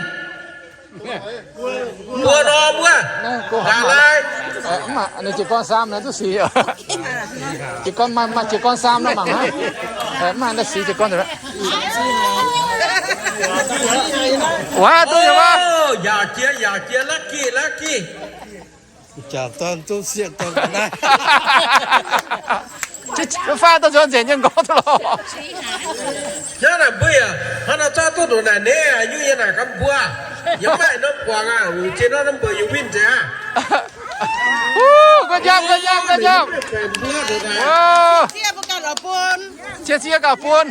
Mbuo nor mbuo. Ga'lai. Mv baac ninh jiez gorn saam naaiv duqv sic. Jiez gorn maaih, maaih jiez gorn saam nor mangc hnangv. Mv baac naaiv sic jiez gorn zuqc. Waac duqv nyei waac. Yaac jiex, yaac jiex, lucky, lucky. Jaax dorn duqv sieqv dorn naaiv. Faah daaih nzuonx nzengc nyei nqorngv duqv lorqc. Hnangv naaic mbuo yaac hnangv naaiv zorqv duqv ndongc naaic neiv, nyungc yie naaic gan mbuo. Yie mv maaih norm guangc aqv, ziex norm number yie win nzengc aqv. Good job, good job, good job. Cie ziev gauh bun.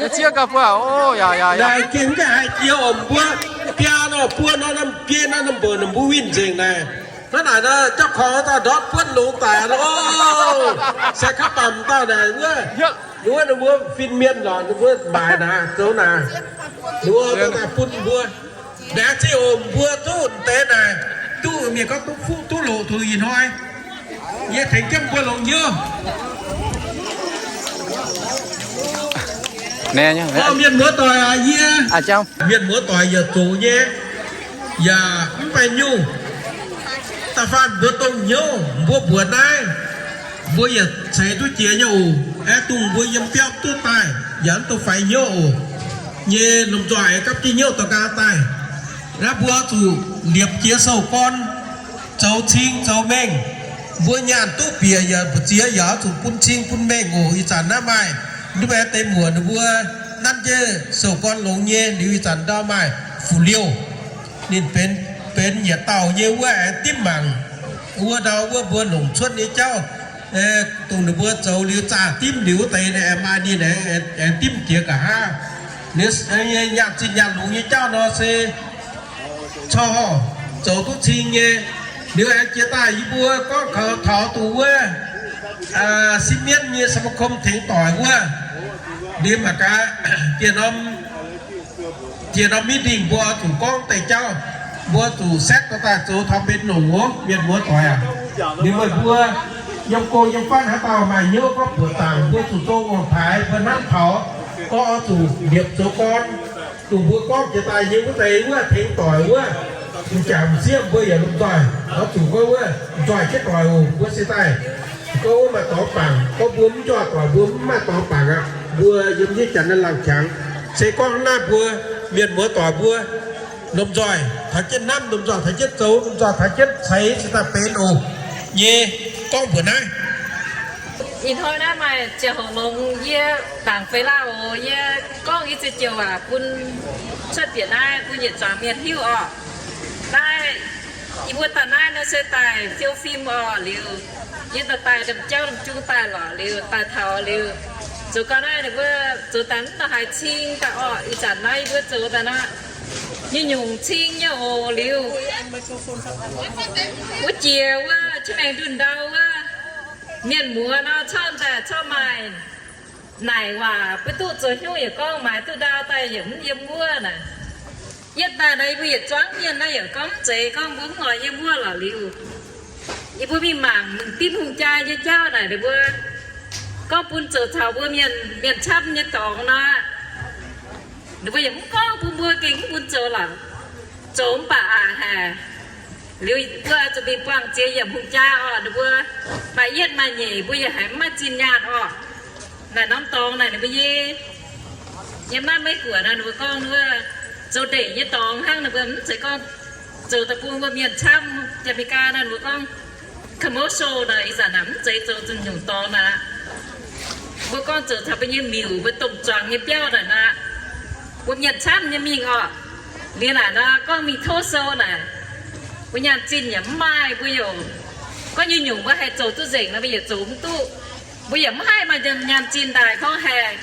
Cie ziev gauh bun. O, yaac, yaac, yaac. Naaic gengh mv haih jiex orqc mbuo. biaa nor, buo nor, norm biei nor, norm mbuoqc ninh mbuo winh nzengc naaic. Hnangv naaic nor, jauv kaux dauh ndortv buonv longx daic loh. Se kaav baamh dauh naaic wuov, wuov ninh mbuo fin-mienh lorqc, ninh mbuo maaiz naaic, zoux naaic, ninh mbuo daaih bun mbuo. Naaiv zinh oc, mbuo duqv deix naaic, duqv mienh gorngv duqv fuqv duqv loqc duqv ih hnoi. Yie tengx jienv mbuo longx hnyouv. Mienh muoz-doic aac, yie, mienh muoz-doic yaac zoqc nyei, yaac mv baengh nyungc. Da'faanh mbuo dongh hnyouv mbuo mbuox naaiv, mbuo yaac ceix duqv jiex nyei oc. Aeqv, dongh mbuo yiem biauv duqv daaih yaac mv dongh faix hnyouv oc. Nyei lomh nzoih gapv jienv hnyouv daux nqaang daaih. Naaiv mbuo zuqc liepc jiez sou-gorn, zoux cing zoux mengh. Mbuo nyaanh duqv bieqc yaac mbu'ziex yaac oix zuqc bun cing bun mengh oc. Ih zanc naaiv maaih ndutv deix muoc ninh mbuo nanv jienv sou-gorn longx nyei liuz, ih zanc ndau maaih fu'liouh. Ninh benx, benx yietc dauh nyei wuov aengx dimv mangc. Wuov ndau wuov mbuo longc cuotv nyei jauv, dongh ninh mbuo zoux liuz zaah dimv liuz wuov deix, aengx maaih ninh aengx dimv jiex nqa'haav. Liuz nyaanh zinh nyaanh lungz nyei jauv nor se corc zoux duqv cing nyei. Liuz aengx jiex daaih yie mbuo gorngv kaux taux dongh wuov sipv mienv nyei สมาคม tengx doic wuov, liuz mangc gaax, dieh norm meeting mbuo zuqc gorngv deix jauv, mbuo zuqc setv daaih zoux taux benx longc wuov, mienh muoz-doic aac. Liuz meih mbuo yiem go yiem fatv haaix dauh maaih hnyouv gorngv buoqc zaangc, mbuo zuqc zoux ong-taaix mbuo hnamv taux gorngv oix zuqc liepc zoux gorn. Dongh mbuo gorngv jiex daaih nyei wuov deix wuov tengx doic wuov, m'jangc m'sieqv mbuo yaac lomh nzoih oix zuqc gorngv wuov nzoih jienv doic oc. Mbuo se daaih gorngv wuov maaih dorngx bangc, gorngv mbuo mv nzoih doic mbuo mv maaih dorngx bangc aqv. Mbuo yiem hnyouv janx naaiv laangh qangx. Se gorngv naaiv mbuo mienh muoz-doic mbuo lomh nzoih taux jienv hnamv, lomh nzoih taux jienv zoux, lomh nzoih taux jienv ceix se daaih benx oc. Nyei gorngv mbuox naaiv. Ih hnoi naaiv maaih ziangh hoc longx, yie dangc feix lauh oc. Yie gorngv i ziex joux waac bun cuotv bieqc naaiv bun yietc zuangx mienh hiuv orqc. Naaiv yie mbuo daaih naaiv nor se daaih fiou fim orqc liuz, yie daaih daaih ndamv jauv ndamv jung daaih lorqc liuz, daaih taux liuz, zoux gau naaiv ninh mbuo zoux daaih mv daaih haaix cing daaih orqc. Ih zanc naaiv yie mbuo zoux daaih nor, nyei nyungc cing nyei oc liuz, wuov jiex wuov qiex maengx ndunh ndau wuov, mienh muoz nor corc daaih corc maaih naaic waac, mbuo duqv zoux hnyouv yaac gorngv maaiz duqv ndau daaih yaac mv yiem wuov naaic. Yie daaih nor yie mbuo yietc zuangx mienh naaiv yaac gorngv mv zeiz gorngv mbuo mv oix yiem wuov lorqc liuz, yie mbuo mingh mangc mingh dimv hungh jaa nyei jauv naaic ninh mbuo gorngv bun zoux caux mbuo mienh, mienh camv nyei dorngx nor, ninh mbuo yaac mv gorngv bun mbuo gengh mv bun zoux lorqc. Zoux mv baac aqc haic. Liuz mbuo zuqc mingh buangh ziex yiemc hungh jaa orqc, ninh mbuo maaih yietv maaih nyeic mbuo yaac haiz mv maaih zinh nyaanh orqc. Naaic norm dorngx naaic ninh mbuo nyei, yiem naaiv Meiv Guoqv naaic ninh mbuo gorngv wuov zoux ndeic nyei dorngx hnangv. Ninh mbuo mv zeiz gorngv zoux daaih bun mbuo mienh camv. Jaa-Me^li^gaa naaic ninh mbuo gorngv commercial naaic, ih zanc naaic mv zeiz zoux zuqc nyungc dorngx naaic. Mbuo gorngv zoux caux mbuo nyei miuc, mbuo domh zuangx nyei biauv naaic nor, mbuo mienh camv nyei mingh orqc. Liuz naaic nor gorngv mingh tov sou naaic, mbuo nyaanh zinh yaac mv maaih, mbuo yaac gorngv nyei nyungc mbuo haih zoux duqv nzengc nor mbuo yaac zoux mv duqv. Mbuo yaac mv haih maaih nyaanh zinh daaih gorngv haih,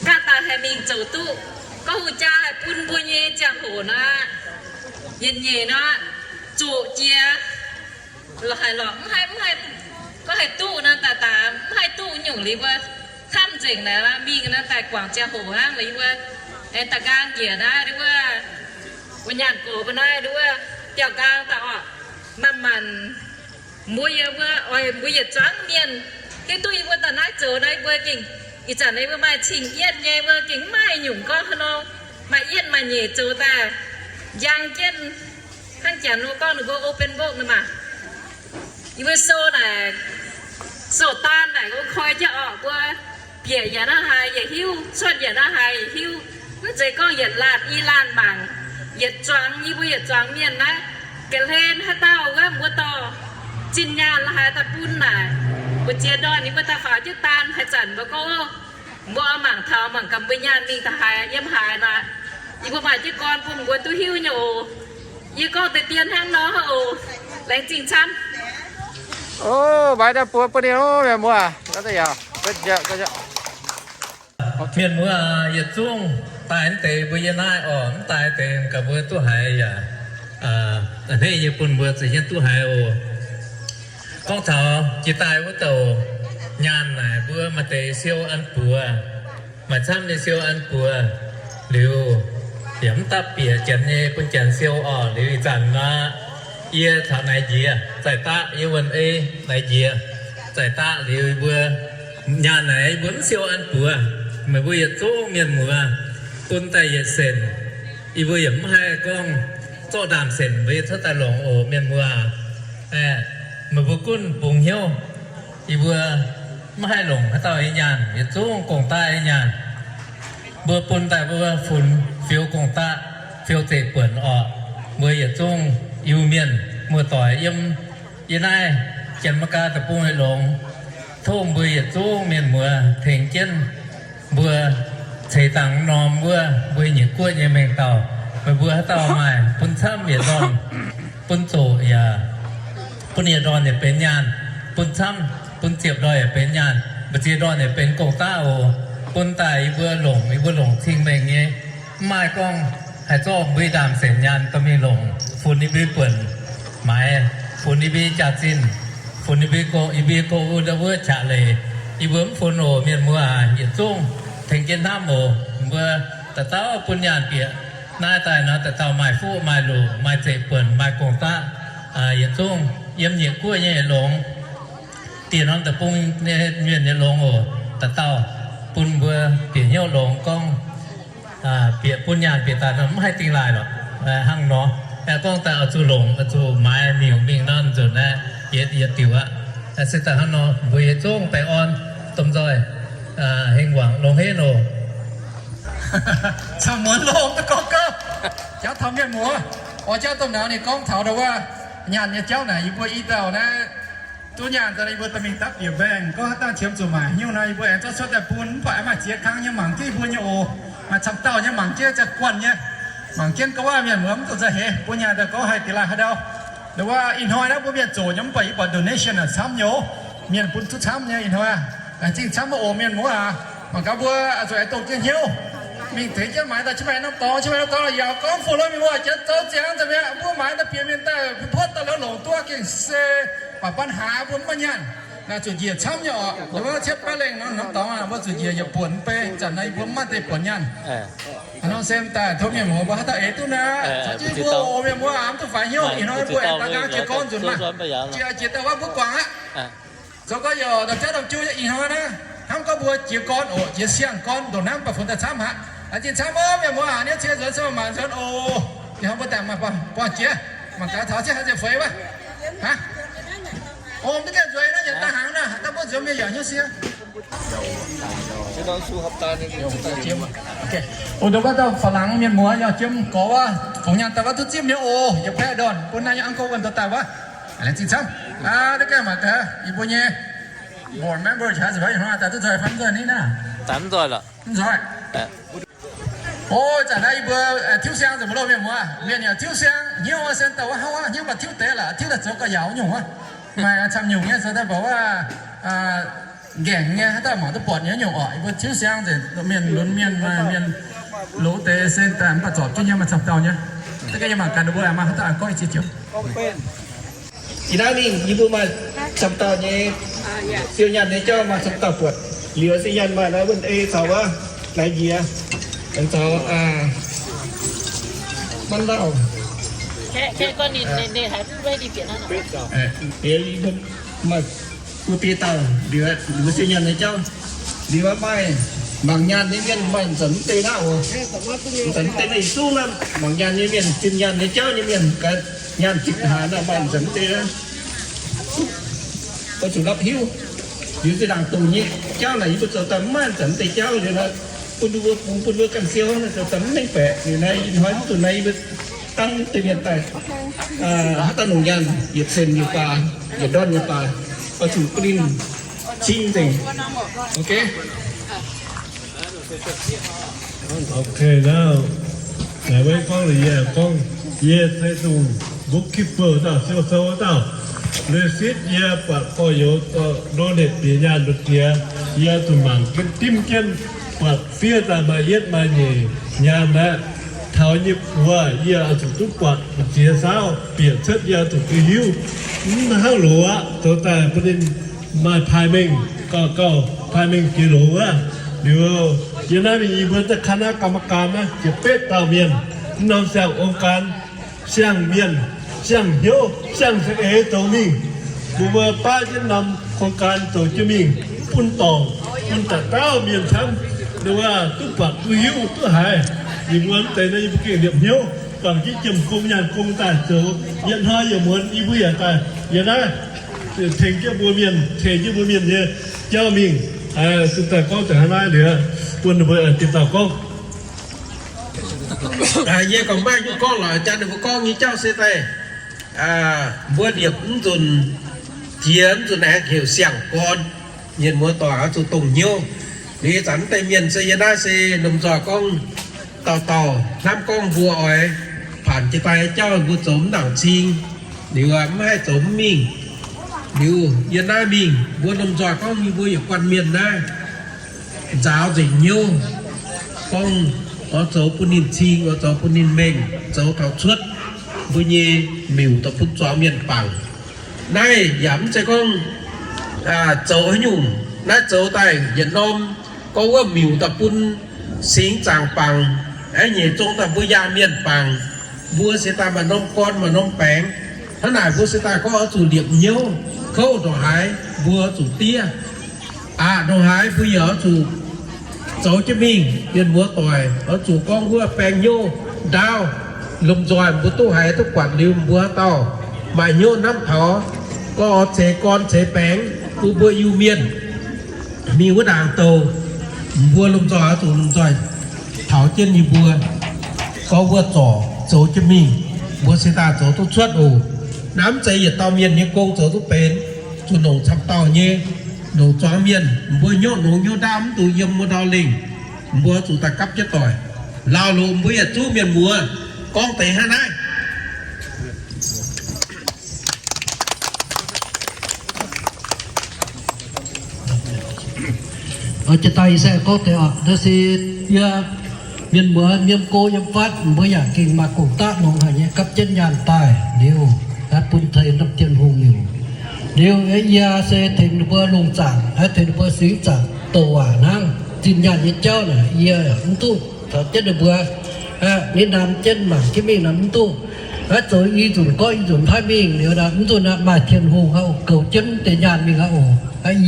gaav daaih haih mingh zoux duqv. Gorngv hungh jaa haih bun mbuo nyei ziangh hoc nor, yietc nyeic nor, zoqc jiex lorqc, haiz lorqc mv haih, mv haih, gorngv haih duqv nor daaih daaih mv haih duqv nyungc liuz mbuo camv nzengc naaic mingh nor daaih guangc ziangh hoc hnangv liuz mbuo aengx daaih nqaang njiec naaiv wuov, mbuo nyaanh gox mbuo naaiv wuov biauv-nqaang daaih orqc, manc-manc mbuo yie mbuo oix mbuo yietc zuangx mienh hiuv duqv yie mbuo daaih naaiv zoux naaiv mbuo gengh ih zanc naaiv mbuo maaih cing yietv nyei, mbuo gengh mv maaih nyungc gorngv haaix nor maaih yietv maaih nyeic zoux daaih njang jienv. Hnangv janx mbuo gorngv ninh mbuo open book nor maah. Yie mbuo sou naaic, sou daan naaic mbuo koi jienv orqc, mbuo bieqc yaac naaiv haaix yietc hiuv, cuotv yaac naaiv haaix yietc hiuv. Mv zeiz gorngv yietc laanh i laanh mangc, yietc zuangx yie mbuo yietc zuangx mienh naaiv, ga'hlen haaix dauh wuov mbuo dorh zinh nyaanh la'haaix daaih bun naaic, mbu'ziex ndorn yie mbuo daaih faaux jienv daan haaix zanc mbuo gorngv, mbuo oix mangc taux mangc gaax mbuo nyaanh mingh daaih haaix yiem haaix naaic, yie mbuo maaih jienv gorn bun mbuo duqv hiuv nyei oc. Yie gorngv deix dien hnangv nor oc. Laengz zingh camv. O, mbaix daaih buoz bun ninh oc, mienh muoz. Mienh muoz yietc zungv daaih mv deix mbuo yie naaiv oc, mv daaih deix gaax mbuo duqv haiz yaac a'hneiv nyei bun mbuo zuqc hietv duqv haiz oc. Gorngv taux jiex daaih wuov douc nyaanh naaic mbuo maaih deix siou an buoz, maaih camv nyei siou an buoz liuz, yaac mv dapv bieqc janx nyei bun janx siou oc. Liuz ih zanc nor, yie taux naaiv njiec zaih daqv, yie wuonh ei naaiv njiec zaih daqv liuz mbuo nyaanh naaic mbuo mv siou an buoz, meih mbuo yietc zungv mienh muoz bun daaih yietc senc, yie mbuo yaac mv haih gorngv zorqv ndaamv-senc mbuo yie cuotv daaih longc oc, mienh muoz. Meih mbuo gunv bungx hnyouv, yie mbuo mv haih longc haaix dauh nyei nyaanh, yietc zungv gong-daqv nyei nyaanh. Mbuo bun daaih mbuo funx fiou gong-daqv, fiou zeiv buonc oc. Mbuo yietc zungv Iu-Mienh muoz-doic yiem yie naaiv Janx-Meigaa deic-bung yietc longx, tov mbuo yietc zungv mienh muoz tengx jienv mbuo ceix dangx norm wuov mbuo nyei guoqv nyei mengh dauh. Meih mbuo haaix dauh maaih bun camv yietc ndorn, bun zoqc yaac bun yietc ndorn yaac benx nyaanh, bun camv bun ziepc ndorn yaac benx nyaanh, mbu'ziex ndorn yaac benx gong-daqv oc. Bun daaih yie mbuo longc, yie mbuo longc cing-mengh nyei. Mv maaih gorngv haih zorqv mbuo ndaamv-senc nyaanh dorh mingh longc funx yie mbuo buonc maaiz, funx yie mbuo jaax-zinh, funx yie mbuo go, yie mbuo go wuov qaqv leiz. Yie mbuo mv funx oc, mienh muoz aac. Yietc zungv tengx jienv hnamv oc. Mbuo dauh dauh bun nyaanh bieqc naaiv daaih nor, dauh dauh maaih fuqv maaih luqc, maaih zeiv buonc, maaih gong-daqv, yietc zungv yiem nyeic guoqv nyei longx, dieh norm deic-bung nyei mienh nyei longx oc. Dauh dauh bun mbuo bieqc hnyouv longx gorngv bieqc bun nyaanh bieqc daaih mv haih dingh laaih lorqc. Hnangv nor, aengx gorngv daaih oix zuqc longc, oix zuqc maaiz miuc mingh nor nzunc aeqv, yietc yietc diuc aqv. Se daaih hnangv nor, mbuo yietc zungv baengh orn, domh nzoih hengx wangc longx henv oc. Camv muonz longx duqv gorngv gauh jauv taux mienh muoz. Oix jauv domh nauz ninh gorngv taux ndau wuov nyaanh nyei jauv naaic, yie mbuo i dauh naaiv duqv nyaanh daaih, yie mbuo dorh mingh dapv bieqc mbaengx. Gorngv haaix dauh qiemx zuqc maaic hnyouv nor, yie mbuo aengx zorqv cuotv daaih bun, mv baac aengx maaih ziex kang nyei mangc jienv yie mbuo nyei oc. Maaih camv dauh nyei mangc jienv za'guanh nyei, mangc jienv ga'waav mienh muoz mv dungx za'heix bun nyaanh daaih gorngv haih dingx laaih haaix ndau. Ndau wuov ih hnoi naaiv mbuo mienh zoqc nyei mv baac yie buatc donation aac camv nyei oc. Mienh bun duqv camv nyei ih hnoi aac. Laengz zingh camv oc mienh muoz aac. Mangc gaax mbuo zuqc aengx dongh jienv hnyouv mingh tengx jienv maaiz daaih, qiex maaiz norm dorngx, qiex maaiz norm dorngx yaac gorngv fu-lon mienh muoz janx zoux ziangx nzengc mi'aqv. Mbuo maaiz daaih bieqc mienh daaih mv puotv daaih lorz longc duqv gengh se baac ban haaix mbuo mv maaih nyaanh. Naaiv zuqc njiec camv nyei oc. Wuov cietv baav lengh norm dorngx mbuo zuqc njiec yietc buonc mv bei. Zanc naaiv yie mbuo mv maaih deix buonc nyaanh. Hnangv nor se daaih tov mienh muoz mbuo haaix dauh eix duqv naaiv, caux jienv mbuo oc mienh muoz aac, mv duqv faix hnyouv. Ih hnoi mbuo aengx daaih nqaang jiez gorn nzunc maah. Jiex jiex daaih wuov mbuo guangc aqv. Zoux gau yaac daaih jauv dongh jiu ih hnoi naaiv, hnamv gorngv mbuo jiez gorn oc, jiez siang-gorn ndongc naaiv mv baac funx daaih camv aqv. Laengz zingh camv oc mienh muoz aac, niouv cie nzuonx se maac nzuonx oc. Ih hnoi mbuo daaih maaih buangh jiex, mangc gaax taux zieqv haaix nzengc feix wuov. Hnangv o mv duqv gaengh nzuonx naaiv yietc daaih hnaangx naaiv, daaih mbuo nzuonx mienh yaac hnyouv sie. O, ndongc wuov dauh faaux laangz mienh muoz yaac jiem gorx wuov, fungx nyaanh daaih wuov duqv zipv nyei oc. Yietc baeqv ndorn bun naaiv nyei uncle wuonh dorh daaih wuov. Laengz zingh camv. Aa, duqv gaengh mangc gaax yie mbuo nyei board member haaix zanc ih hnoi daaih duqv nzoih fai mv nzoih ni naaiv? Mv nzoih. O, zanc naaiv yie mbuo tiuv siang nzengc mbuo loh mienh muoz. Mienh yaac tiuv siang hnyouv se dauh wuov hnangv wuov hnyouv baac tiuv deix laaix tiuv daaih zoux gauh yaauc nyungc wuov. Maaih camv nyungc nyei zoux daaih mbuox wuov nqaengc nyei haaix dauh mangc duqv buatc nyei nyungc oc. Yie mbuo tiuv siang nzengc mienh lunx mienh maaih mienh loz deix se daaih mv baac zorpc jienv nyei maaih camv dauh nyei. Da'ganh yie mangc gaax ninh mbuo maaih haaix dauh gorngv i ziex joux. Ih naaiv mingh yie mbuo maaih camv dauh nyei siou nyaanh nyei jauv maaih camv dauh buatc. Liuz se nyaanh maaih naaiv wuonh ei caux wuov naaiv njiec, aengx caux manv lauh. Bieqc maaih gu biei dauh liuz, liuz siou nyaanh nyei jauv. Liuz maaih mangc nyaanh nyei mienh maaih zanc mv deix naaiv oc. Zanc mv deix naaiv yietc zungv naaiv mangc nyaanh nyei mienh zinh nyaanh nyei jauv nyei mienh gaax nyaanh zinh haaix naaiv maaih zanc mv deix naaiv. Oix zuqc lapv hiuv. Liuz zinh ndaangc dongh nyei jauv naaic yie mbuo zoux daaih mv maaih zanc mv deix jauv liuz naaiv, bun mbuo bungx bun mbuo ganh siou naaiv zoux daaih mv mengh baeqc. Liuz naaiv ih hnoi mv zuqc naaiv yie mbuo dangv deix mienh daaih haaix dauh longc nyaanh yietc cent yie mbuo, yietc ndorn yie mbuo, oix zuqc bun ninh cing nzengc. Ok. Ok, naaiv naaic maiv gorngv liuz yie gorngv, yie se dongh bookkeeper dauh, siou sou dauh. Liuz sitv yie buatc gorx-youz donate bieqc nyaanh mbu'ziex, yie zuqc mangc jienv dimv jienv. Buatc fiev daaih maaih yietv maaih nyeic nyaanh aqv. Taux nyei buoz yie oix zuqc duqv buatc ziex saauv bieqc cuotv yie oix zuqc duqv hiuv. Mv hnangv loz aqv, zoux daaih bun ninh maaih paaiv mengh gauh gauh paaiv mengh jiex loz wuov. Liuz yie naaiv mingh yie mbuo daaih kangv naaiv กรรมการ naaiv ziepc betv dauh mienh, mv norm siang องค์การ siang-mienh, siang-hnyouv, siang-za'eix zoux mingh. Mbuo mbuo baav jienv norm โครงการ zoux jienv mingh, bun dorngc, bun da'dauv mienh camv, nduov duqv buatc duqv hiuv duqv haiz. Yie mbuo mv deix naaiv yie mbuo gengh liepc hnyouv, guangc jienv jiem gong nyaanh gong daaih zoux. Yietc hnoi yietc muonz yie mbuo yaac daaih yiem naaiv tengx jienv mbuo mienh, tengx jienv mbuo mienh nyei jauv mingh. Daaih gorngv deix hnangv naaiv liuz, bun ninh mbuo dinh dauh gorngv. Yie gorngv maaih nyungc gorngv lorqc, jangx ninh mbuo gorngv nyei jauv se daaih, mbuo liepc mv nzunc, jiex mv nzunc aengx heuc siang-gorn, mienh muoz-doic oix zuqc dongh hnyouv. Liuz zanc mv deix mienh se yie naaiv se lomh nzoih gorngv dauh dauh hnamv gorngv mbuo oix paanc jiex daaih jauv mbuo zoux mv nangc cing, liuz mv haih zoux mv mingh. Liuz yie naaiv mingh mbuo lomh nzoih gorngv mbuo yietc guanh mienh naaiv nzaaux nzengc hnyouv, gorngv oix zoux bun ninh cing, oix zoux bun ninh mengh, zoux taux cuotv mbuo nyei miuc daaih bun zuangx mienh bangc. Naaiv yaac mv zeiz gorngv zoux haaix nyungc, naaiv zoux daaih yietc norm gorngv wuov miuc daaih bun singx zaangc bangc, aqv nyeic zong daaih mbuo yaangh mienh bangc, mbuo se daaih maaih norm gorn maaih norm baengx. Hnangv naaic mbuo se daaih gorngv oix zuqc liepc hnyouv, kouv ndongc haaix mbuo oix zuqc diev, aqc ndongc haaix mbuo yaac oix zuqc zoux jienv mingh. Mienh muoz-doic oix zuqc gorngv wuov baeng hnyouv ndaauv, lomh nzoih mbuo duqv haiz duqv buatc liuz mbuo dauh maaih hnyouv hnamv taux gorngv oix ceix gorn ceix baengx bun mbuo Iu-Mienh mingh wuov ndaangc douc, mbuo lomh nzoih oix zuqc lomh nzoih taux jienv yie mbuo gorngv wuov zorc zoux jienv mingh, mbuo se daaih zoux duqv cuotv oc. Naaiv mv zeiz yietc dauh mienh nyei gong zoux duqv benx, zuqc longc camv dauh nyei, longc zuangx mienh, mbuo hnyouv longx hnyouv ndaauv mv dungx yiem wuov ndau lengh, mbuo zuqc daaih gapv jienv doic. Laauh loc mbuo yietc zungv mienh muoz gorngv deix hnangv naaiv. Jiex daaih ih se gorngv deix oc, naaiv se yie mienh muoz yiem go yiem fatv, mbuo yaac gengh maaih gong-daqv longx haic nyei, gapv jienv nyaanh daaih liuz, bun ceix norm Tin-Hungh miuc. Liuz yie se tengx ninh mbuo lungh zaangc, tengx ninh mbuo singx zaangc douc waac hnangv. Zinh nyaanh nyei jauv naaic yie mv duqv taux jienv ninh mbuo, ninh naaiv jienv mangc jienv mingh naaic mv duqv. Zoux i nzunc gorngv i nzunc mv haih mingh liuz, mv nzunc aqv maaih Tin-Hungh aqv goux jienv deix nyaanh mingh aqv oc.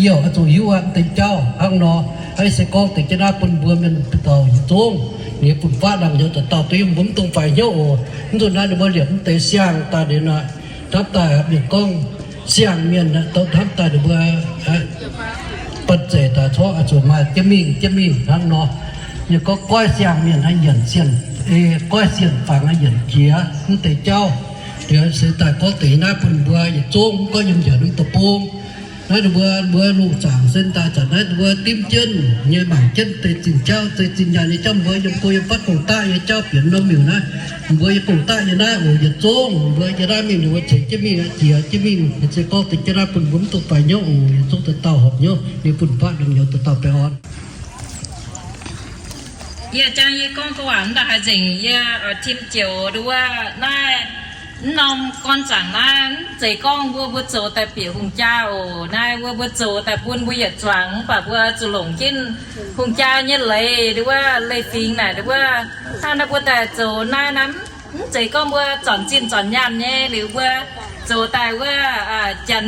Yie oix zuqc hiuv aqv deix jauv hnangv nor. Ih se gorngv deix jienv naaiv bun mbuo mienh dauh yietc zungv, ninh fun-faqv naamh nyouz dauh dauh duqv yiem mbuo mv dungx faix hnyouv oc. Mv nzunc naaiv ninh mbuo liepc mv deix siang daaih liuz naaic, hnamv daaih mienh gorngv siang-mienh hnamv daaih ninh mbuo banh zeic daaih corc zuqc maaih jienv mingh jienv mingh hnangv nor. Yie gorngv goiv siang-mienh aqv yienc sienx, goiv sienx fangx aqv yienc jiex mv deix jauv. Liuz se daaih gorngv deix naaiv bun mbuo yietc zungv gorngv yiem njiec mv deix bung. Naaiv ninh mbuo, mbuo lungh zaangc se daaih zanc naaiv ninh mbuo dimv jienv nyei mangc jienv deix zinh jauv, deix zinh nyaanh nyei jauv, mbuo yiem go yiem fatv gong-daqv nyei jauv bieqc norm miuc naaiv. Mbuo yiem gong-daqv nyei naaiv oc yietc zungv, mbuo yiem naaiv mingh ninh mbuo ceix jienv mingh, jiex jienv mingh, se gorngv deix jienv naaiv bun mbuo mv dungx faix hnyouv oc. Yietc zungv dauh dauh horpc hnyouv, ninh fun-faqv naamh nyouz dauh dauh baengh orn. Yie jangx yie gorngv gu'nguaaic mv daaih haaix nzengc, yie tim joux nduov naaiv, mv norm gorn zaangc naaiv, mv zeiz gorngv mbuo mbuo zoux daaih bieqc hungh jaa oc. Naaiv mbuo mbuo zoux daaih bun mbuo yietc zuangx, mv baac mbuo zuqc longc jienv hungh jaa nyei leiz nduov, leiz-fingx naaic nduov, hnangv naaiv mbuo daaih zoux naaiv naaiv, mv zeiz gorngv mbuo zornc zinh zornc nyaanh nyei liuz mbuo zoux daaih wuov, janx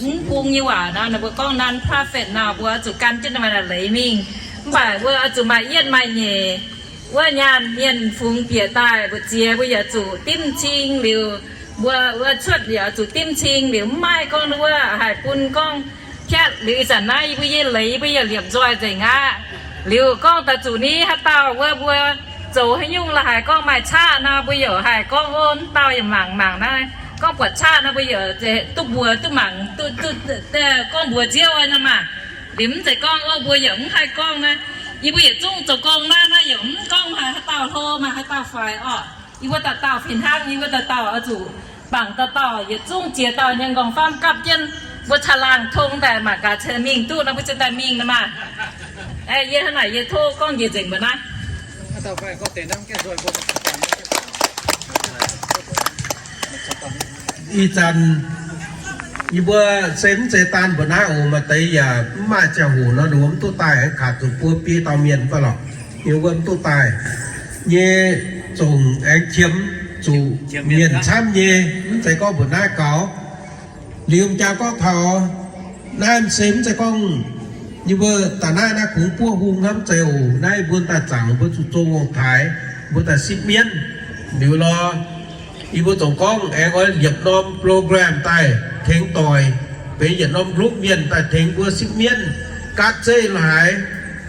mv bung nyei waac nor, ninh mbuo gorngv non-profit nor, mbuo zuqc gan jienv maaih leiz mingh. Mv baac mbuo zuqc maaih yietv maaih nyeic wuov nyaanh mienh fungx bieqc daaih mbu'ziex mbuo yaac zuqc dimv cing liuz, mbuo wuov cuotv yaac zuqc dimv cing liuz, mv maaih gorngv wuov haih bun gorngv piatv liuz. Ih zanc naaiv yie mbuo nyei leiz yie mbuo yaac liepc nzoih nzengc aqv. Liuz gorngv daaih zuqc ni haaix dauh wuov mbuo zoux haaix nyungc la'haiz gorngv maaih qaqv nor, mbuo yaac haih gorngv ov, dauh yaac mangc mangc naaiv, gorngv buatc qaqv nor mbuo yaac duqv mbuox duqv mangc, gorngv mbuox nziouv nor maah. Liuz mv zeiz gorngv ov mbuo yaac mv haih gorngv naaiv. Yie mbuo yietc zungv zoux gong naaiv, naaiv yaac mv gorngv maaih haaix dauh hlo maaih haaix dauh faix orqc. Yie mbuo dauh dauh fih hnangv, yie mbuo dauh dauh oix zuqc bangc dauh dauh, yietc zungv ziex dauh nyei nqorngv-famv gapv jienv, mbuo caangh laangh tong daaih mangc gaax ceix mingh duqv nor mbuo ziouc daaih mingh nor maah. Yie hnangv naaic yie tov gorngv njiec nzengc mbuo naaiv. Ih zanc yie mbuo se mv zeiz daan mbuo naaiv oc, maaih deix yaac mv maaih ziangh hoc nor, ninh mbuo mv duqv daaih, aengx kaac zuqc buo biei dauh mienh mv baac lorqc, ninh mbuo mv duqv daaih nyei, zungv aengx qiemx zuqc mienh camv nyei, mv zeiz gorngv mbuo naaiv gaux. Liuz m'jangc gorngv taux naaiv se mv zeiz gorngv yie mbuo daaih naaiv, naaiv kungx buov hung hnamv zeiz oc. Naaiv mbuo daaih zaangc mbuo zuqc zong ong-taaix, mbuo daaih sipv mienv liuz lorz, yie mbuo zungv gorngv aengx oix yietc norm program daaih tengx doic, benx yietc norm group mienh daaih tengx mbuo sipv mienv, gaatv zeiv la'haaix,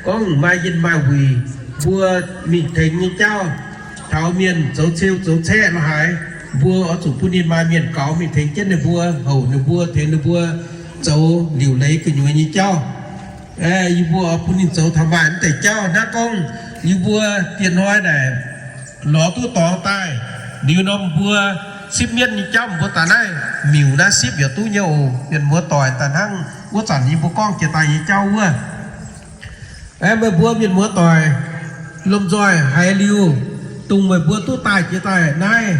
gorngv maaih yinh maaih wuic mbuo mingh tengx nyei jauv, taux mienh zoux ceu zoux caeqv la'haaix, mbuo oix zuqc bun ninh maaih mienh gaux mingh tengx jienv ninh mbuo, houc ninh mbuo, tengx ninh mbuo zoux liuc leiz gu'nyuoz nyei jauv. Yie mbuo oix bun ninh zoux taux maaih mv deix jauv. Hnangv gorngv yie mbuo dieh hnoi naaic lorz duqv dorngx daaih, liuz nor mbuo sipv mienv nyei jauv mbuo daaih naaiv miuc naaiv sipv yaac duqv nyei oc. Mienh muoz doic, daaih hnangv wuov zanc yie mbuo gorngv jiex daaih nyei jauv wuov, meih mbuo mienh muoz doic, lomh nzoih haiz liuz, dongh meih mbuo duqv daaih jiex daaih naaiv,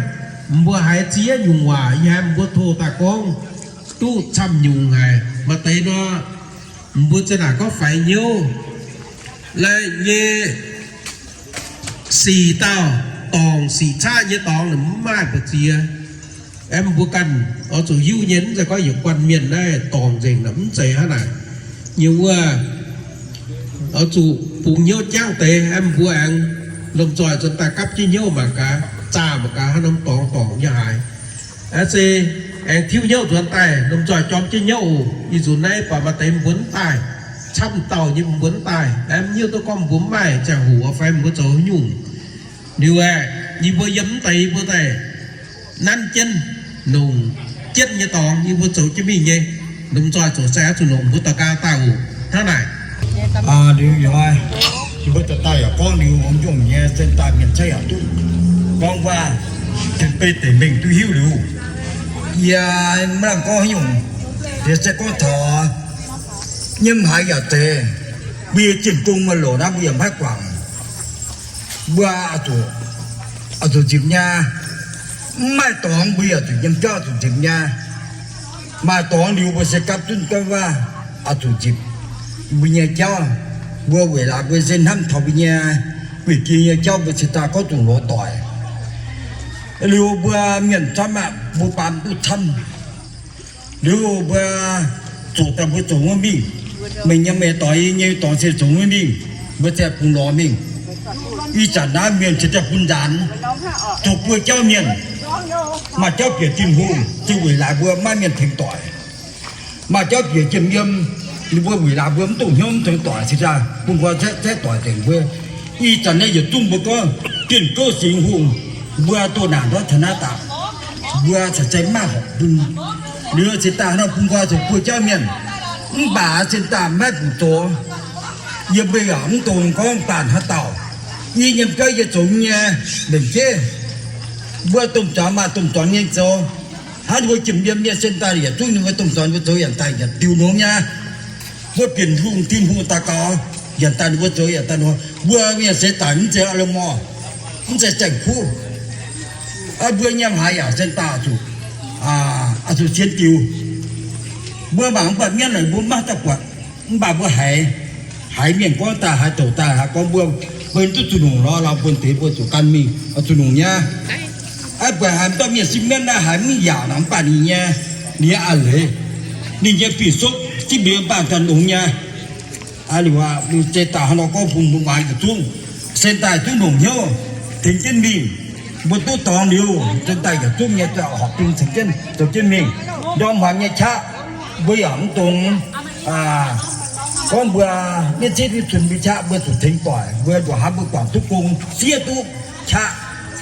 mbuo haiz ziex nyungc waac yie haiz mbuo tov daaih gorngv duqv camv nyungc haic. Maaih deix nor, mbuo za'naaic gorngv faix hnyouv lai nyei sic dauh dorngc, sic caqv nyei dorngx mv maaih mbu'ziex. Aeqv, mbuo ganh oix zuqc hiuv nyei, mv zeiz gorngv yietc guanh mienh naaiv dorngc nzengc, mv zeiz hnangv naaic. Nyei wuov, oix zuqc bungx hnyouv jangv deix. Aeqv, mbuo aengx lomh nzoih zunh daaih gapv jienv hnyouv mangc gaax, zaah mangc gaax haaix norm dorngx dorngc nyei haaix. Aeqv, se aengx tiuv hnyouv nzuonx daaih, lomh nzoih jorm jienv hnyouv oc. Ih nzunc naaiv baac maaih deix mbuonx daaih, camv dauh nyei mbuonx daaih. Aeqv, mv hiuv duqv gorngv mbuo mv maaih ziangh hoc fai mbuo zoux haaix nyungc. Liuz aeqv, yie mbuo yiem mv deix yie mbuo daaih nanv jienv longc jienv nyei dorngx, yie mbuo zoux jienv mingh nyei. Lomh nzoih zoux se oix zuqc longc mbuo daux nqaang daaih oc. Hnangv naaic. Liuz yaac, yie mbuo daaih yaac gorngv liuz, hmz nyungc nyei zinh daaih mienh caeqv yaac duqv gorngv waac, tin-beiv deic mengh duqv hiuv liuz, yie maiv lamh gorngv haaix nyungc. Liuz se gorngv taux nyei haaix yaac zeiz, mbuo yie jienh gong maaih loc naaiv mbuo yaac maiv guangc. Mbuo oix zuqc nzipc nyei. Mv maaih dorngx mbuo yaac zuqc yiem jauv zuqc nzipc nyei. Maaih dorngx liuz mbuo se gapv zunv gorngv waac oix zuqc nzipc mbuo nyei jauv. Mbuo weic laaix mbuo se hnamv taux mbuo nyei gueic jiex nyei jauv, mbuo cingx daaih gorngv zuqc lorz doic. Liuz mbuo mienh camv aqv, mbuo baamz duqv camv. Liuz mbuo zuqc daaih mbuo zoux wuov mingh, meih nyei meih doic, yie nyei dorngx se zoux wuov mingh, mbuo se bungx lorz mingh. Ih zanc naaiv mienh cingx daaih bun nzaanx, zoux buo jauv mienh. Maaih jauv bieqc Tin-Hungh se weic laaix mbuo maiv mienh tengx doic. Maaih jauv bieqc jiem yiem, ninh mbuo weic laaix mbuo mv dongh hnyouv mv tengx doic, cingx daaih bun nqoi caeqv doic dengc mbuo. Ih zanc naaiv yietc zungv mbuo gorngv Bienh Gouv Singx Hungh, mbuo doh naanc ndortv taux naaiv daaih, mbuo caux zeiz maiv horpc bun. Liuz cingx daaih nor bun nqoi zoux buo jauv mienh, mv baac cingx daaih maiv bungx zoux. Yie mbuo yaac mv dungx gorngv baanc haaix dauh. Yie nyei biauv yie zoux nyei, lengc jeiv mbuo domh zuangx maaih domh zuangx nyei zoux. Hnangv ninh mbuo jiem yiem nyei cingx daaih yietc zungv ninh mbuo domh zuangx mbuo zoux yaac daaih yietc diuh longx nyei. Mbuo bieqc Tin-Hungh, Tin-Hungh daux gaux, yaac daaih ninh mbuo zoux yaac daaih longx. Mbuo mienh seix daaih mv zeiz a'lomh morc, mv zeiz zaengc kuv. Mbuo nyei haaix yaac cingx daaih zuqc, zuqc sienx diuh. Mbuo mangc mv baac mienv naaic mbuo maiv dauh buatc, mv baac mbuo haiz, haiz mienh gorngv daaih, haiz douc daaih, haiz gorngv mbuo, mbuo duqv zuqc longc lorz lauh buonc deix mbuo zuqc gan mingh, zuqc longc nyei. Aa, buatc haiz mv dauh mienh sipv mienv naaiv haiz mv yaac nor, mv baac ninh nyei, ninh nyei a'hneiv leiz, ninh nyei fih sopv zipv mbienv mv baac gan longx nyei. Aa, liuz aqv, mbuo se daaih hnangv nor gorngv bun mbuo muangx yietc zungv, se daaih duqv longc hnyouv tengx jienv mingh. Mbuo duqv dorngx liuz, se daaih yietc zungv nyei horpc zungv tengx jienv zoux jienv mingh. Ndorm hmuangx nyei qaqv, mbuo yaac mv dungx gorngv mbuo maiv zipv duqv zunh mbuo qaqv, mbuo zuqc tengx doic. Mbuo nduqc hnangv mbuo guangc duqv gong, siev duqv qaqv,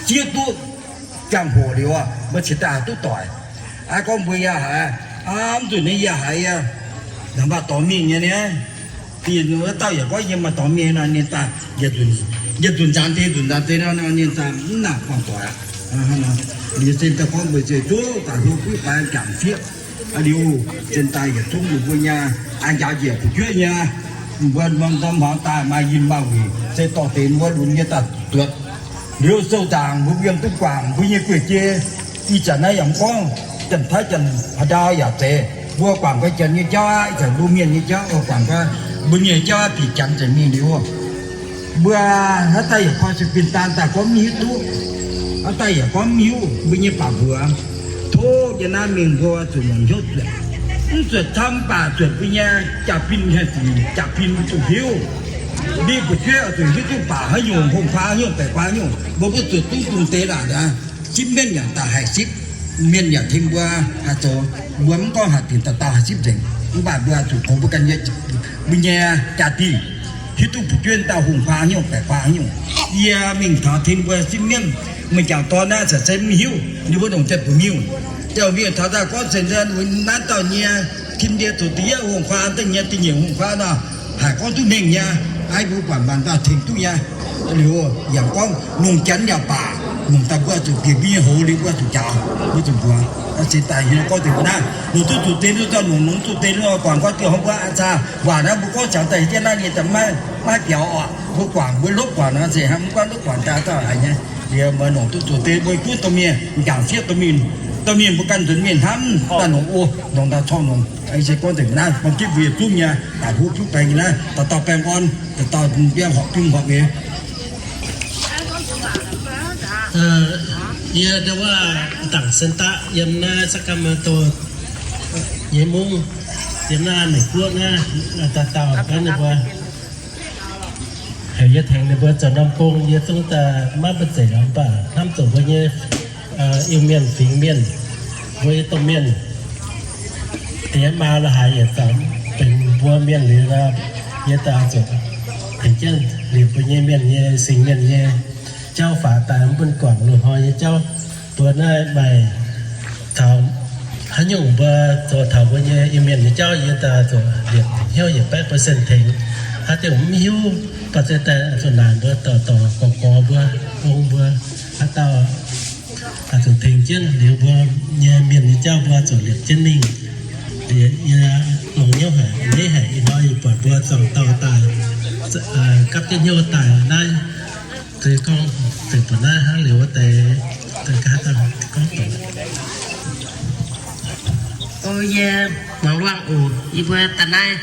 siev duqv ziangh hoc liuz, mbuo cingx daaih duqv doic. Aa, gorngv mbuo yaac haiz, aa, mv nzunc nyei yie haiz, yaac maaih dorngx mingh nyei niaa. Dinh wuov dauh yaac gorngv yie maaih dorngx mingh nor, ninh daaih yietc nzunc nzaanx deix, nzunc nzaanx deix nor, ninh daaih mv nangc buangh doic aqv. Liuz zinh daaih gorngv mbuo zeix duqv daaih hlo buiv baaix jangc fiev. Liuz zinh daaih yietc zungv mbuo nyei, aa, njaaux njiec fu'jueiv nyei. Mbuo norm-norm hmuangx daaih maaih yinh maaih wuic, se dorh deix mbuo lunx nyei daaih zuotc. Liuz sou-nzaangc mbuo yiem duqv guangc mbuo nyei gueiv jei. Ih zanc naaiv yaac mv gorngv Janx-Taiv, Janx-Haaix ndau yaac zeiz, mbuo guangc guai Janx nyei jauv aqv, ih zanc mbuo Mienh nyei jauv oc, guangc guai mbuo nyei jauv aqv, bieqc Janx nzengc mingh liuz. Mbuo haaix daaih yaac koi sueih bin daan daaih gorngv mv hiuv duqv. Haaix daaih yaac gorngv mv hiuv mbuo nyei baac mbuox. Tov yie naaiv mingh mbuo zuqc longc hnyouv zuotc. Mv zuotc camv baac zuotc mbuo nyei jaa-bin haih zuqc jaa-bin mbuo zuqc hiuv. Mbuo fu'jueiv oix zuqc hiuv duqv baac haaix nyungc, hungh kuaa haaix nyungc, baeqc kuaa haaix nyungc, mbuo mbuo zuotc duqv dongh deix laaic aqv. Sipv mienh yaac daaih haih sipv, mienh yaac tengx mbuo haih zoux. Mbuo mv gorngv haih dinc dauh dauh haih sipv nzengc, mv baac mbuo zuqc kungx mbuo ganh nyei, mbuo nyei jaa-dingh hiuv duqv fu'jueiv dauh hungh kuaa haaix nyungc, baeqc kuaa haaix nyungc. Yie mingh taux tengx mbuo sipv mienh, meih jangc dorn naaiv caux se mv hiuv, ninh mbuo longc ziepc buoz miuh. Ziepc buoz miuh taux daaih gorngv cen naaiv dauh nyei, tim ndie zuqc da'yietv hungh kuaa, da'nyeic, da'nyeic hungh kuaa nor, haiz gorngv duqv mengh nyei, aiv mbuo buatc maanc dauh tengx duqv nyei. Liuz yaac gorngv longc Janx yaac baac, longc daaih mbuo zuqc bieqc mbuo nyei hoz liuz mbuo zuqc njaaux, mbuo zuqc mbuox. Cingx daaih heuc gorngv deix mbuo naaiv, longc duqv zuqc deix nor, longc, longc duqv deix nor, guangc gorngv dieh hnoi mbuo aqv, caa waac naaiv mbuo gorngv caux daaih jienv naaiv nyei daaih maiv, maiv biaux oc. Mbuo guangc, mbuo lopv guangc nor, se hnangv mv guangc lopv guangc daaih dauh haiz nyei. Liuz meih longc duqv zuqc deix mbuo gunv domh mienh, m'jangc sieqv domh mienh, domh mienh mbuo ganh nzuonx mienh hnamv daaih longc o, longc daaih corc longc. Se gorngv deix mbuo naaiv, gorngv jienv mbuo yietc zungv nyei, daic huv juv baeng nyei naaiv, dauh dauh baengh orn, dauh dauh biangh horpc jung horpc eix. Yie ndau wuov dangc sen daqv yiem naaiv Sacramento nyei mungv, yiem naaiv Meiv Guoqv naaiv, dauh dauh gorngv ninh mbuo heuc yie tengx ninh mbuo zoux norm gong, yie zungv daaih maiv mbu'ziex lorqc, mv baac hnamv zuqc mbuo nyei Iu-Mienh fingx mienh, mbuo nyei domh mienh, diex maa la'haaix yietc zungv benx mbuo mienh liuz, yie daaih zuqc tengx jienv liuz mbuo nyei mienh nyei singx mienh nyei jauv faaux daaih mv bun guangc loz-hnoi nyei jauv. Mbuo naaiv maaih taux haaix nyungc mbuo zoux taux mbuo nyei Iu-Mienh nyei jauv, yie daaih zuqc liepc hnyouv yietc baeqv percent tengx. Haaix diuc mv hiuv, baac se daaih zuqc naaic mbuo dorh dorh gorx gorx mbuo, ong mbuo, haaix dauh zuqc tengx jienv liuz mbuo nyei mienh nyei jauv mbuo zuqc liepc jienv mingh. Yie longx hnyouv haic, a'hneiv haic ih hnoi yie buatc mbuo zuangx dauh daaih, gapv jienv hnyouv daaih naaiv. Gorngv zeic buatc naaiv hnangv liuz wuov deix, gorngv doqc. O yie muangx luangh oc. Yie mbuo daaih naaiv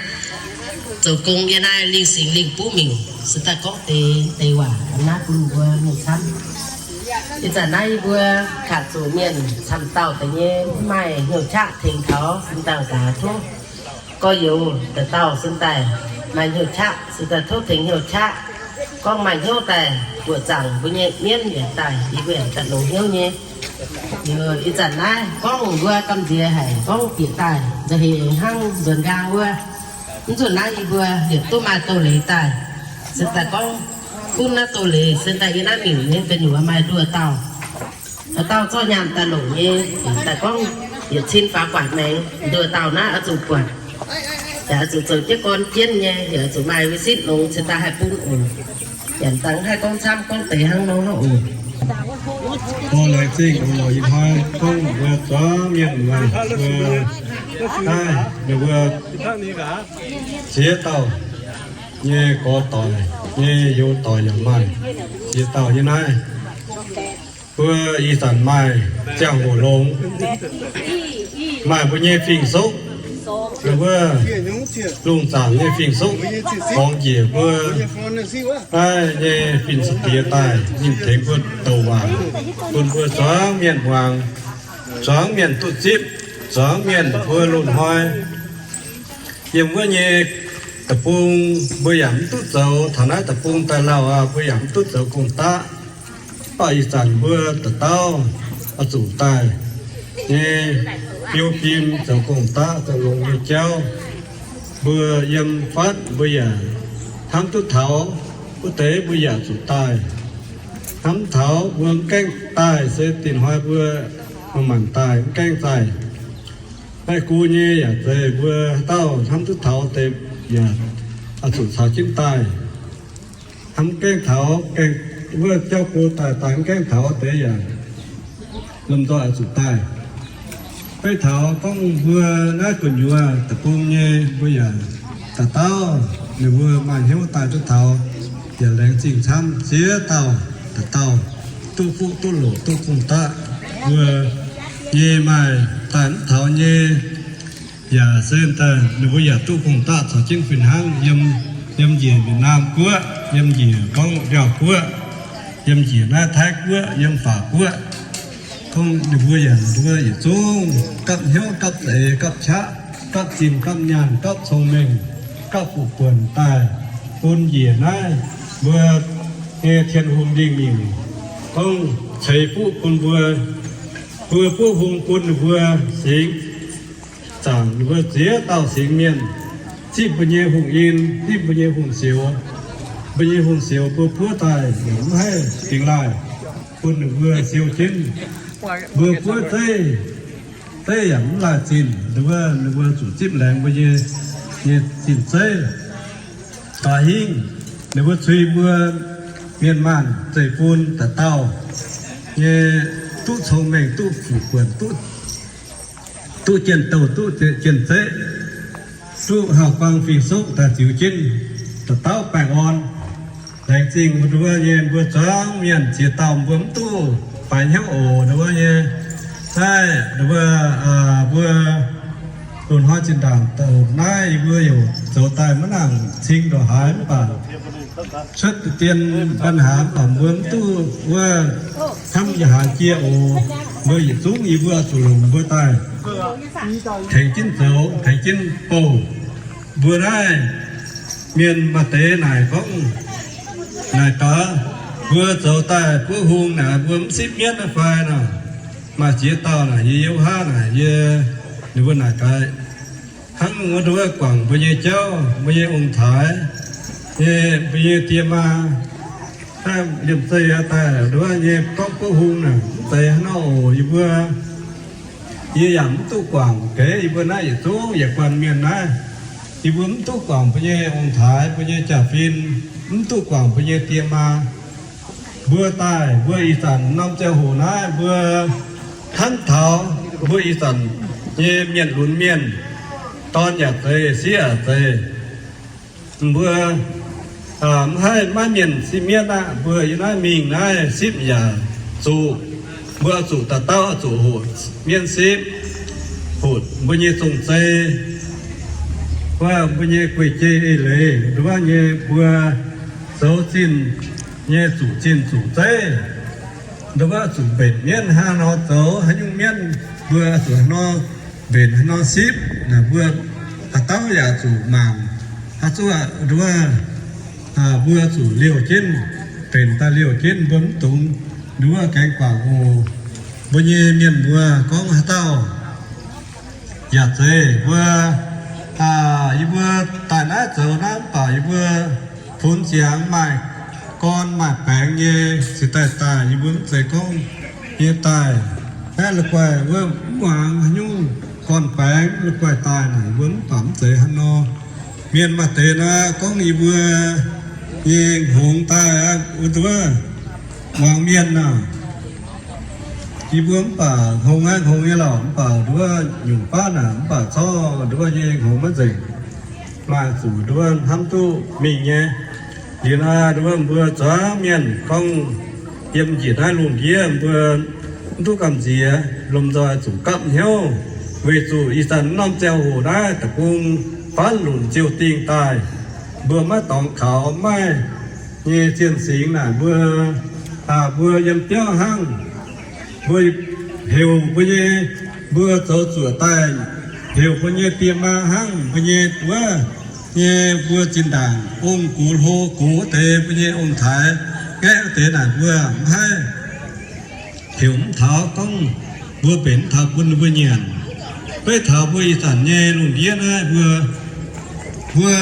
zoux gong yie naaiv lingh singx lingh buv mingh, se daaih gorngv deix deix waac naaiv bun mbuo mingh camv. Ih zanc naaiv yie mbuo kangx zuqc mienh camv dauh deix nyei mv maaih hnyouv qaqv tengx taux sin dangh gaax tov gorx-youz dauh dauh sin daaih maaih hnyouv qaqv, sin daaih tov tengx hnyouv qaqv. Gorngv maaih hnyouv daaih buoqc zaangc mbuo nyei mienv yaac daaih, yie mbuo yaac daaih longx hnyouv nyei. Liuz ih zanc naaiv gorngv mbuo gamh nziex haic, gorngv bieqc daaih nza'heix hnangv nzuonx nqaang wuov. Mv nzunc naaiv yie mbuo liepc duqv maaih doz-leiz daaih, se daaih gorngv gunv naaiv doz-leiz se daaih yie naaiv mingh nyei gu'nyuoz maaih nduoh dauh. Dauh dauh zorqv nyaanh daaih longc nyei, daaih gorngv yietc cin faaux buatc maengx, nduoh dauh naaiv oix zuqc buatc, yaac oix zuqc zoux jienv gorn jienv nyei, yaac oix zuqc maaih mbuo sitv longx cingx daaih haih bun oc. Yaac dangh haih gorngv camv gorngv deix hnangv nor oc. Laengz zingh oc. Ih hnoi gorngv mbuo zuangx mienh muoz, mbuo naaiv ninh mbuo ziex dauh nyei gorx doic nyei youz doic yaac maaih ziex dauh nyei naaiv. Mbuo ih zanc maaih ziangh hoc longx, maaih mbuo nyei fing-soqv, wuov lungh zaangc nyei fing-soqv, borngz njiec mbuo naaiv nyei fin-saeng-diex daaih ninh tengx mbuo douc waac, bun mbuo zuangx mienh muangx, zuangx mienh duqv zipv, zuangx mienh mbuo loz-hnoi yiem wuov nyei deic-bung mbuo yaac mv duqv zoux, taux naaiv deic-bung daaih lauh aqv, mbuo yaac mv duqv zoux gong-daqv. Mv baac ih zanc mbuo dauh dauh oix zuqc daaih nyei biou fim zoux gong-daqv zoux longx nyei jauv. Mbuo yiem fatv mbuo yaac hnamv duqv taux wuov deix mbuo yaac zuqc daaih. Hnamv taux mbuo mv gaengh daaih se dinh hnoi mbuo maaih maanc daaih mv gaengh daaih. Naaiv gu nyei yaac zeiz mbuo dauh hnamv duqv taux deix yaac oix zuqc caux jienv daaih. Hnamv gaengh taux gaengh wuov jauv go daaih, daaih hnamv gaengh taux deix yaac lomh nzoih oix zuqc daaih. Beiv taux gorngv mbuo naaiv gu'nyuoz deic-bung nyei mbuo yaac dauh dauh ninh mbuo maaih hnyouv daaih duqv taux, yaac laengz zingh camv ziex dauh dauh dauh duqv fuqv duqv loc duqv kungx daqv. Mbuo nyei maaih daaih mv taux nyei, yaac se daaih ninh mbuo yaac duqv kungx daqv caux jienv fih hnangv. Yiem, yiem njiec Việt Nam guoqv, yiem njiec gorngv Njaaux guoqv, yiem njiec naaiv Taiv guoqv, yiem Faac guoqv, gorngv ninh mbuo yaac, ninh mbuo yietc zungv gapv hnyouv, gapv za'eix, gapv qaqv, gapv zinh, gapv nyaanh, gapv cong-mengh, gapv fuqv buonc daaih bun njiec naaiv mbuo nyei Tin-Hungh lingh mingh, gorngv ceix fuqv bun mbuo, mbuo buov hung bun ninh mbuo singx, zaangc ninh mbuo ziex dauh singx mienh, zipv mbuo nyei hungh in, zipv mbuo nyei hungh sioux. Mbuo nyei hungh sioux mbuo buov daaih yaac mv haih dingx laaih bun ninh mbuo siou jienv. Mbuo buov zeiv, zeiv yaac mv laaih zinh, ninh mbuo, ninh mbuo zuqc zipv laengz mbuo nyei, nyei zinh zeiv. Daaih hingv ninh mbuo cui mbuo mienh maanh zeiv-fun dauh dauh nyei duqv cong-mengh, duqv fuqv buonc, duqv, duqv jien-douh, duqv jien-zeqv, duqv hauv-buang fing-soqv daaih ziux jienv dauh dauh baengh orn. Laengz zingh wuov nduov nyei mbuo zuangx mienh ziex dauh mbuo mv duqv faix hnyouv oc. Nduov nyei naaiv, nduov, mbuo loz-hnoi zinh ndaangc douc naaiv yie mbuo youc zoux daaih maiv nangc cing ndongc haaix mv baac cuotv deix dien ปัญหา mv baac mbuo mv duqv wuov hnamv yaac haaix jiex oc. Mbuo yietc zungv yie mbuo zuqc longc mbuo daaih tengx jienv zoux, tengx jienv bouh. Mbuo naaiv mienh maaih deix naaic gorngv, naaic gaax, mbuo zoux daaih buov hung naaic mbuo mv sipv mienv naaiv fai nor? Maaih ziex dauh naaic yie, yie haav naaic yie, ninh mbuo naaic gaax, hnangv wuov nduov guangc mbuo nyei jauv, mbuo nyei ong-taaix, nyei mbuo nyei die maa, naaiv liemh zeih aqv daaih nduov nyei gorngv buov hung naaic mv zeiz haaix nor oc. Yie mbuo, yie yaac mv duqv guangc geix yie mbuo naaiv yietc zungv yietc guanh mienh naaiv. Yie mbuo mv duqv guangc mbuo nyei ong-taaix, mbuo nyei jaa-fin, mv duqv guangc mbuo nyei die maa. Mbuo daaih, mbuo ih zanc norm ziangh hoc naaiv, mbuo hnamv taux mbuo ih zanc nyei mienh lunx mienh, dorn yaac zeiz, sieqv yaac zeiz. Mbuo mv haih maiv mienh sipv mienv aqv. Mbuo yiem naaiv mingh naaiv sipv yaac zuqc, mbuo zuqc dauh dauh zuqc hoqc mienv sipv, hoqc mbuo nyei zong-zei, wuov mbuo nyei guei-jei eix leiz, nduov nyei mbuo zoux zinh nyei zuqc zinh zuqc zeiv, nduov zuqc mbenc mienv haaix nor zoux, haaix nyungc mienv mbuo zuqc haaix nor mbenc, haaix nor sipv naaic, mbuo haaix dauh yaac zuqc mangc. Haaix zanc nduov mbuo zuqc liouh jienv, mbenc daaih liouh jienv, mbuo mv dungx nduov gaengh guangc oc. Mbuo nyei mienh mbuo gorngv haaix dauh yaac zeiz mbuo, yie mbuo daaih naaiv zoux naaiv mv baac yie mbuo funx ziangx maaih gorn maaih baengx nyei cingx daaih daaih. Yie mbuo mv zeiz gorngv nyei daaih, aeqv, la'guaih wuov mv muangx haaix nyungc gorn-baengx, la'guaih daaih naaic mbuo mv baac mv zeiz haaix nor. Mienh maaih deix naaiv gorngv yie mbuo nyei hngongx daaih aqv, wuov nduov muangx mienh naaic, yie mbuo mv baac hngongx aqv, hngongx nyei lorqc, mv baac nduov nyungc baav naaic mv baac zorqv nduov nyei hngongx maiv nzengc. Maaih zuqc nduov hnamv duqv mingh nyei. Liuz naaiv nduov mbuo zuangx mienh gorngv yiem njiec naaiv lungh ndiev mbuo mv duqv gamh nziex, lomh nzoih zuqc gapv hnyouv, weic zuqc ih zanc norm ziangh hoc naaiv deic-bung faanv lunc ziouh dingh daaih, mbuo maiv dorngx kaux maiv nyei zienh singx naaic mbuo, mbuo yiem biauv hnangv, mbuo heuc mbuo nyei, mbuo zoux zuoqc daaih heuc mbuo nyei die maa hnangv, mbuo nyei wuov nyei mbuo zinh ndaangc ong-gux hlo gux wuov deix, mbuo nyei ong-taaix ngaeqv wuov deix naaic mbuo mv haih heuc mv taux gorngv mbuo benx mv taux bun ninh mbuo nyanc. Beiv taux mbuo ih zanc nyei lungh ndiev naaiv mbuo, mbuo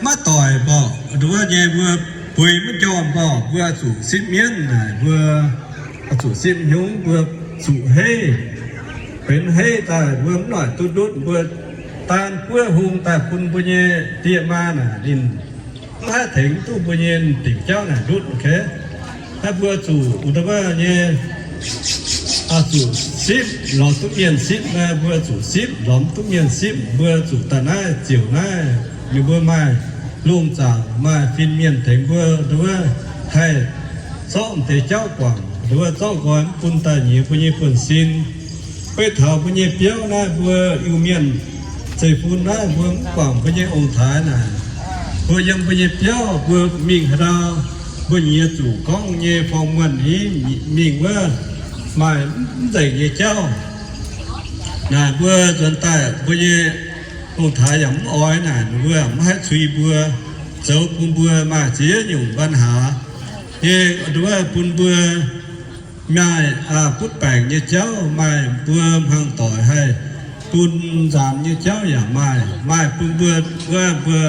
maiv doic mborqc nduov nyei, mbuo buix maiv njormh mborqc, mbuo zuqc sipv mienv naaic, mbuo zuqc sipv hnyungv, mbuo zuqc heiv, benx heiv daaih mbuo mv noic duqv ndutv, mbuo daan buov hung daaih bun mbuo nyei die maa naaic ninh mv haih tengx duqv mbuo nyei dingc jauv naaic ndutv. Naaiv mbuo zuqc wuov nyei, zuqc sipv lorz duqv mienh sipv, mbuo zuqc sipv lorz duqv mienh sipv, mbuo zuqc daaih naaiv ziouc naaiv Ninh mbuo maaih lungh zaangc, maaih fin-mienh tengx mbuo nduov haih zorqv deix jauv guangc, nduov zorqv nqoi mv bun daaih nyiex mbuo nyei buonv-sin. Beiv taux mbuo nyei biauv naaiv, mbuo Iu-Mienh zeiv-fun naaiv, mbuo mv guangc mbuo nyei ong-taaix naaic, mbuo yiem mbuo nyei biauv mbuo mingh haaix ndau, mbuo nyiex zuqc gorngv nyei forng-muonh ni mingh wuov maaih mv nzengc nyei jauv. Naaic mbuo nzuonx daaih mbuo nyei ong-taaix yaac mv oix naaic, ninh mbuo mv haih cui mbuo, zoux bun mbuo maaih ziex nyungc ปัญหา nyei, nduov bun mbuo maaih butv baengc nyei jauv, maaih mbuo hmuangv doic haih bun nzaanx nyei jauv yaac maaih, maaih bun mbuo wuov mbuo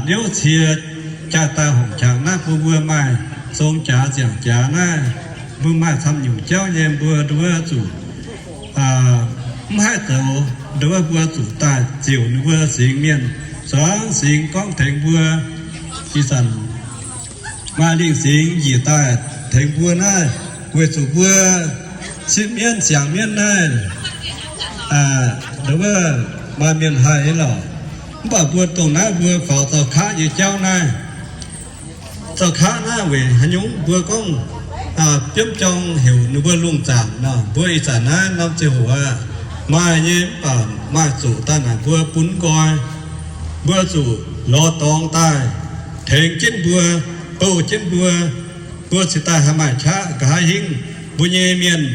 niouv cie jaa daaih horngc qangx naaiv bun mbuo maaih zong jaax nziangc jaax naaiv, mbuo maaih camv nyungc jauv nyei mbuo nduov zuqc mv haih zoux, nduov mbuo zuqc daaih ziouc ninh mbuo singx mienh, zuangx singx gorngv tengx mbuo. Ih zanc maaih lingh singx njiec daaih tengx mbuo naaiv, weic zuqc mbuo sipv mienv siangx mienv naaiv, nduov maaih mienh haih nyei lorqc. Mv baac mbuo dongh naaiv mbuo faaux zaux kaqv nyei jauv naaiv, zaux kaqv naaiv weic haaix nyungc mbuo gorngv biomv jorng heuc ninh mbuo lungh zaangc nor, mbuo ih zanc naaiv norm ziangh hoc aqv, maaih nyei mv baac maaih zuqc daaih naaic mbuo bun nqoi, mbuo zuqc lorz dorngx daaih tengx jienv mbuo, bouh jienv mbuo, mbuo cingx daaih haih maaih qaqv nqa'haav hingv. Mbuo nyei mienh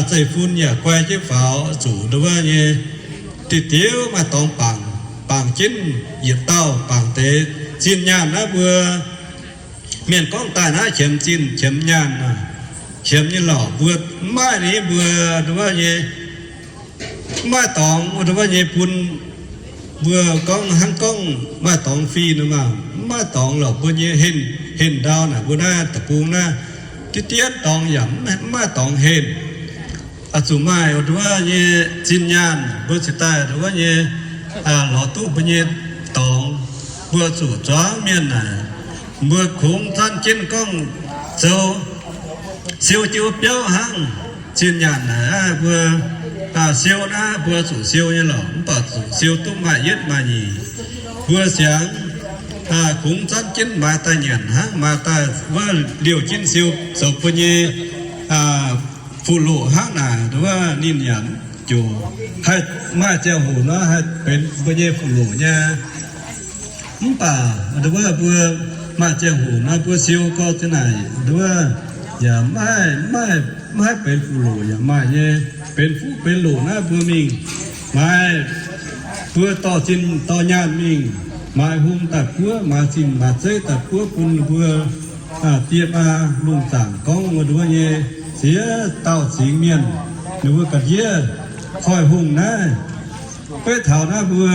zeiv-fun yaac guai jienv faaux, zuqc nduov nyei diuh diuh maaih dorngx bangc, bangc jienv yietc dauh bangc deix zinh nyaanh naaiv mbuo. Mienh gorngv daaih naaiv qiemx zinh qiemx nyaanh, qiemx nyei lorqc. Mbuo mv maaih ni mbuo nduov nyei, mv maaih dorngx nduov nyei bun mbuo gorngv hnangv gorngv maaih dorngx fih nor maah, mv maaih dorngx lorqc. Mbuo nyei henh, henh ndau naaic mbuo naaiv deic-bung naaiv, diqv dietv dorngx yaac mv maaih dorngx henh. Zuqc maaih nduov nyei zinh nyaanh mbuo cingx daaih nduov nyei lorz duqv mbuo nyei dorngx. Mbuo zuqc zuangx mienh naaic, mbuo kungx zanv jienv gorngv zoux siou jienv wuov biauv hnangv. Zinh nyaanh naaic mbuo siou naaiv mbuo zuqc siou nyei lorqc, mv baac zuqc siou duqv maaih yietv maaih nyeic. Mbuo siangx kungx zanv jienv maaiz daaih nyanc hnangv, maaiz daaih wuov liouh jienv siou zoux mbuo nyei fuqv-loqc hnangv naaic, nduov ninh yaac ziouc haih maaih ziangh hoc nor haih benx mbuo nyei fuqv-loqc nyei. Mv baac nduov mbuo maaih ziangh hoc nor mbuo siou gau zinh naaic nduov yaac mv haih, mv haih benx fuqv-loqc yaac maaih nyei. Benx fuqv benx loqc naaiv mbuo mingh maaiz, mbuo dorh zinh dorh nyaanh mingh maaiz hung daaih buov, maaiz zinh maaiz zeiv daaih buov bun mbuo die maa lungh zaangc gorngv wuov nduov nyei ziex dauh singx mienh, ninh mbuo ga'ndiev koiv-hungh naaiv. Beiv taux naaiv mbuo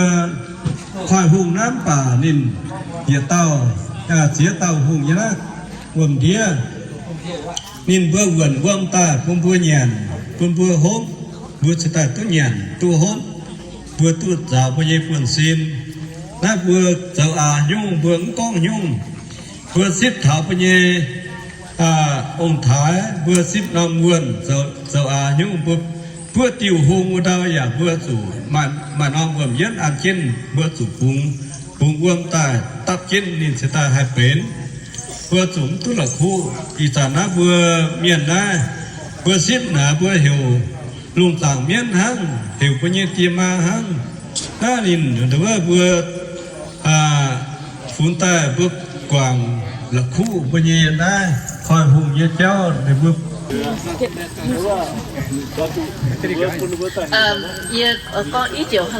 koiv-hungh naaiv mv baac ninh yietc dauh, ziex dauh hungh nyei naaiv wuom-ndiev. Ninh mbuo wuonc wuom daaih bun mbuo nyanc, bun mbuo hopv, mbuo cingx daaih duqv nyanc duqv hopv, mbuo duqv nzaaux mbuo nyei buonv-sin. Naaiv mbuo zoux aax nyungc mbuo mv gorngv nyungc. Mbuo sipv taux mbuo nyei ong-taaix, mbuo sipv norm wuonh zoux aax nyungc mbuo, buov diuh hung wuov ndau yaac mbuo zuqc maaih norm wuom-yienv an jienv, mbuo zuqc bungx, bungx wuom daaih dapv jienv ninh cingx daaih haih benx. Mbuo zuqc mv duqv la'kuqv. Ih zanc naaiv mbuo mienh naaiv, mbuo sipv naaic mbuo heuc lungh zaangc mienv hnangv, heuc mbuo nyei die maa hnangv. Naaiv ninh wuov mbuo funx daaih mbuo guangc la'kuqv mbuo nyei naaiv koiv-hungh nyei jauv ninh mbuo. Yie gorngv i joux,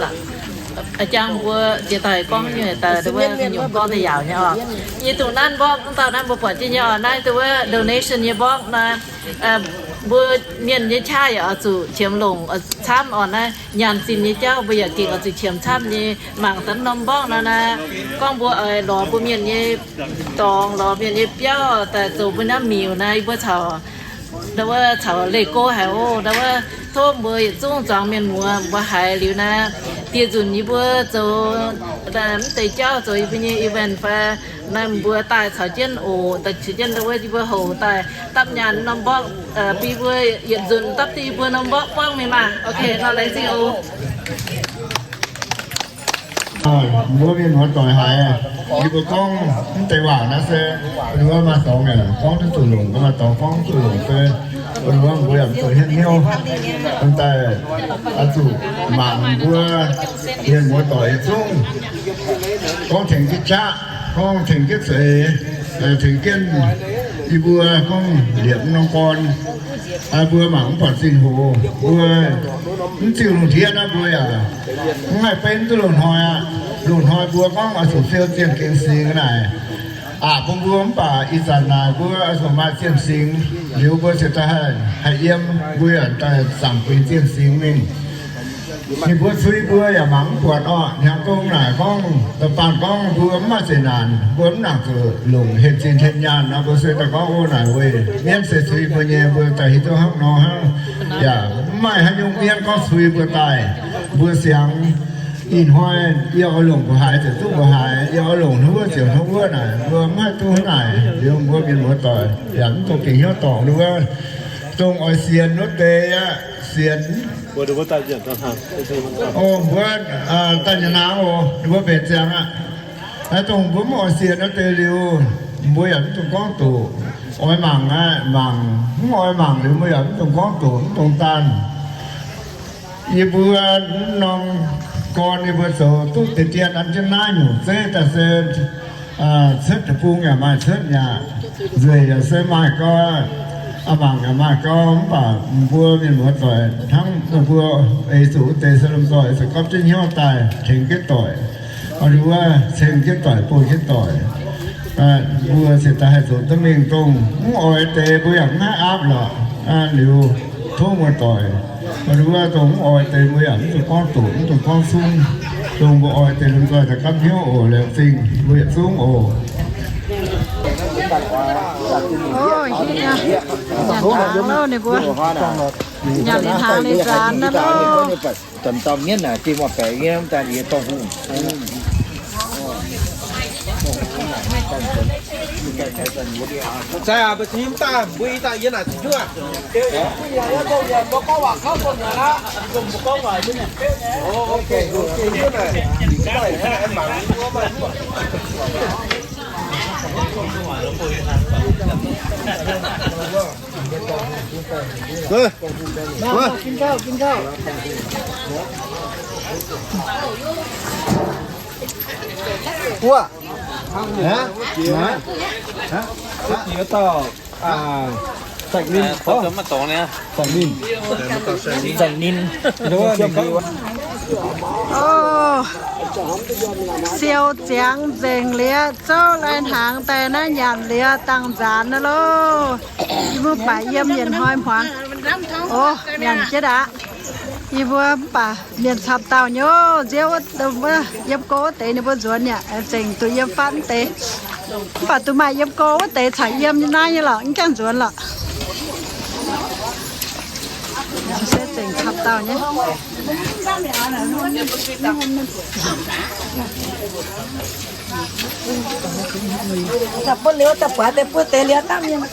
jangx mbuo jiex daaih gorngv nyei daaih wuov nyungc gorngv deix yaauc nyei oc. Yie dongh naaiv mborqv, mv dauh naaiv mbuo buatc jienv nyei oc. Naaiv dongh wuov donation nyei mborqv naaiv. Mbuo mienh nyei qaqv yaac oix zuqc qiemx longc camv oc. Naaiv nyaanh zinh nyei jauv mbuo yaac gengh oix zuqc qiemx camv nyei. Mangc daaih norm mborqv nor naaiv, gorngv mbuo oix lorz mbuo mienh nyei dorngx, lorz mienh nyei biauv daaih zoux mbuo naaiv miuc naaiv, yie mbuo caux ndau wuov caux leih go haic oc. Ndau wuov tov mbuo yietc zungv zuangx mienh muoz mbuo haiz liuz naaiv, dieh nzunc yie mbuo zoux mv deix jauv zoux yie mbuo nyei event fai naaiv mbuo daaih caux jienv oc, daaih caux jienv ndau wuov yie mbuo hoc daaih dapv nyaanh norm mborqv, bun mbuo yietc nzunc dapv duqv yie mbuo norm mborqv buangv mingh maah. Ok, nor laengz zingh oc. Mbuo mienh muoz-doic haiz yie mbuo gorngv mv deix waac naaiv se, mbuo maaih dorngx yaac gorngv duqv zuqc longc, maaih dorngx gorngv duqv longc se, mbuo yaac zuqc hietv hnyouv, daaih zuqc mangc mbuo mienh muoz-doic yietc zungv gorngv tengx jienv qaqv, gorngv tengx jienv zeix, tengx jienv yie mbuo gorngv liepc norm gorn. Mbuo mangc mv buatc zinh hoc, mbuo mv ziuh lungh ndiev naaiv mbuo yaac mv haih benx duqv loz-hnoi aqv. Loz-hnoi mbuo gorngv oix zuqc siou zienh gengx singx naaic, aqc bun mbuo, mv baac ih zanc naaic mbuo oix zuqc maaih zienh singx liuz, mbuo ziouc daaih haih yiem, mbuo yaac daaih zaangc benx zienh singx mingh. Ninh mbuo cui mbuo yaac mangc mv buatc orqc. Hnyangx-gong naaic gorngv, da'faanh gorngv mbuo mv maaih zeqc naanc, mbuo mv nangc zuqc longc henh zinh henh nyaanh nor, mbuo se daaih gorngv, o, naaic weic mienv se cui mbuo nyei, mbuo daaih hiuv duqv hnangv nor hnangv. Yaac mv maaih haaix nyungc mienv gorngv cui mbuo daaih. Mbuo siangx ih hnoi yie oix longc mbuoqc haaix ziouc duqv mbuoqc haaix, yie oix longc haaix wuov ziouc haaix wuov naaic, mbuo mv haih duqv naaic. Liuz mbuo mienh muoz-doic yaac mv dungx bieqc hnyouv dorngc wuov, dongh oix sienx wuov deix aqv, sienx. O, mbuo daaih nyanc hnaangx oc, ninh mbuo mbenc ziangx aqv. Dongh mbuo mv oix sienx wuov deix liuz, mbuo yaac mv dungx gorngv doqc. Oix mangc aqv, mangc. Mv oix mangc liuz, mbuo yaac mv dungx gorngv doqc, mv dungx daanh. Yie mbuo norm gorn yie mbuo zoux duqv deix dien an jienv naaiv nyungc zeiv daaih se cuotv deic-bung yaac maaih cuotv nyei aqv. Nzueic yaac se maaih gau, a'mangc yaac maaih gau, mv baac mbuo mienh muoz-doic hnangv meih mbuo eix zuqc wuov deix se lomh nzoih zuqc gapv jienv hnyouv daaih tengx jienv doic, wuov ceng jienv doic, bun jienv doic. Mbuo cingx daaih haih zoux duqv mingh dongh mv oix deix mbuo yaac mv haih aapv lorqc. Liuz tov muoz-doic, wuov dongh mv oix deix mbuo yaac mv dungx gorngv doqc, mv dungx gorngv cunv. Dongh mbuo oix deix lomh nzoih daaih gapv hnyouv oc, laengz zingh mbuo yietc zungv oc. Nyanc hnaangx loh, ninh mbuo nyanc liuz hnaangx liuz nzaanx naaiv loh. Ov, siou ziangx nzengc liuz, zouv lai hnaangx daaih naaiv nyanc liuz dangh nzaanx naaiv loh. Yie mbuo baac yiem yietc hnoi hmuangx. Ov, nyanc jienv aqv. Yie mbuo mv baac mienh camv dauh nyei, nziouv wuov, yiem go wuov deix ninh mbuo nzuonx yaac zengc duqv yiem fatv wuov deix. Mv baac duqv maaih yiem go wuov deix caux yiem nyei naaiv nyei lorqc, mv gaengh nzuonx lorqc. Se zengc camv dauh nyei. Daaih buov liuz, daaih buatc deix buov deix liuz dapv mienh.